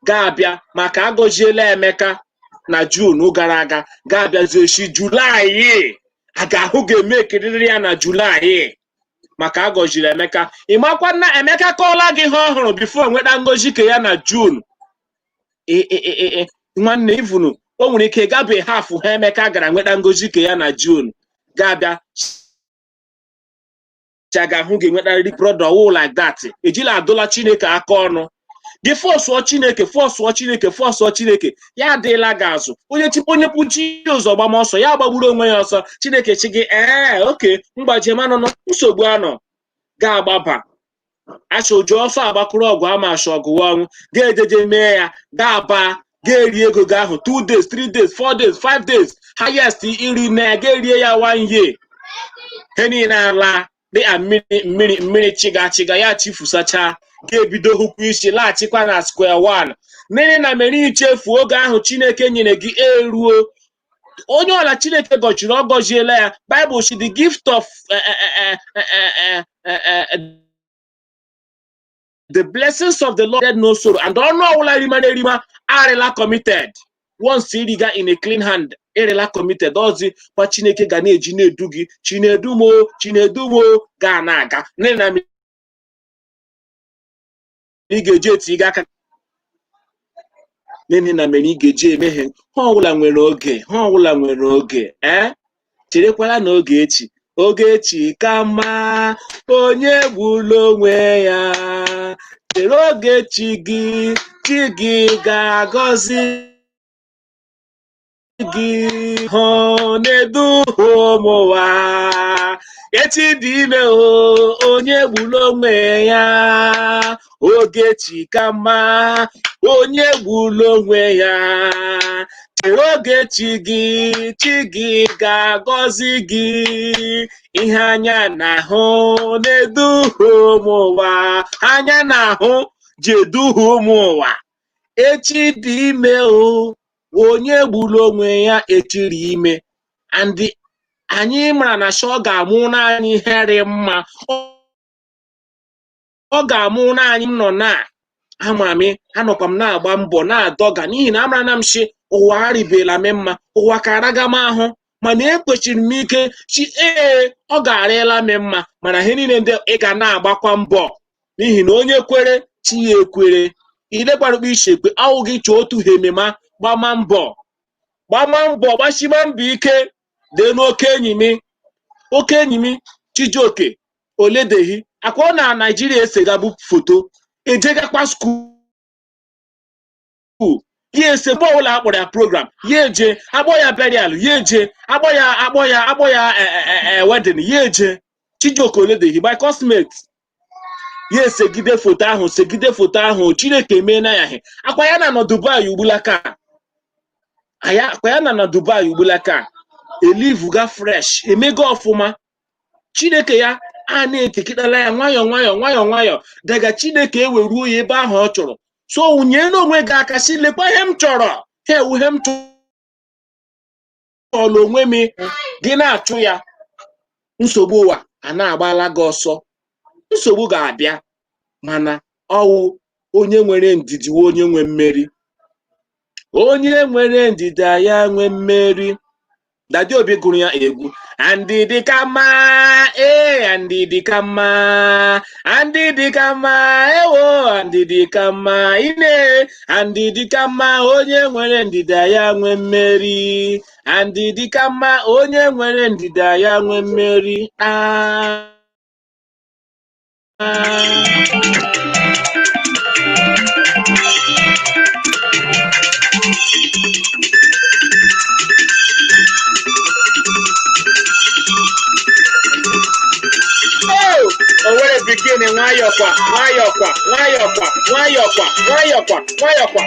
ga-abịa maka agọziela Emeka na Jun gara aga, ga-abịazi echi Julaị a ga-ahụ ga-eme ekiriri ya na Julaị maka agọziri Emeka. Ị makwa na Emeka kọọla gị ihe ọhụrụ before nweta ngozi ke ya na Jun. Nwanne ivunu, o nwere ike gabe hafụ ha Emeka gara nweta ngozi ke ya na Jun, ga-abịa ga-ahụ ga-enwetarịrị. Brother, ọwụ like that. Ejila adụla Chineke aka ọnụ gị. Forceụọ Chineke, forceụọ Chineke, forceụọ Chineke, ya adịla gị azụ. Onye onye kpuchi ụzọ gbama ọsọ, ya gbagburu onwe ya ọsọ. Chineke chi gị ee oke mgbaji manụ nsogbu anọ ga-agbaba acha oji ọsọ agbakụrụ ọgụ ama asha ọgụwa ọnwụ ga-ejeje mee ya, ga-aba ga-eri ego gị ahụ 2 days, 3 days, 4 days, 5 days, highest iri na ya ga-erie ya 1 year. He niile ala dị ka mmiri mmiri mmiri, chiga chiga ya chifusacha, ga-ebido hụkwa isi laghachikwa na square one. N'ihi na mere ichefu oge ahụ Chineke nyere gị eruo. Onye ọla Chineke gọchiri, ọ gọziela ya. Bible si the gift of the blessings of the Lord no sorrow, and ọnụ ọbụla rimara erima arịla committed. Once iriga in a clean hand, ịrịla committed. Ọzi kwa Chineke ga na-eji na-edu gị. Chinedumo, Chinedumo, ga na-aga nne na ị ga-eji eti gị aka nne na mere ị ga-eji emehie. Ha ọbụla nwere oge, ha ọbụla nwere oge. Ee, cherekwala na oge echi, oge echi ka mma. Onye gburu onwe ya, chere oge chi gị, chi gị ga-agọzi gị. Hụ na-edu ụmụ ụwa echi dị ime o. Onye gburu onwe ya, oge chi ka mma. Onye gburu onwe ya, chere oge chi gị, chi gị ga-agọzi gị. Ihe anya na-ahụ na-eduhie ụmụ ụwa, anya na-ahụ ji eduhie ụmụ ụwa. Echi dị ime o. Onye gburu onwe ya echiri ime, and anyị mara na shọ ga-amụ naanị ihe dị mma, ọ ga-amụ naanị nọ na Amara m, anọkwa m na-agba mbọ na-adọga, n'ihi na amara na m shi ụwa arịbela m mma, ụwa ka araga m ahụ, mana ekwechiri m ike chi ee, ọ ga-arịla m mma. Mana ihe niile ndị ị ga na-agbakwa mbọ, n'ihi na onye kwere, chi ya ekwere. Ilekwarụkpa iche ekwe awụ gị chọọ otu ha emema, gbama mbọ, gbama mbọ, gbachima mbọ ike. Dee n'oke enyi m, oke enyi m Chijioke Oledehi, akwa ọ na Naijiria esegabu foto, ejegakwa school ya ese. Mgbe ọbụla akpọrọ ya program, ya eje. Akpọ ya burial, ya eje. Akpọ ya, akpọ ya, akpọ ya wedding, ya eje. Chijioke Oledehi, my classmate, ya esegide foto ahụ, segide foto ahụ. Chineke mee na ya he akwa ya na nọ Dubai ugbulaka aya, akwa ya na nọ Dubai ugbulaka, elivuga fresh, emego ọfụma. Chineke ya a na-etekịtala ya nwayọọ nwayọọ nwayọọ nwayọọ, daga Chineke eweruo ya ebe ahụ ọ chọrọ. So nye n'onwe gị aka, si lekwa ihe m chọrọ, ha ewu ihe m chọrọ onwe m. Gị na-achụ ya, nsogbu ụwa a na-agbala gị ọsọ. Nsogbu ga-abịa, mana ọwụ onye nwere ndidi wụ onye nwe mmeri. Onye nwere ndidi ya nwe mmeri. Daddy Obi gụrụ ya egwu, "Ndidi ka mma." Ee, ndidi ka mma, ndidi ka mma, ewo, ndidi ka mma, ine, ndidi ka mma. Onye nwere ndidi ya nwe mmeri. Ndidi ka mma, onye nwere ndidi ya nwe mmeri. Ah. Oh, Owerri pikin, nwayọkwa, nwayọkwa, nwayọkwa, nwayọkwa, nwayọkwa, nwayọkwa.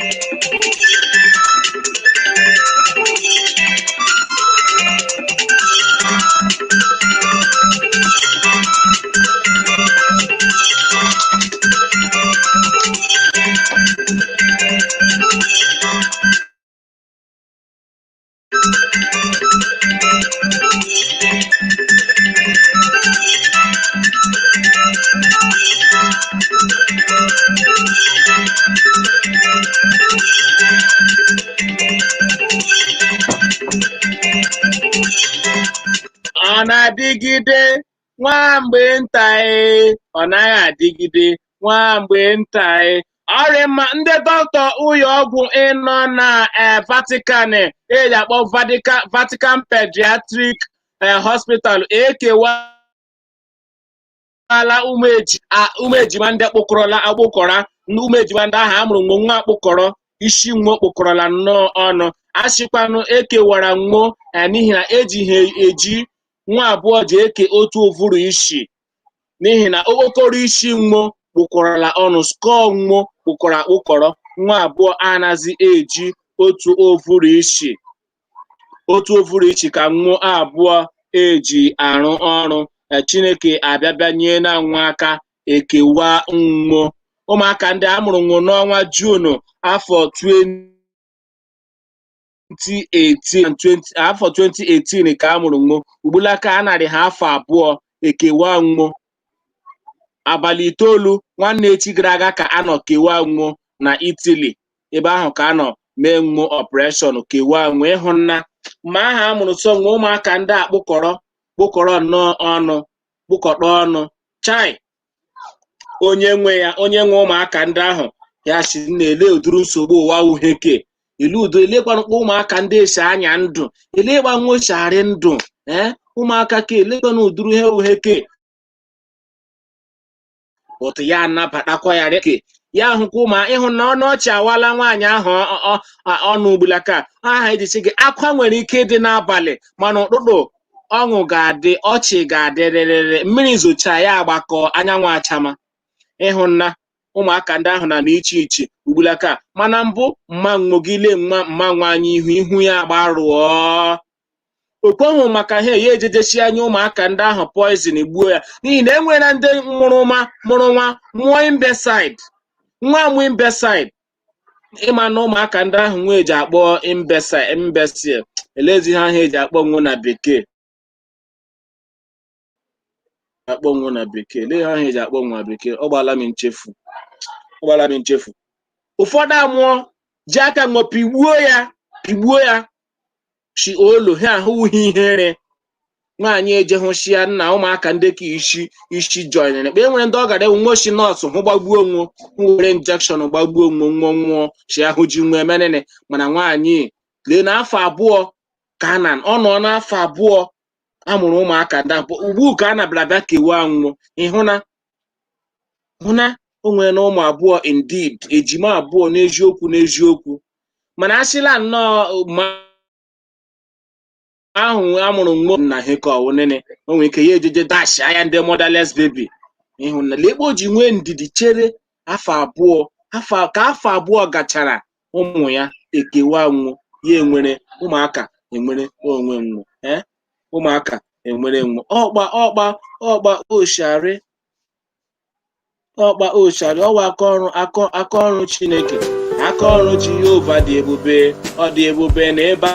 Ọ na-adịgide nwa mgbe nta e, ọ naghị adịgide nwa mgbe nta e. Ọrịa mma ndị dọkịta ụlọ ọgwụ ịnọ na Vatican eji akpọ Vatican Pediatric Hospital ekewala ụmụ ejima ndị kpụkọrọla akpụkọrọ, ụmụ ejima ndị ahụ amụrụ nwo nwa akpụkọrọ isi nwo kpụkọrọla nnọọ ọnụ. Asịkwanụ ekewara nwo n'ihi na eji ha eji nwa abụọ ji eke otu ụvụrụ isi, n'ihi na okpokoro isi nwo kpụkọrọla ọnụ, skull nwo kpụkọrọ akpụkọrọ. Nwa abụọ anaghị eji otu ụvụrụ isi, otu ụvụrụ isi ka nwo abụọ eji arụ ọrụ. Chineke abịabịa nye na nwa aka ekewa nwo ụmụaka ndị a mụrụ nwo n'ọnwa Juunu afọ 2018, afọ 2018 ka a mụrụ nwo. Ugbulaka anarị ha afọ 2 ekewa nwo. Abalị 9 nwanne echi gara aga ka anọ kewa nwo na Italy, ebe ahụ ka anọ mee nwo operation kewa nwo. Ịhụ nna ma aha a mụrụ so nwo ụmụaka ndị a kpụkọrọ kpụkọrọ nnọọ ọnụ, kpụkọta ọnụ. Chai, onye nwe ya, onye nwe ụmụaka ndị ahụ ya si na-ele ụdịrị nsogbu ụwa uheke ele udo elekwanụkwa ụmụaka ndị esi anya ndụ, elekwa nwochigharị ndụ ee ụmụaka ka elekwana ụdịrị ihe uheke ụtụ ya anabatakwa ya reke ya hụkwa ụmụ ịhụ na ọnụ ọchị awala nwaanyị ahụ ọnụ ugbulaka aha eji sị gị akwa nwere ike ịdị n'abalị, mana ụtụtụ ọṅụ ga-adị, ọchị ga-adịrịrịrị. Mmiri zochaa ya agbakọ, anyanwụ achama. Ịhụ nna ụmụaka ndị ahụ na iche iche ugbulaka. Mana mbụ mma nwogile nwa mma nwaanyị ihu ihu ya agbarụọ okwohụ maka ha ya ejejesi anya ụmụaka ndị ahụ poison gbuo ya, n'ihi na enwela ndị mụrụ nwa mụrụ nwa mụọ imbecile, nwa mụ imbecile. Ịma na ụmụaka ndị ahụ nwa eji akpọ imbecile, imbecile elezi ha ahụ eji akpọ nwa na bekee, akpọ nwa na bekee, lee ha ahụ eji akpọ nwa bekee. Ọ gbala m nchefu, ọ gbala m nchefu. Ụfọdụ amụọ ji aka ṅụọ pigbuo ya, pigbuo ya shi olu ha ahụghị ihere. Nwaanyị ejehụshia nna ụmụaka ndị ka isi isi joinere kpa. Enwere ndị ọ gara ewu nwoshi nọọsụ hụ gbagbuo onwe, hụ were injection gbagbuo onwe, nwụọ nwụọ shi ahụ ji nwee menene. Mana nwaanyị lee na afọ 2 ka a na ọ nọ n'afọ 2 a mụrụ ụmụaka ndị abụọ ugbu ka a na-abịara bịa kewaa nwụọ. Ịhụna hụna o nwere na ụmụ 2, indeed ejima 2 n'eziokwu n'eziokwu. Mana asịla nnọọ ma ahụ amụrụ nwa na ihe ka ọwụ nene, o nwere ike ya ejeje dash anya ndị motherless baby. Ịhụ na lekpe o ji nwee ndidi chere afọ 2, afọ ka afọ 2 gachara ụmụ ya ekewa nwụ, ya enwere ụmụaka enwere onwe nwụ, ụmụaka enwere nwụ. Ọkpa ọkpa ọkpa oshari, ọkpa oshari, ọwa aka ọrụ, aka aka ọrụ Chineke, aka ọrụ Jehova dị ebube, ọ dị ebube na ebe.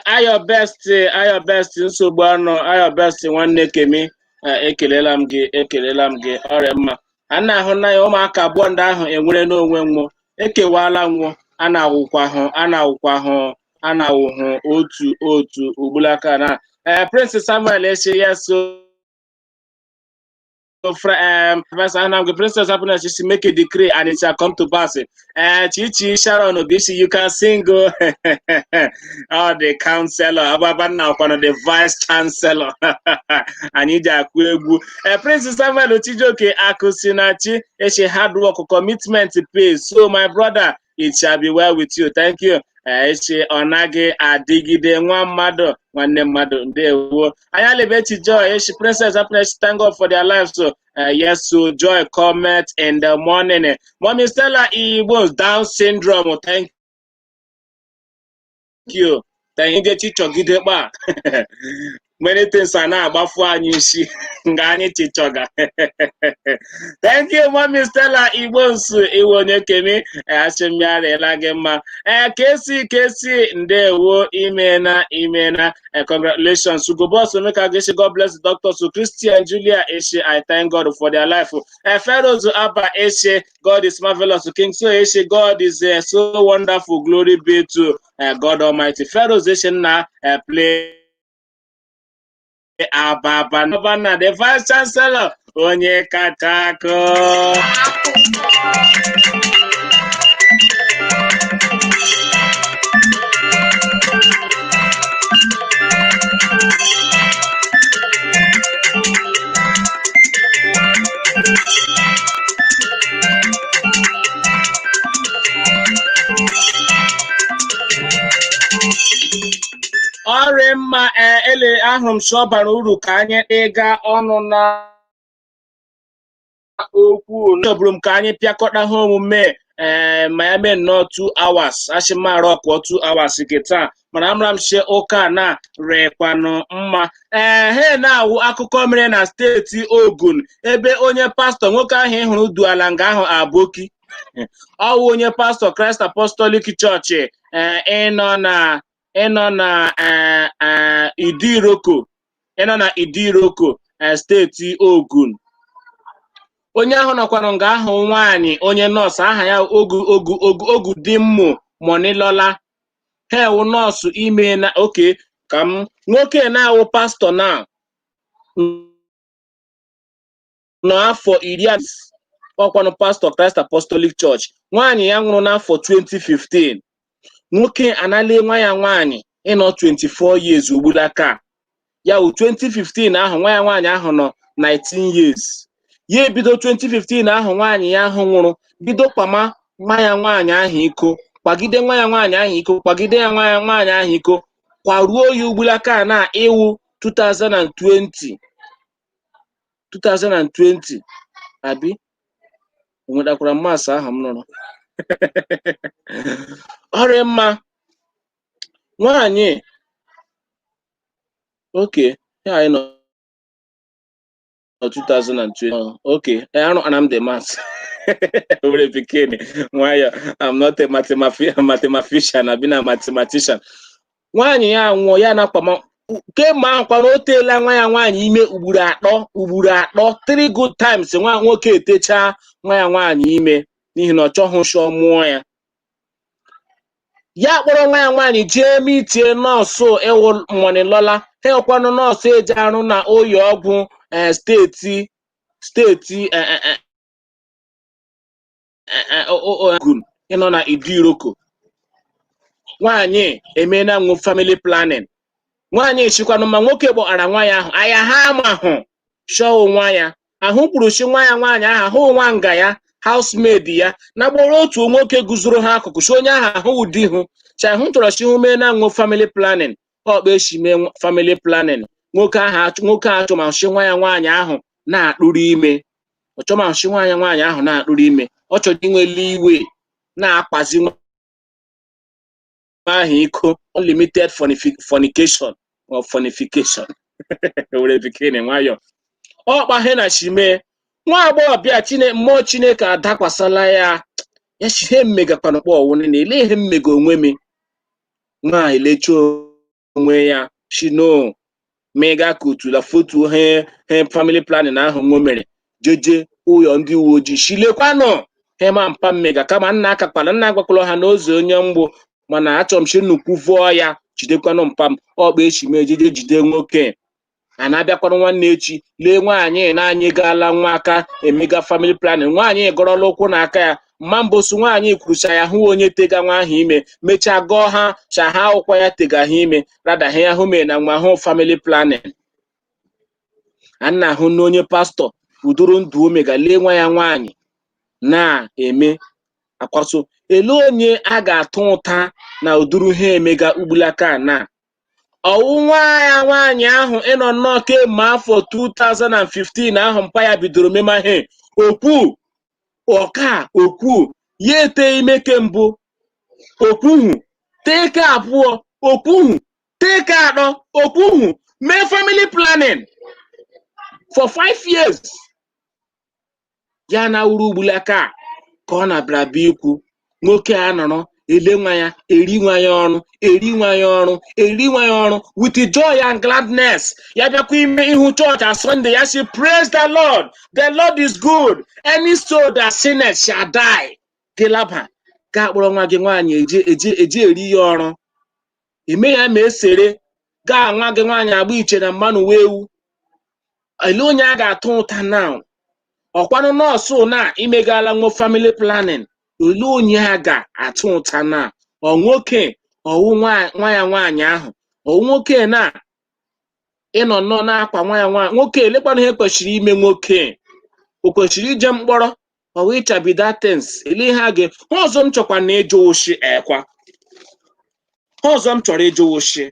Ayo Best, Ayo Best, nsogbu anọ. Ayo Best nwanne Kemi, ekelela m gị, ekelela m gị. Ọrịa mma a na-ahụ na ya ụmụaka 2 ndị ahụ enwere n'onwe nwụ, ekewala nwụ, a na-awụkwa hụ, a na-awụkwa hụ, a na-awụhụ otu otu ugbulaka na. Prince Samuel eche ya so Professor Anamgi, Princess Happiness, she make a decree and it shall come to pass. Chichi Sharon Obishi, you can sing. Oh, the counselor, Ababa one of the vice chancellor. Anyị ji akụ egwu. Prince Samuel Chijioke Akusinachi, eche hard work, commitment pays. So my brother, it shall be well with you. Thank you. Eche ọ naghị adịgide nwa mmadụ, nwanne mmadụ, ndewo. Anyalebechi Joy, echi Princess Happiness, thank God for their lives. So, yes, so joy comment in the morning. Mommy Stella Igbo, Down syndrome, thank you. Thank you, Chichogide kpa. Many things are na-agbafu anyị isi nga anyị chichọga. Thank you, Mommy Stella Igbo nsu iwe onye kemi, asị m ya rịla gị mma. Kesi Kesi, ndewo, imena imena. Congratulations. Ugo Boss Omeka Geshi, God bless the doctors. So Christian Julia Eshe, I thank God for their life. Pharaoh Abba Eshe, God is marvelous. King So Eshe, God is so wonderful. Glory be to God Almighty. Pharaoh Eshe na play Ababa na the Vice Chancellor onye kacha akụ. Ọrịa mma ele ahụrụ m sị ọ bara uru ka anyị ịga ọnụ na okwu chọburu m ka anyị pịakọta ha omume ma ya mee nnọọ 2 hours asị m arụ ọkụọ 2 hours nke taa, mana amara m sị ụka na rekwanụ mma. He na-awụ akụkọ mere na steeti Ogun ebe onye pastọ nwoke ahụ ị hụrụ duala nga ahụ aboki ọwụ onye pastọ Christ Apostolic Church ịnọ na Idiroko, ịnọ na Idiroko, steeti Ogun. Onye ahụ nọkwanụ nga ahụ nwaanyị onye nọọsụ aha ya Ogu Ogu Ogu Ogudimmu Monilola, ha ewu nọọsụ ime na oke ka m nwoke na-awụ pastọ na nọ afọ 10 ọkwanụ pastọ Christ Apostolic Church. Nwaanyị ya nwụrụ n'afọ 2015. Nwoke anala nwa ya nwaanyị ịnọ 24 years ugbulaka ya wụ 2015 ahụ nwa ya nwaanyị ahụ nọ 19 years. Ya ebido 2015 ahụ nwaanyị ya ahụ nwụrụ, bido kwama nwa ya nwaanyị ahụ iko, kwagide nwa ya nwaanyị ahụ iko, kwagide ya nwa ya nwaanyị ahụ iko, kwaruo ya ugbulaka na ịwụ 2020 2020 abi o nwetakwara maths ahụ m nụrụ ọrịa mma nwaanyị. Oke ya anyị nọ 2020. Okay, arụ ana m the maths were pikin nwayọ. I'm not a mathematician, abi na mathematician. Nwaanyị ya nwụọ, ya na-akwama kemgbe ahụ kwana o teela nwa ya nwaanyị ime ugboro atọ, ugboro atọ, three good times. Nwa nwoke etechaa nwa ya nwaanyị ime n'ihi na ọ chọghị nshọ mụọ ya. Ya kpọrọ nwa ya nwaanyị jee mitie nọọsụ ịwụ Monilola. Ha ekwanụ nọọsụ eji arụ na ụlọ ọgwụ steeti Ogun ịnọ na Idiroko. Nwaanyị emeela nwu family planning. Nwaanyị chịkwanụ ma nwoke kpọghara nwa ya ahụ aya ha amahụ shọọ nwa ya ahụ kwuru shi nwa ya nwaanyị ahụ ahụ nwa nga ya housemaid ya na gboro otu nwoke guzoro ha akụkụ shi onye ahụ ahụ ụdị hụ cha ahụ chọrọ shi hụ mee na nwu family planning. Ọkpa eshi mee family planning, nwoke ahụ nwoke achọmashi nwa ya nwaanyị ahụ na-akpụrụ ime. Ọchọmashi nwa ya nwaanyị ahụ na-akpụrụ ime. Ọ chọrọ inwele iwe na-akpazi nwa ahụ iko, unlimited fornication or fornication were bekee nwayọ. Ọkpa he na shime nwa agbọghọbịa chine mmụọ Chineke adakwasala ya. Ya shi he mmegakwana kpọ ọwụnị na ele ihe mmega onwe m nwa elecha onwe ya shino mega kutula foto he he family planning ahụ nwo mere jeje ụyọ ndị uwe ojii shilekwanụ he ma mpa mmega kama nna akakpala nna agwakwala ha n'ozu onye mgbu mana achọrọ m shi nnukwu vụọ ya jidekwanụ mpa m. Ọkpa echi mee jeje jide nwoke a na-abịakwanụ nwanne echi lee nwaanyị na-anyị gaala nwa aka emega family planning. Nwaanyị gọrọla ụkwụ na aka ya mma mbụsụ. Nwaanyị kwurucha ya hụ onye tega nwa ahụ ime, mechaa gọọ ha cha ha ụkwa ya tega ha ime rada ha ya hụ mee na nwa hụ family planning. A na-ahụ na onye pastọ udoro ndụ omega lee nwa ya nwaanyị na-eme akwaso ele onye a ga-atụ ụta na ụdụrụ ha emega ugbulaka na ọwụ nwa ya nwaanyị ahụ ịnọ nnọọ kemgbe afọ 2015 ahụ mpa ya bidoro memahe okwu ọka okwu ya ete ime kembụ okwuhu teke abụọ okwuhu teke atọ okwuhu mee family planning for 5 years ya na wuru ugbulaka ka ọ na-abịara bịa ikwu. Nwoke a nọrọ ele nwa ya eri nwa ya ọrụ eri nwa ya ọrụ eri nwa ya ọrụ with joy and gladness. Ya bịakwa ime ihu chọọchị a Sunday, ya sị, "Praise the Lord, the Lord is good. Any soul that sinneth shall die." Gị laba ga akpọrọ nwa gị nwaanyị eje eje eje eri ya ọrụ eme ya ma esere gaa nwa gị nwaanyị agba iche na mmanụ wee ewu. Ele onye a ga-atụ ụta now? Ọkwanụ nọọsụ na imegala nwo family planning. Ole onye a ga-atụ ụta na ọ nwoke ọwụ nwa ya nwaanyị ahụ ọwụ nwoke na ịnọ nnọọ na-akwa nwa ya nwaanyị? Nwoke elekwana ihe kwesịrị ime nwoke o kwesịrị ije mkpọrọ ọwụ ịchabida things. Ele ihe a ga ha ọzọ m chọkwa na ịjụ ụshị ekwa ha ọzọ m chọrọ ịjụ ụshị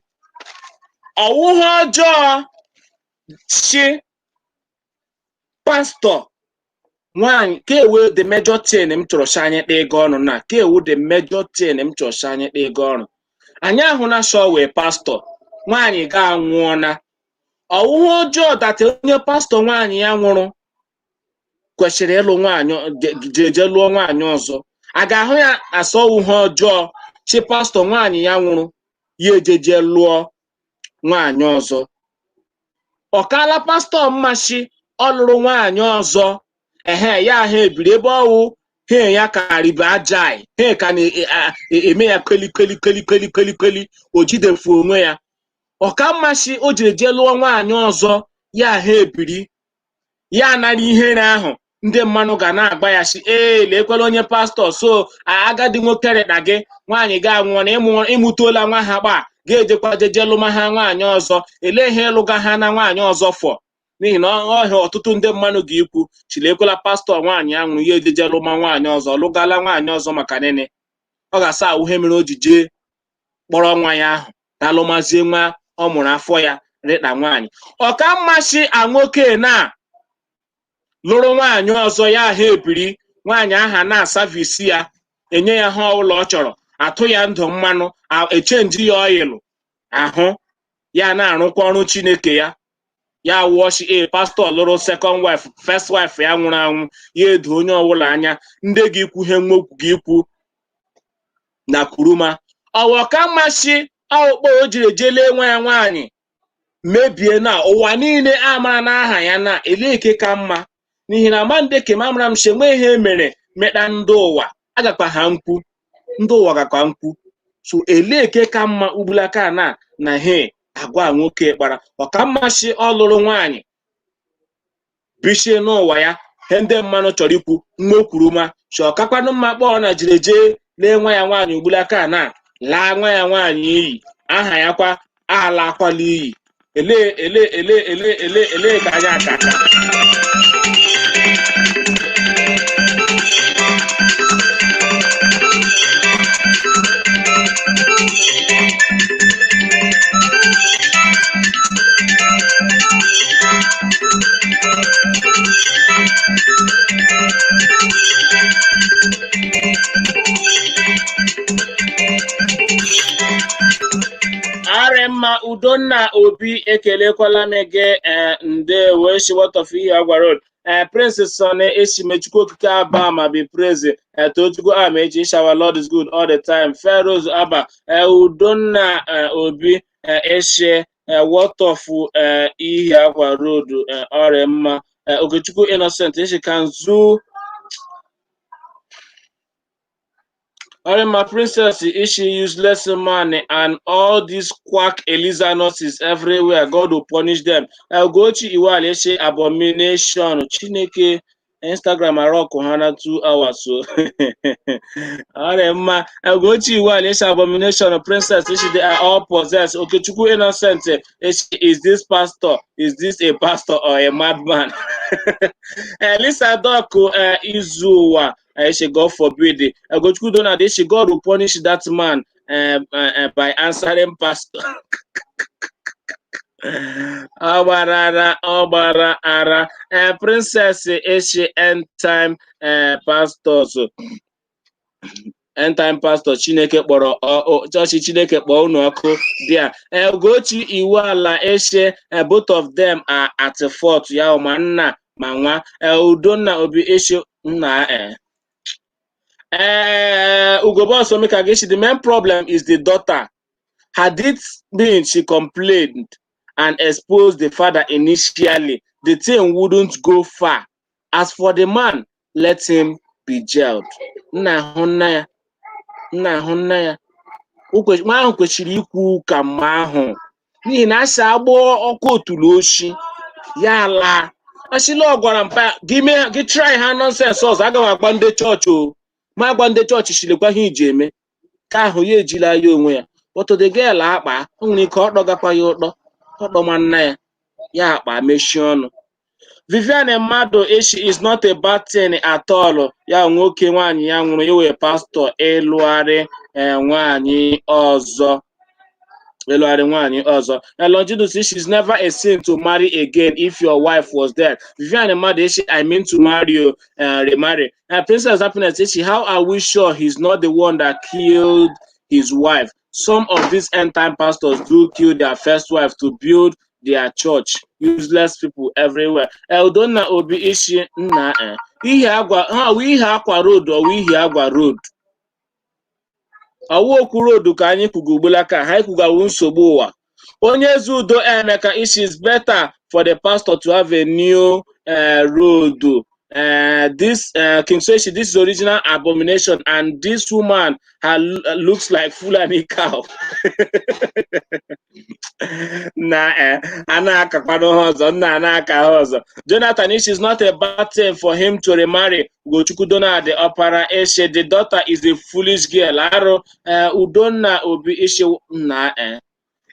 ọwụ ha ọjọọ shi pastọ nwaanyị kewe. The major thing m chọrọ shi anyị kpa ego ọnụ na kewu, the major thing m chọrọ shi anyị kpa ego ọnụ anyị ahụ na shọ wee pastọ nwaanyị ga anwụọna ọwụhụ ọjọọ that onye pastọ nwaanyị ya nwụrụ kwesịrị ịlụ nwaanyị jeje lụọ nwaanyị ọzọ. A ga-ahụ ya asọwụ ha ọjọọ chi pastọ nwaanyị ya nwụrụ ya ejeje lụọ nwaanyị ọzọ. Ọkala pastọ mmachi ọ lụrụ nwaanyị ọzọ ehe ya ahụ ebiri ebe ọwụ he ya ka ribe ajai he ka na-eme ya kweli kweli kweli kweli kweli kweli o jidefu onwe ya. Ọka mmachi o jiri jee lụọ nwaanyị ọzọ ya ahụ ebiri ya anara ihere ahụ. Ndị mmanụ ga na-agba ya si ee, lekwala onye pastọ. So agadi nwoke rịda gị nwaanyị ga anwụọ na ịmụtuola nwa ha gba ga-ejekwa jeje lụma ha nwaanyị ọzọ. Elee ihe ịlụga ha na nwaanyị ọzọ fọ? N'ihi na ọhịa ọtụtụ ndị mmanụ ga-ikwu chilekwala pastọ nwaanyị ya nwụrụ, ya ejeje lụma nwaanyị ọzọ, lụgala nwaanyị ọzọ. Maka nịnị ọ ga-asa ahụ ihe mere o ji jee kpọrọ nwa ya ahụ na alụmazie nwa ọ mụrụ afọ ya rịta nwaanyị? Ọka mmasị anwoke na lụrụ nwaanyị ọzọ, ya ahụ ebiri nwaanyị aha na-aservice ya, enye ya ha ụlọ ọ chọrọ, atụ ya ndụ mmanụ, echange ya oil ahụ, ya na-arụkwa ọrụ Chineke ya. Ya wụọchi e pastọ lụrụ second wife, first wife ya nwụrụ anwụ, ya edo onye ọbụla anya. Ndị gị ikwu ihe nwokwu gị ikwu na kuruma ọwa ka mmasị ọkpọ o jiri jee lee nwa ya nwaanyị mebie na ụwa niile amara n'aha ya na eleke ka mma. N'ihi na amandeke amara m si enwe ihe mere mekpa ndị ụwa agakwa ha nkwu, ndị ụwa gakwa nkwu. So eleke ka mma ugbulaka na he agwa nwoke kpara ọka mmasị ọ lụrụ nwaanyị bichie n'ụwa ya. Ihe ndị mmanụ chọrọ ikwu mmokwuruma si ọkakwanụ mma kpọọ na jiri jee lee nwa ya nwaanyị ugbulaka na laa nwa ya nwaanyị iyi, aha ya kwa ala akwala iyi. Ele ele ele ele ele ele ka anyị aka aka. Arịmma Udonna Obi, ekelekwala m gị. Ee, ndewo. Eshi what of ihe agwa road. Ee, Prince Sonny eshi Mechukwu Okike Aba ma be praise. Ee, Tochukwu Amechi, our Lord is good all the time. Pharaohs Aba. Ee, Udonna Obi eshi what of ihe agwa road. Ọrịmma Okechukwu Innocent eshi Kanzu. Ọrịmma Princess ishi useless man and all these quack Eliza nurses everywhere, God will punish them. Ugochi Iwale ishi abomination. Chineke, Instagram arọkụ ha na 2 hours so. Ọrịmma Ugochi Iwale ishi abomination. Princess ishi they are all possessed. Okechukwu Innocent ishi is this pastor, is this a pastor or a madman? Elisa Doc izu ụwa ishi God forbid. Ugochukwu Donald ishi God will punish that man by answering pastor. Ọ gbara ara, ọ gbara ara. Princess ishi end time pastors, end time pastor, Chineke kpọrọ chọọchị, Chineke kpọọ unu ọkụ bịa. Ugochi Iwuala eshe both of them are at fault, ya ma nna ma nwa. Udonna Obi eshe nna Ugobo Somika Geshi, the main problem is the daughter. Had it been she complained and exposed the father initially, the thing wouldn't go far. As for the man, let him be jailed. Nna ahụ nna ya, nna ahụ nna ya. Nwa ahụ kwesịrị ikwu ụka mgbe ahụ n'ihi na asị agbọ ọkụ otulu oshi ya laa. Asịla ọ gwara mpa gị mee gị try ha nonsense ọzọ, aga m agba ndị chọọchị o ma agba ndị chọọchị chilekwa ihe iji eme ka ahụ ya ejila ya onwe ya. But the girl akpa o nwere ike ọ kpọgakwa ya ụtọ ọkpọma nna ya, ya akpa mechie ọnụ. Vivian mmadụ eshi is not a bad thing at all. Ya nwoke nwaanyị ya nwụrụ iwe pastọ ịlụgharị nwaanyị ọzọ, ịlụgharị nwaanyị ọzọ. Longinus, it is never a sin to marry again if your wife was dead. Vivian mmadụ eshi I mean to marry you, remarry. Princess Happiness eshi how are we sure he's not the one that killed his wife? Some of these end time pastors do kill their first wife to build their church. Useless people everywhere. Eldonna Obi ishi nna ihe agwa ha wụ ihe akwa road ọwụ ihe agwa road ọwụ okwu road ka anyị kwugo ugbula ka ha ekwugawu nsogbu ụwa. Onye eze udo Emeka ishi is better for the pastor to have a new road. This King Soishi, this is original abomination, and this woman her looks like Fulani cow. Na a na-akakwanụ ha ọzọ, nna, a na-aka ha ọzọ. Jonathan, it is not a bad thing for him to remarry. Ugochukwu Donald Opara Eshe, the daughter is a foolish girl. Arụ Udonna Obi Ishe na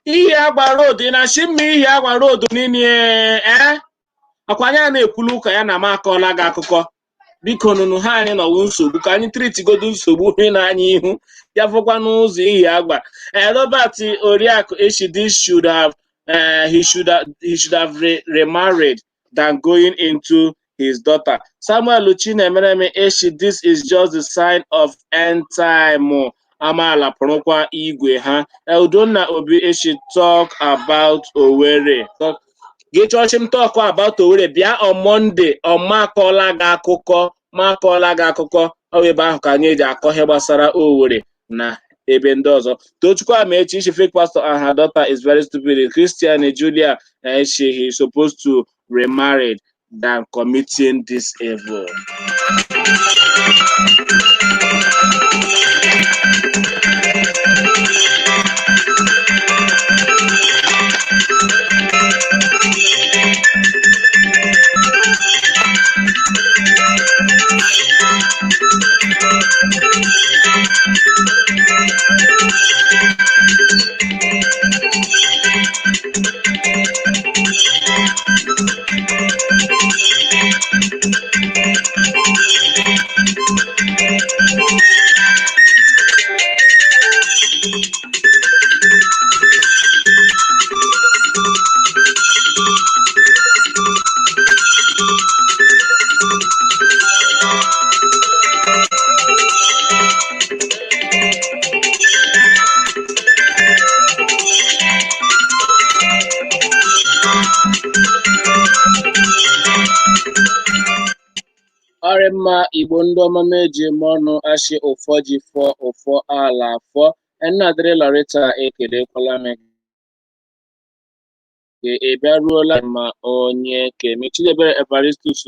ihe agba road na shi mma, ihe agba road niile akwa anyị a na-ekwulu ụka ya na m akọọla gị akụkọ. Biko nụnụ, ha anyị nọwụ nsogbu ka anyị tritigodo nsogbu n'anya ihu ya fụkwa n'ụzọ ihi agba. Robert Oriakụ Eshi, this should have he should have remarried than going into his daughter. Samuel Chinemereme Eshi, this is just the sign of end time. Amaala pụrụkwa igwe ha. Udonna Obi Eshi, talk about Owerri. Talk gị chọọchị m, talk about Owerri, bịa on Monday. Ọma akọọla gị akụkọ, ma akọọla gị akụkọ. Ọ bụ ebe ahụ ka anyị eji akọ ihe gbasara Owerri na ebe ndị ọzọ. Tochukwu Amechi Ishi, fake pastor and her daughter is very stupid. Christian Julia she he is supposed to remarry than committing this evil. Ọrị mma, Igbo ndị ọma m eji eme ọnụ, ashị ụfọ ji fọ ụfọ ala afọ. Nnadịrị Loretta, ekelekwala m gị, ị bịaruola. Ma onye kemi Chidebere Evaristus,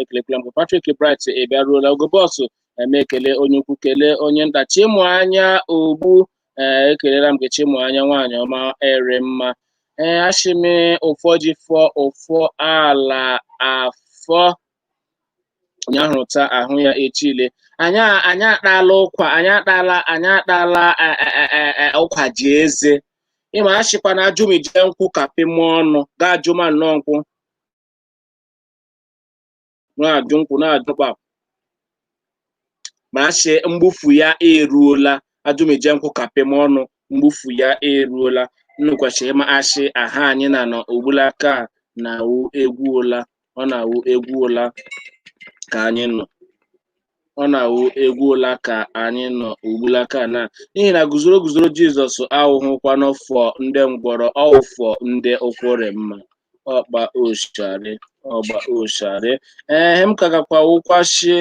ekelekwala m gị. Patrick Bright, ị bịaruola. Ogobọsụ eme, ekele onye ukwu, kelee onye nta. Chimụanya Ogbu, ee, ekelela m gị, Chimụanya, nwaanyị ọma ere mma. Ee, ashị m ụfọ ji fọ ụfọ ala afọ, onye ahụrụ taa ahụ ya echile. Anyị akpala ụkwa, anyị akpala ụkwa ji eze. Ịma achịkwa na ajụmije nkwụ kapị mụọ ọnụ ga-ajụ ma nnọọ nkwụ na-ajụ nkwụ na-ajụkwa ma asị mgbufu ya eruola. Ajụmije nkwụ kapị mụọ ọnụ, mgbufu ya eruola. Nnụ kwesịrị ịma asị aha anyị na nọ ogbulaka na-awụ egwu ụla. Ọ na-awụ egwu ụla ka anyị nọ, ọ na-awụ egwu ụla ka anyị nọ ugbulaka na, n'ihi na guzoro guzoro Jizọs awụhụkwanụ fọ ndị ngwọrọ, ọwụfọ ndị ụkwụrị mma ọkpa oshari ọgba oshari. Ee, m ka gakwa wụkwashie.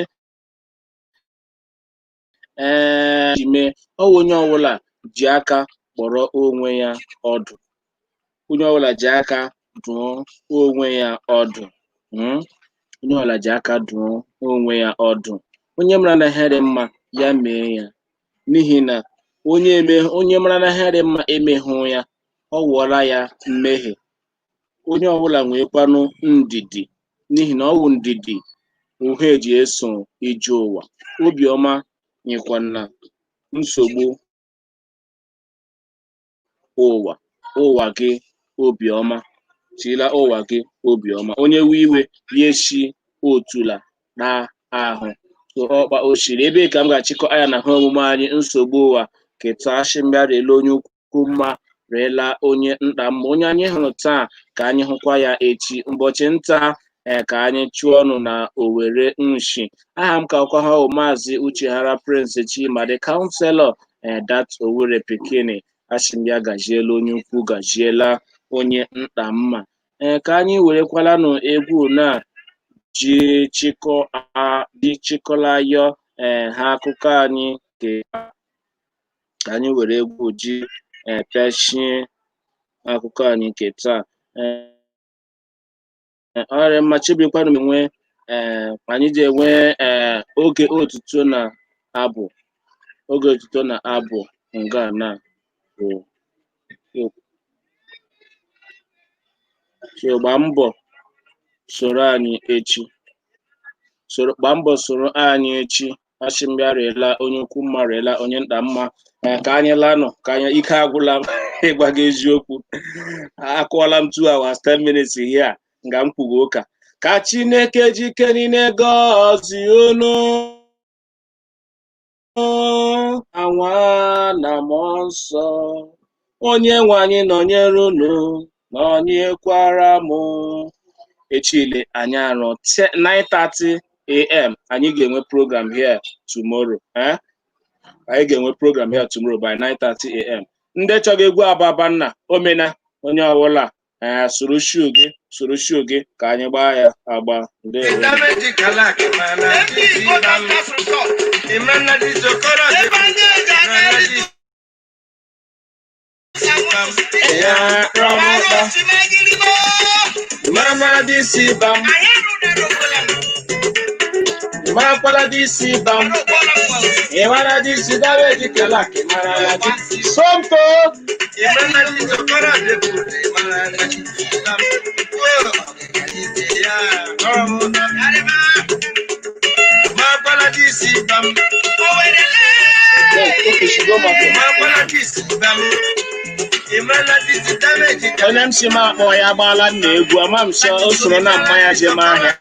Ee, ji mee ọwụ onye ọbụla ji aka kpọrọ onwe ya ọdụ, onye ọbụla ji aka dụọ onwe ya ọdụ. Onye ọbụla ji aka dụọ onwe ya ọdụ. Onye mara na ihe dị mma, ya mee ya, n'ihi na onye eme, onye mara na ihe dị mma emehụ ya, ọ wụọla ya mmehie. Onye ọbụla nwekwanụ ndidi, n'ihi na ọ wụ ndidi uhe eji eso ije ụwa. Obiọma nyekwana nsogbu ụwa, ụwa gị obiọma tila ụwa gị obiọma. Onye we iwe ya eshi otula na ahụ so ọkpa oshiri. Ebe ka m ga-achịkọ anya na ha omume anyị nsogbu ụwa keta ashịmbịa rela onye ukwu mma, reela onye nta mma. Onye anyị hụrụ taa ka anyị hụkwa ya echi. Ụbọchị nta, ee, ka anyị chụọ ọnụ na Owere nshi. Aha m ka ọkwa ha bụ Maazị Ucheghara Prince Chima, the counselor, that Owere pikin. Ashịmbịa gajiela onye ukwu, gajiela onye nta mma. Ee, ka anyị werekwalanụ egwu na ji chịkọ ji chịkọlayọ ee ha akụkọ anyị. Ka anyị were egwu ji pịachie akụkọ anyị nke taa. Ee, ọrịa mma, chibikwanụ enwe. Ee, anyị ji enwe oge otuto na abụ, oge otuto na abụ nga na bụ. So gbaa mbọ soro anyị echi, soro, gbaa mbọ soro anyị echi. Asị m ya rịela onye ukwu mma, rịela onye nta mma. Ee, ka anyị lanụ, ka anyị ike agwụla m. Ịgwa gị eziokwu, akụọla m 2 hours 10 minutes here nga m kwugo ụka. Ka Chineke jike niile gọzie unu, anwa na Mmụọ Nsọ. Onye nwe anyị nọnyere unu, nọnyekwara m. Echile anyị arụ 9:30 a.m. Anyị ga-enwe program here tomorrow, eh? Anyị ga-enwe program here tomorrow by 9:30 a.m. Ndị chọrọ egwu ababa nna omena, onye ọbụla, ee, soro shoe gị, soro shoe gị ka anyị gbaa ya agba. Ndewo. Ndị Igbo na Ya rọmụta mara dị isi bam, marakwala dị isi bam, ị mara dị isi dabe dị kela ka ị mara ya dị somto. Onye m si m akpọ ya agbaala nna egwu ama m sọ o soro na mmanya jem ahịa,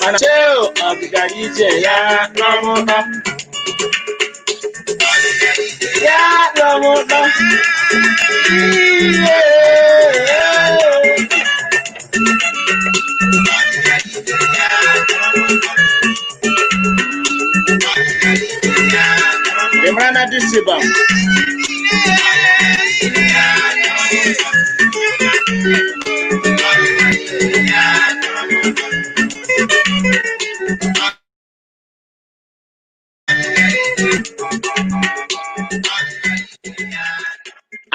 mana cheo ọgịga ije ya rọmụta ya rọmụta ihe. Ị mara na disibam.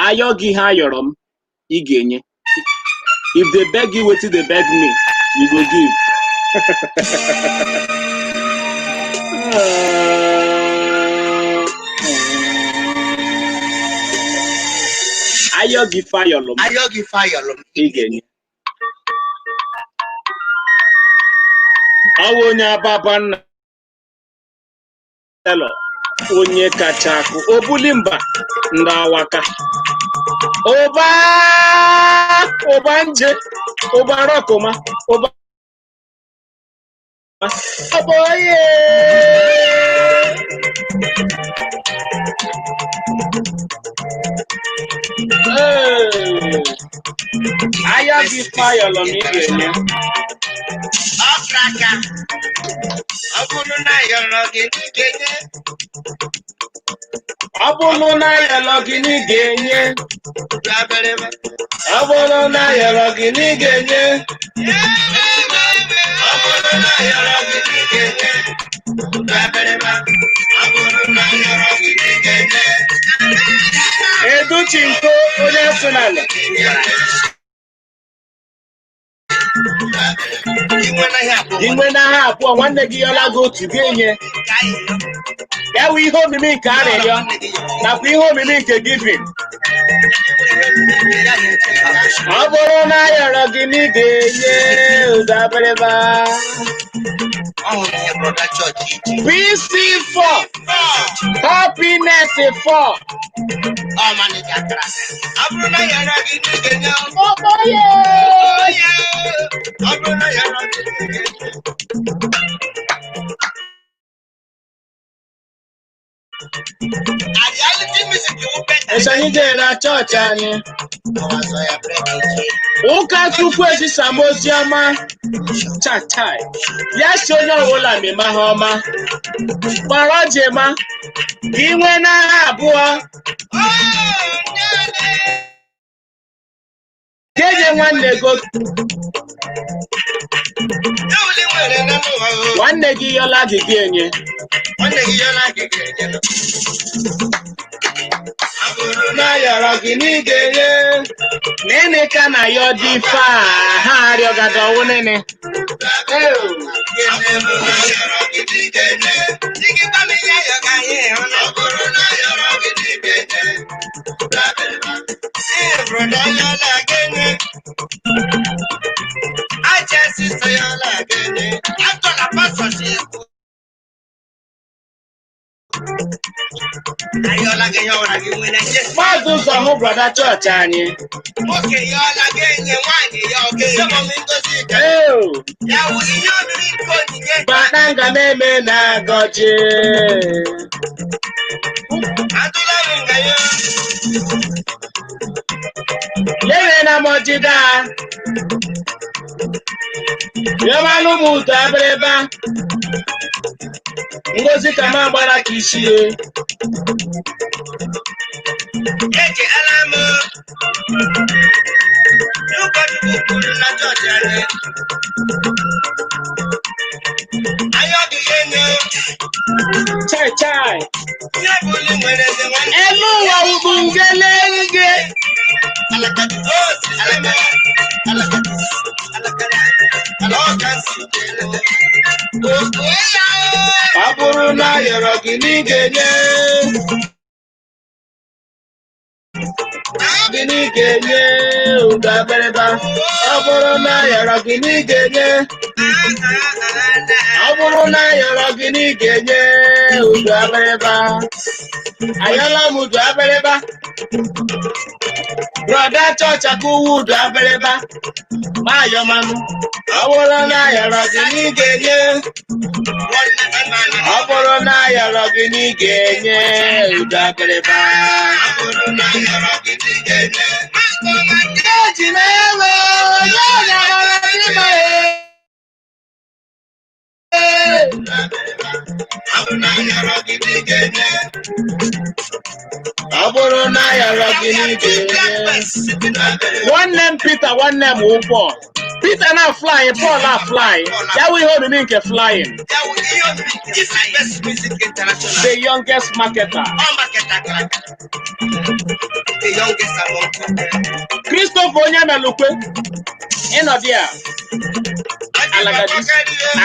Ayọ gị ihe ayọrọ m, ị ga-enye. If they beg you wetin they beg me, you go give. Ayọ gị fayọlụ m. Ayọ gị fayọlụ m. Ị ga-enye. Ọ bụ onye ababa nna telọ, onye kacha akụ obuli mba ndị awaka ụba, ụba nje, ụba rọkụma, ụba ọbụ onye. Ee, ayọ gị fayọlụ m, ị ga-enye. Ọkraka. Ọ bụrụ na ayọrọ gị, ị ga-enye. Ọ bụrụ na ayọrọ gị na ị ga-enye. Gaberebe. Ọ bụrụ na ayọrọ gị na ị ga-enye. Ọ bụrụ na ayọrọ gị, ị ga-enye. Gaberebe. Ọ bụrụ na ayọrọ gị, ị ga-enye. Educhinko onye Arsenal. Inwe naghị abụọ. Inwe n'agha abụọ, nwanne gị yọla gị otu, ga-enye ya wụ ihe omimi nke arịrịọ nakwa ihe omimi nke giving. Ọ bụrụ na ayọrọ gị na ị ga-enye ụdabịrịba. Ọ hụrụ ihe brother chọọchị iji. PC4 happiness 4. Ọ manịja akara. Ọ bụrụ na ayọrọ gị, ị ga-enye. Ọkpọye. Ọ bụrụ na ayọrọ gị, ị ga-enye. Reality music wụ better. Esi anyị jere na chọọchị anyị. Ọwa zọ ya break iji. Ụka Chukwu ezisam ozi ọma chachai ya si onye ọbụla mema ha ọma kpọrọ jema ka ị nwee n'agha abụọ ka enye nwanne gị Ewuli nwere na n'ụwa o. Nwanne gị yọla gị, gị enye. Nwanne gị yọla gị, ga-enye. Ọ bụrụ na ayọrọ gị na ị ga-enye. Nene ka na yọ dị fa ha arịọgada ọwụ nene. Maazị ụzọ hụ brọda chọọchị anyị. Ee. Batanga meme na gọji. Lere na mọjida. Yọmalụ m ụtọ abịrịba. Ngozi ka m agbara ka isi ye. Chai chai. Elu ụwa wụbu ngele nge. Ọ bụrụ na ayọrọ gị na ị ga-enye. Gị na ị ga-enye ụdọ abịrịba. Ọ bụrụ na ayọrọ gị na ị ga-enye. Ọ bụrụ na ayọrọ gị na ị ga-enye ụdọ abịrịba. Ayọla m ụdọ abịrịba. Brọda chọọchị akụwa ụdọ abịrịba. Ma ayọmanụ. Ọ bụrụ na ayọrọ gị na ị ga-enye. Ọ bụrụ na ayọrọ gị na ị ga-enye ụdọ abịrịba. Eji m ego onye ọnyamara dị mma ee. Ọ bụrụ na ayọrọ gị na ị ga-enye. Nwanne m Peter, nwanne m wụ Paul. Peter na fly, Paul na fly. Ya wụ ihe omimi nke flying. The youngest marketer. Christopher onye melukwe. Ịnọdụ ya.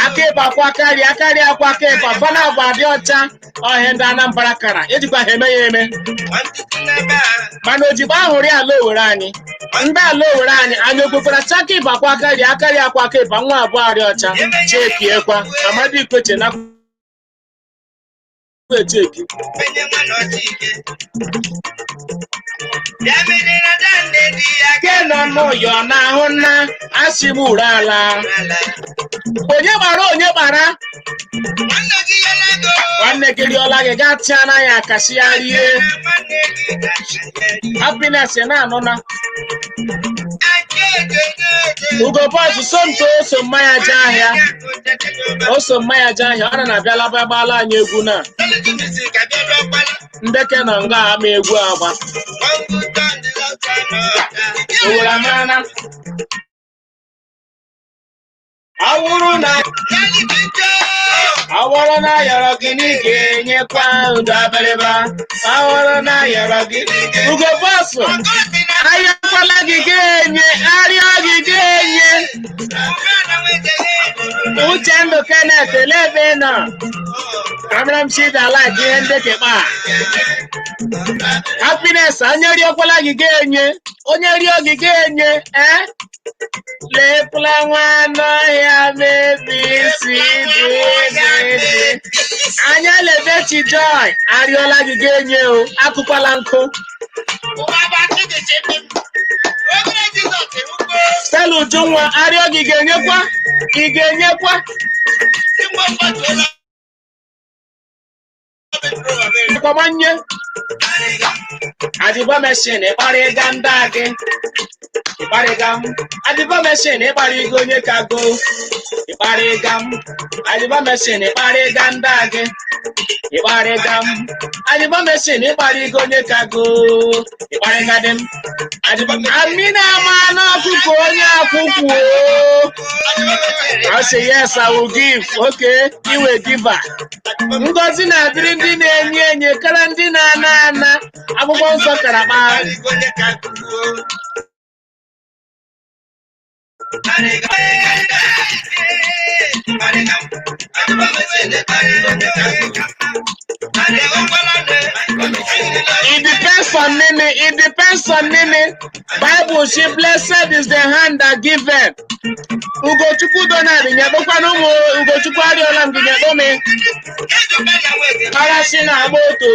Aka ịba akwa karịa karịa akwa aka ịba fana agwa dị ọcha ọhịa ndị Anambra kara ejikwa ha eme ya eme mana ojigbo ahụrụ ya ala Owere anyị ndị ala Owere anyị anyị okwekwara chaka ịba akwa karịa akarịa akwa aka ịba nwa abụọ arị ọcha chekiekwa Amadi Ikweche na echeki. Ke nọ n'ụyọ na-ahụ nna asị m ure ala onye gbara onye gbara nwanne gị rịọla gị gaa tịa na ya akasị ya rie. Happiness na-anụ na Ugo Boss Somto so mmanya jee ahịa o so mmanya jee ahịa ọ na na-abịa laba gbaala anyị egwu na ndeke nọ nga ama egwu agba Owere amara awụrụ na ayọrọ gị na ị ga-enyekwa ụdọ abịrịba awụrụ na ayọrọ gị Ugo Boss ayọkwala gị ga-enye arịọ gị ga-enye. Uchendụ Kenneth ele ebe ị nọ amara m chida like ihe ndeke kpa Happiness onye rịọkwala gị ga-enye onye rịọ gị ga-enye ee lekwala nwa anụ ọhịa mebi isi dị dị anya lebechi Joy arịọla gị ga-enye o akụkwala nkụ. Stella Ujunwa arịọ gị ga-enyekwa ị ga-enyekwa akwamanye adịba meshin ịkparịga ndị a gị ịkparịga m adịba meshin ịkparịga onye ka go ịkparịga m adịba meshin ịkparịga ndị a gị ịkparịga m adịba meshin ịkparịga onye ka go ịkparịga dị m adịba amina ama n'ọkụkọ onye akwụkwọ. I say yes, I will give. Okay, you a giver. Ngozi na-adịrị ndị na-enye enye karịa ndị na-ana ana. Akwụkwọ nsọ kara kpaa. It depends on Nene. It depends on Nene. Bible she blessed is the hand that giveth. Ugochukwu Donald nyedokwana ụmụ Ugochukwu, arịọla m gị, nyedo m. Arasị na-agba oto.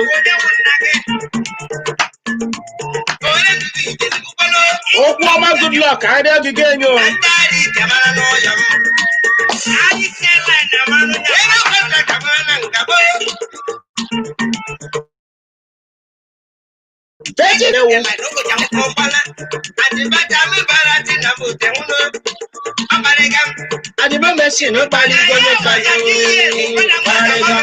Okwu ọma, good luck, arịọ gị ga-enye o. Virgin ewu. Adịba machine kpali onye kpali kparịga.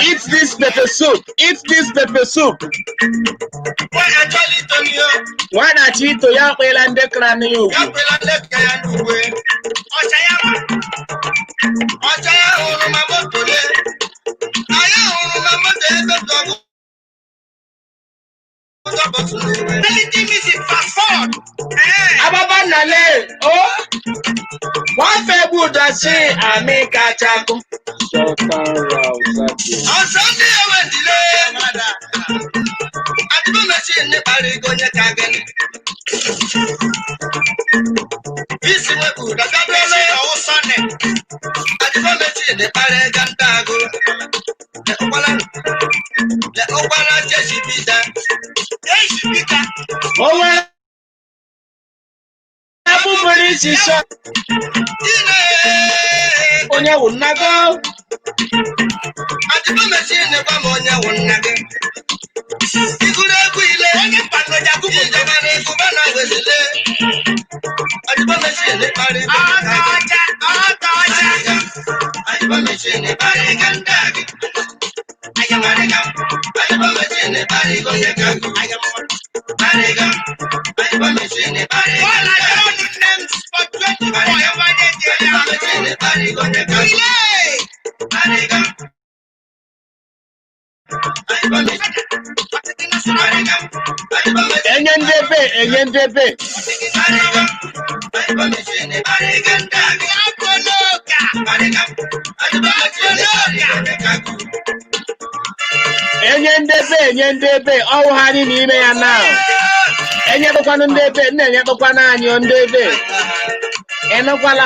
Eat this pepper soup. Eat this pepper soup. Nwadachi ito ya akpịla ndị kara ya ugwu. Ababa nnale o nwafe bụ ụdasi amị kachakụ. O nwere abụbụrụ isi sọ onye wụ nnago. Enye ndị ebe, enye ndị ebe. Enye ndị ebe, enye ndị ebe, ọwụ ha anyị n'ime ya na enyekpụkwanụ ndị ebe nna, enyekpụkwanụ anyị ndị ebe enụkwala.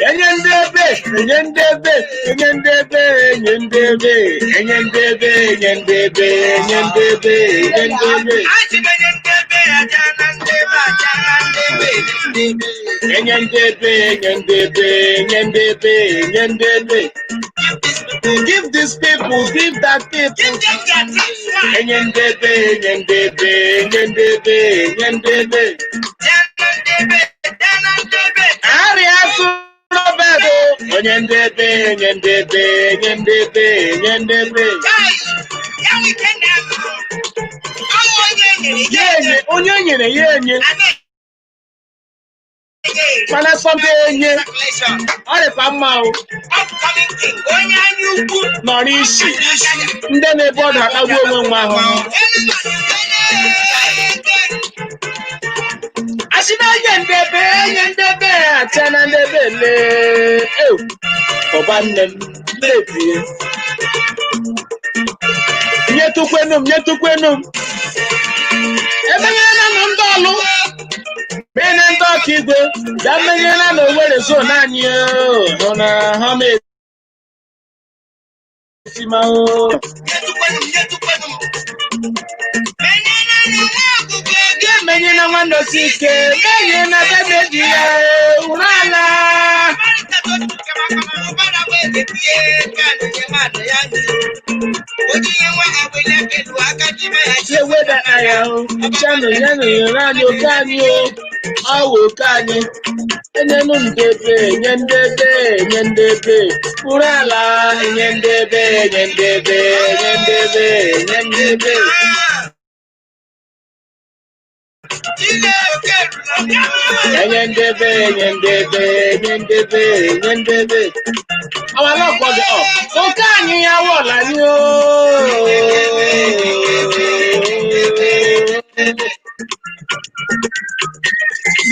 Enye ndị ebe, enye ndị ebe, enye ndị ebe, enye ndị ebe, enye ndị ebe, enye ndị ebe, enye ndị ebe, enye ndị ebe, enye ndị ebe, enye ndị ebe, enye ndị ebe, enye ndị ebe. Give these people, give that people. Enye ndị ebe, enye ndị ebe, enye ndị ebe, enye ndị ebe. Arịa asụ Robert o. Onye ndị ebe, enye ndị ebe, enye ndị ebe, enye ndị ebe. Ya enye onye nyere ya enye, mana sọmbe enye ọ dịkwa mma o. Nọrọ isi ndị na-ebu ọdụ akpagbu onwe nwa ahụhụ. Asị na enye ndị ebe, enye ndị ebe, acha na ndị ebe lee ew ụba nne m mebie. Nyetụkwenu m, nyetụkwenu m. Emenyela m ndị ọlụ mene ndị ọka igwe bịa menyela na Owerri zone anyị o hụ na ha ma esima o. Ga-emenyela nwanne osi ike menyela bemeji ya ụrụ ala. Ewedata ya o chanụ ya na nyere anyị oke anyị o ọwụ oke anyị enyenu ndebe, enye ndebe, enye ndebe. Kwuru ala, nye ndebe, nye ndebe, nye ndebe, nye ndebe. Enye ndebe, nye ndebe, nye ndebe, nye ndebe. Our love for the up. Oke anyị ya wọla anyị ooo.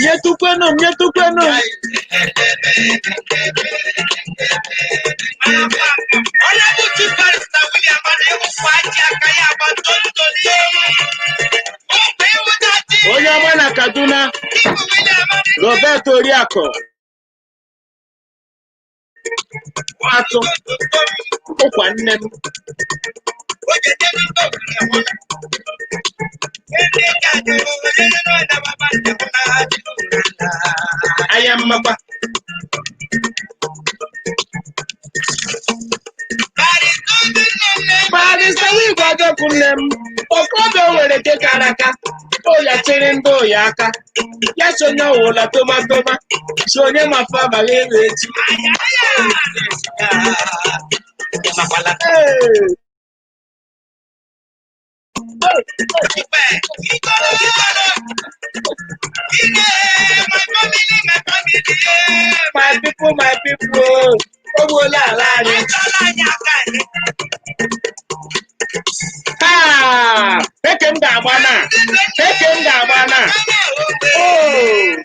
Nyetukwenu m, nyetukwenu m. Onye ọma na Kaduna, Robert Oriakụ. Atụ, ụkwa nne m. Anya mmakpa. Barịsta Wigwe Ajọkwu nne m, okorobịa o nwere nke kara aka, oya chịrị ndị oya aka, ya sonye ọwụla tomatoma, si onye mafa abalị elu echi. Ee. My people, my people, o gbuola ala anyị. Taa, eke m ga-agba na, eke m ga-agba na. Oh.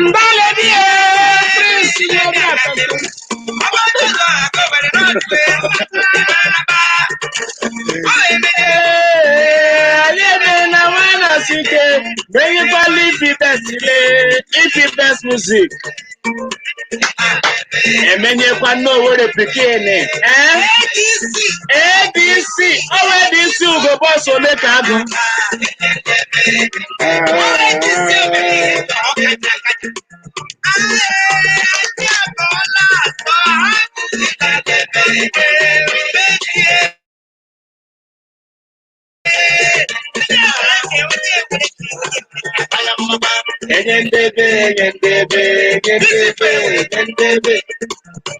Ndale bi Prince Yomi Atọ̀tún. Ee, anyị emere na nwana sike, menyekwala ifi best ile, ifi best music. Emenyekwa nne Owerri pikin, eh? ADC, ọwa ADC Ugo Boss ole ka agụ. Enye ndebe, enye ndebe, enye ndebe, enye ndebe.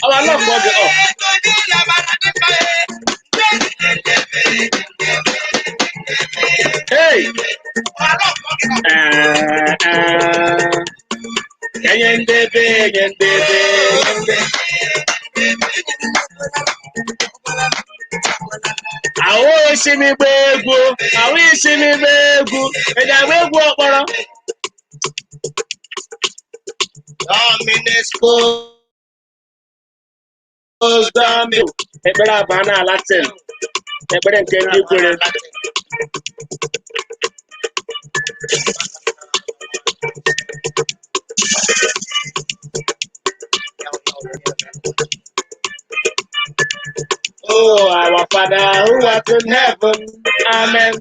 Ọwa lọkọ gị ọ. Hey! Ah, ah. Enye ndebe, enye ndebe, enye ndebe. Ahụ isi m igba egwu, ahụ isi m igba egwu, ị ga-agba egwu ọkpọrọ? Ekpere abaa na Latin, ekpere nke ndị kwere. Oh, our Father who art in heaven, amen.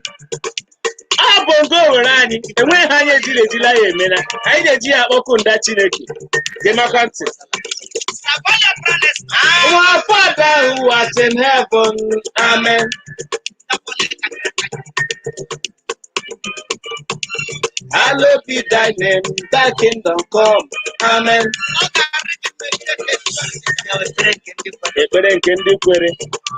Ọ bụ nke o were anyị, enweghị ha anyị ejila ejila ya emela. Anyị na-eji ya akpọku nda Chineke. Gị maka ntị. Our Father who art in heaven, amen. Hallowed be thy name, thy kingdom come, amen. Ekpere nke ndị kwere.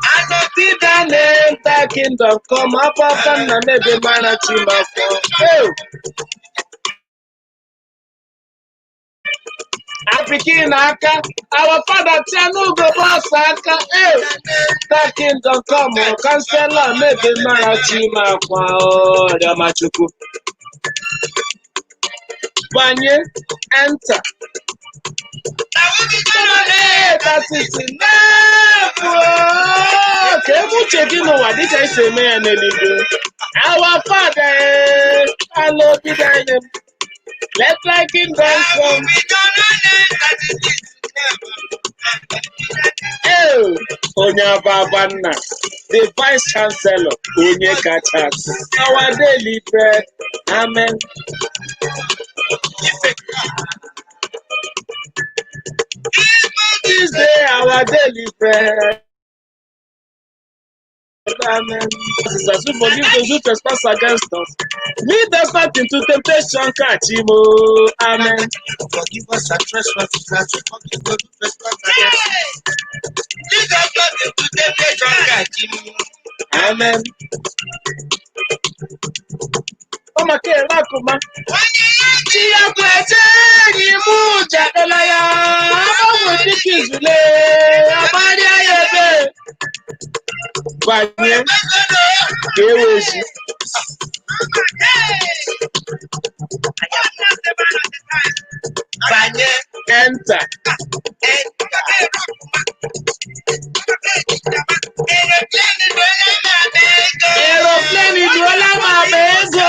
Hallowed be thy name, thy kingdom come, apapa nna m ebe mara chi ma fọ. Hey! Apikin aka, our father Tianugo boss aka, hey! Thy kingdom come, kansela mebe mara chi ma kwa ọrịa Chukwu. Banye, enter. N'efu ka ebe uche gị n'ụwa dịka esi eme ya n'eluigwe. Our Father, hallowed be thy name. Let thy kingdom come. Ee, onye ababa nna, the vice chancellor, onye kachasị. Our daily bread, amen. This day our daily bread. Amen. As we forgive those who trespass against us. Lead us not into temptation, catch him, oh. Amen. Forgive us our trespasses as we forgive those who trespass against us. Lead us not into temptation, catch him. Amen. Ọmọ kẹrẹ akụma. Chiyakwete enyi m jadela ya. Agbanwe dịka izule. Agbarịa ya ebe. Banye ka e wezi. Banye. Enter. Aeroplane duola m akpa ego.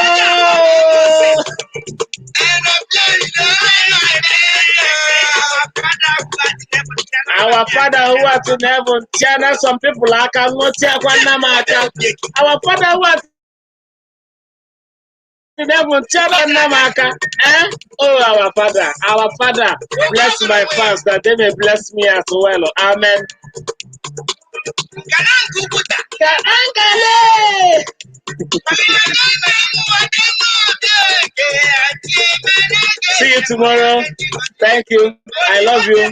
Our Father who art in heaven, tiana some people aka nwụtịakwa nna m aka. Our Father who art in heaven, tiana nna m aka. Eh? Oh, our Father, bless my fans that they may bless me as well. Amen. Ka angale! See you tomorrow. Thank you. I love you.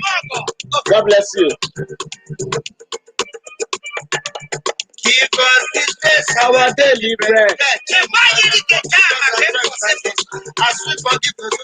God bless you. Give us this day Our daily bread. As we forgive those who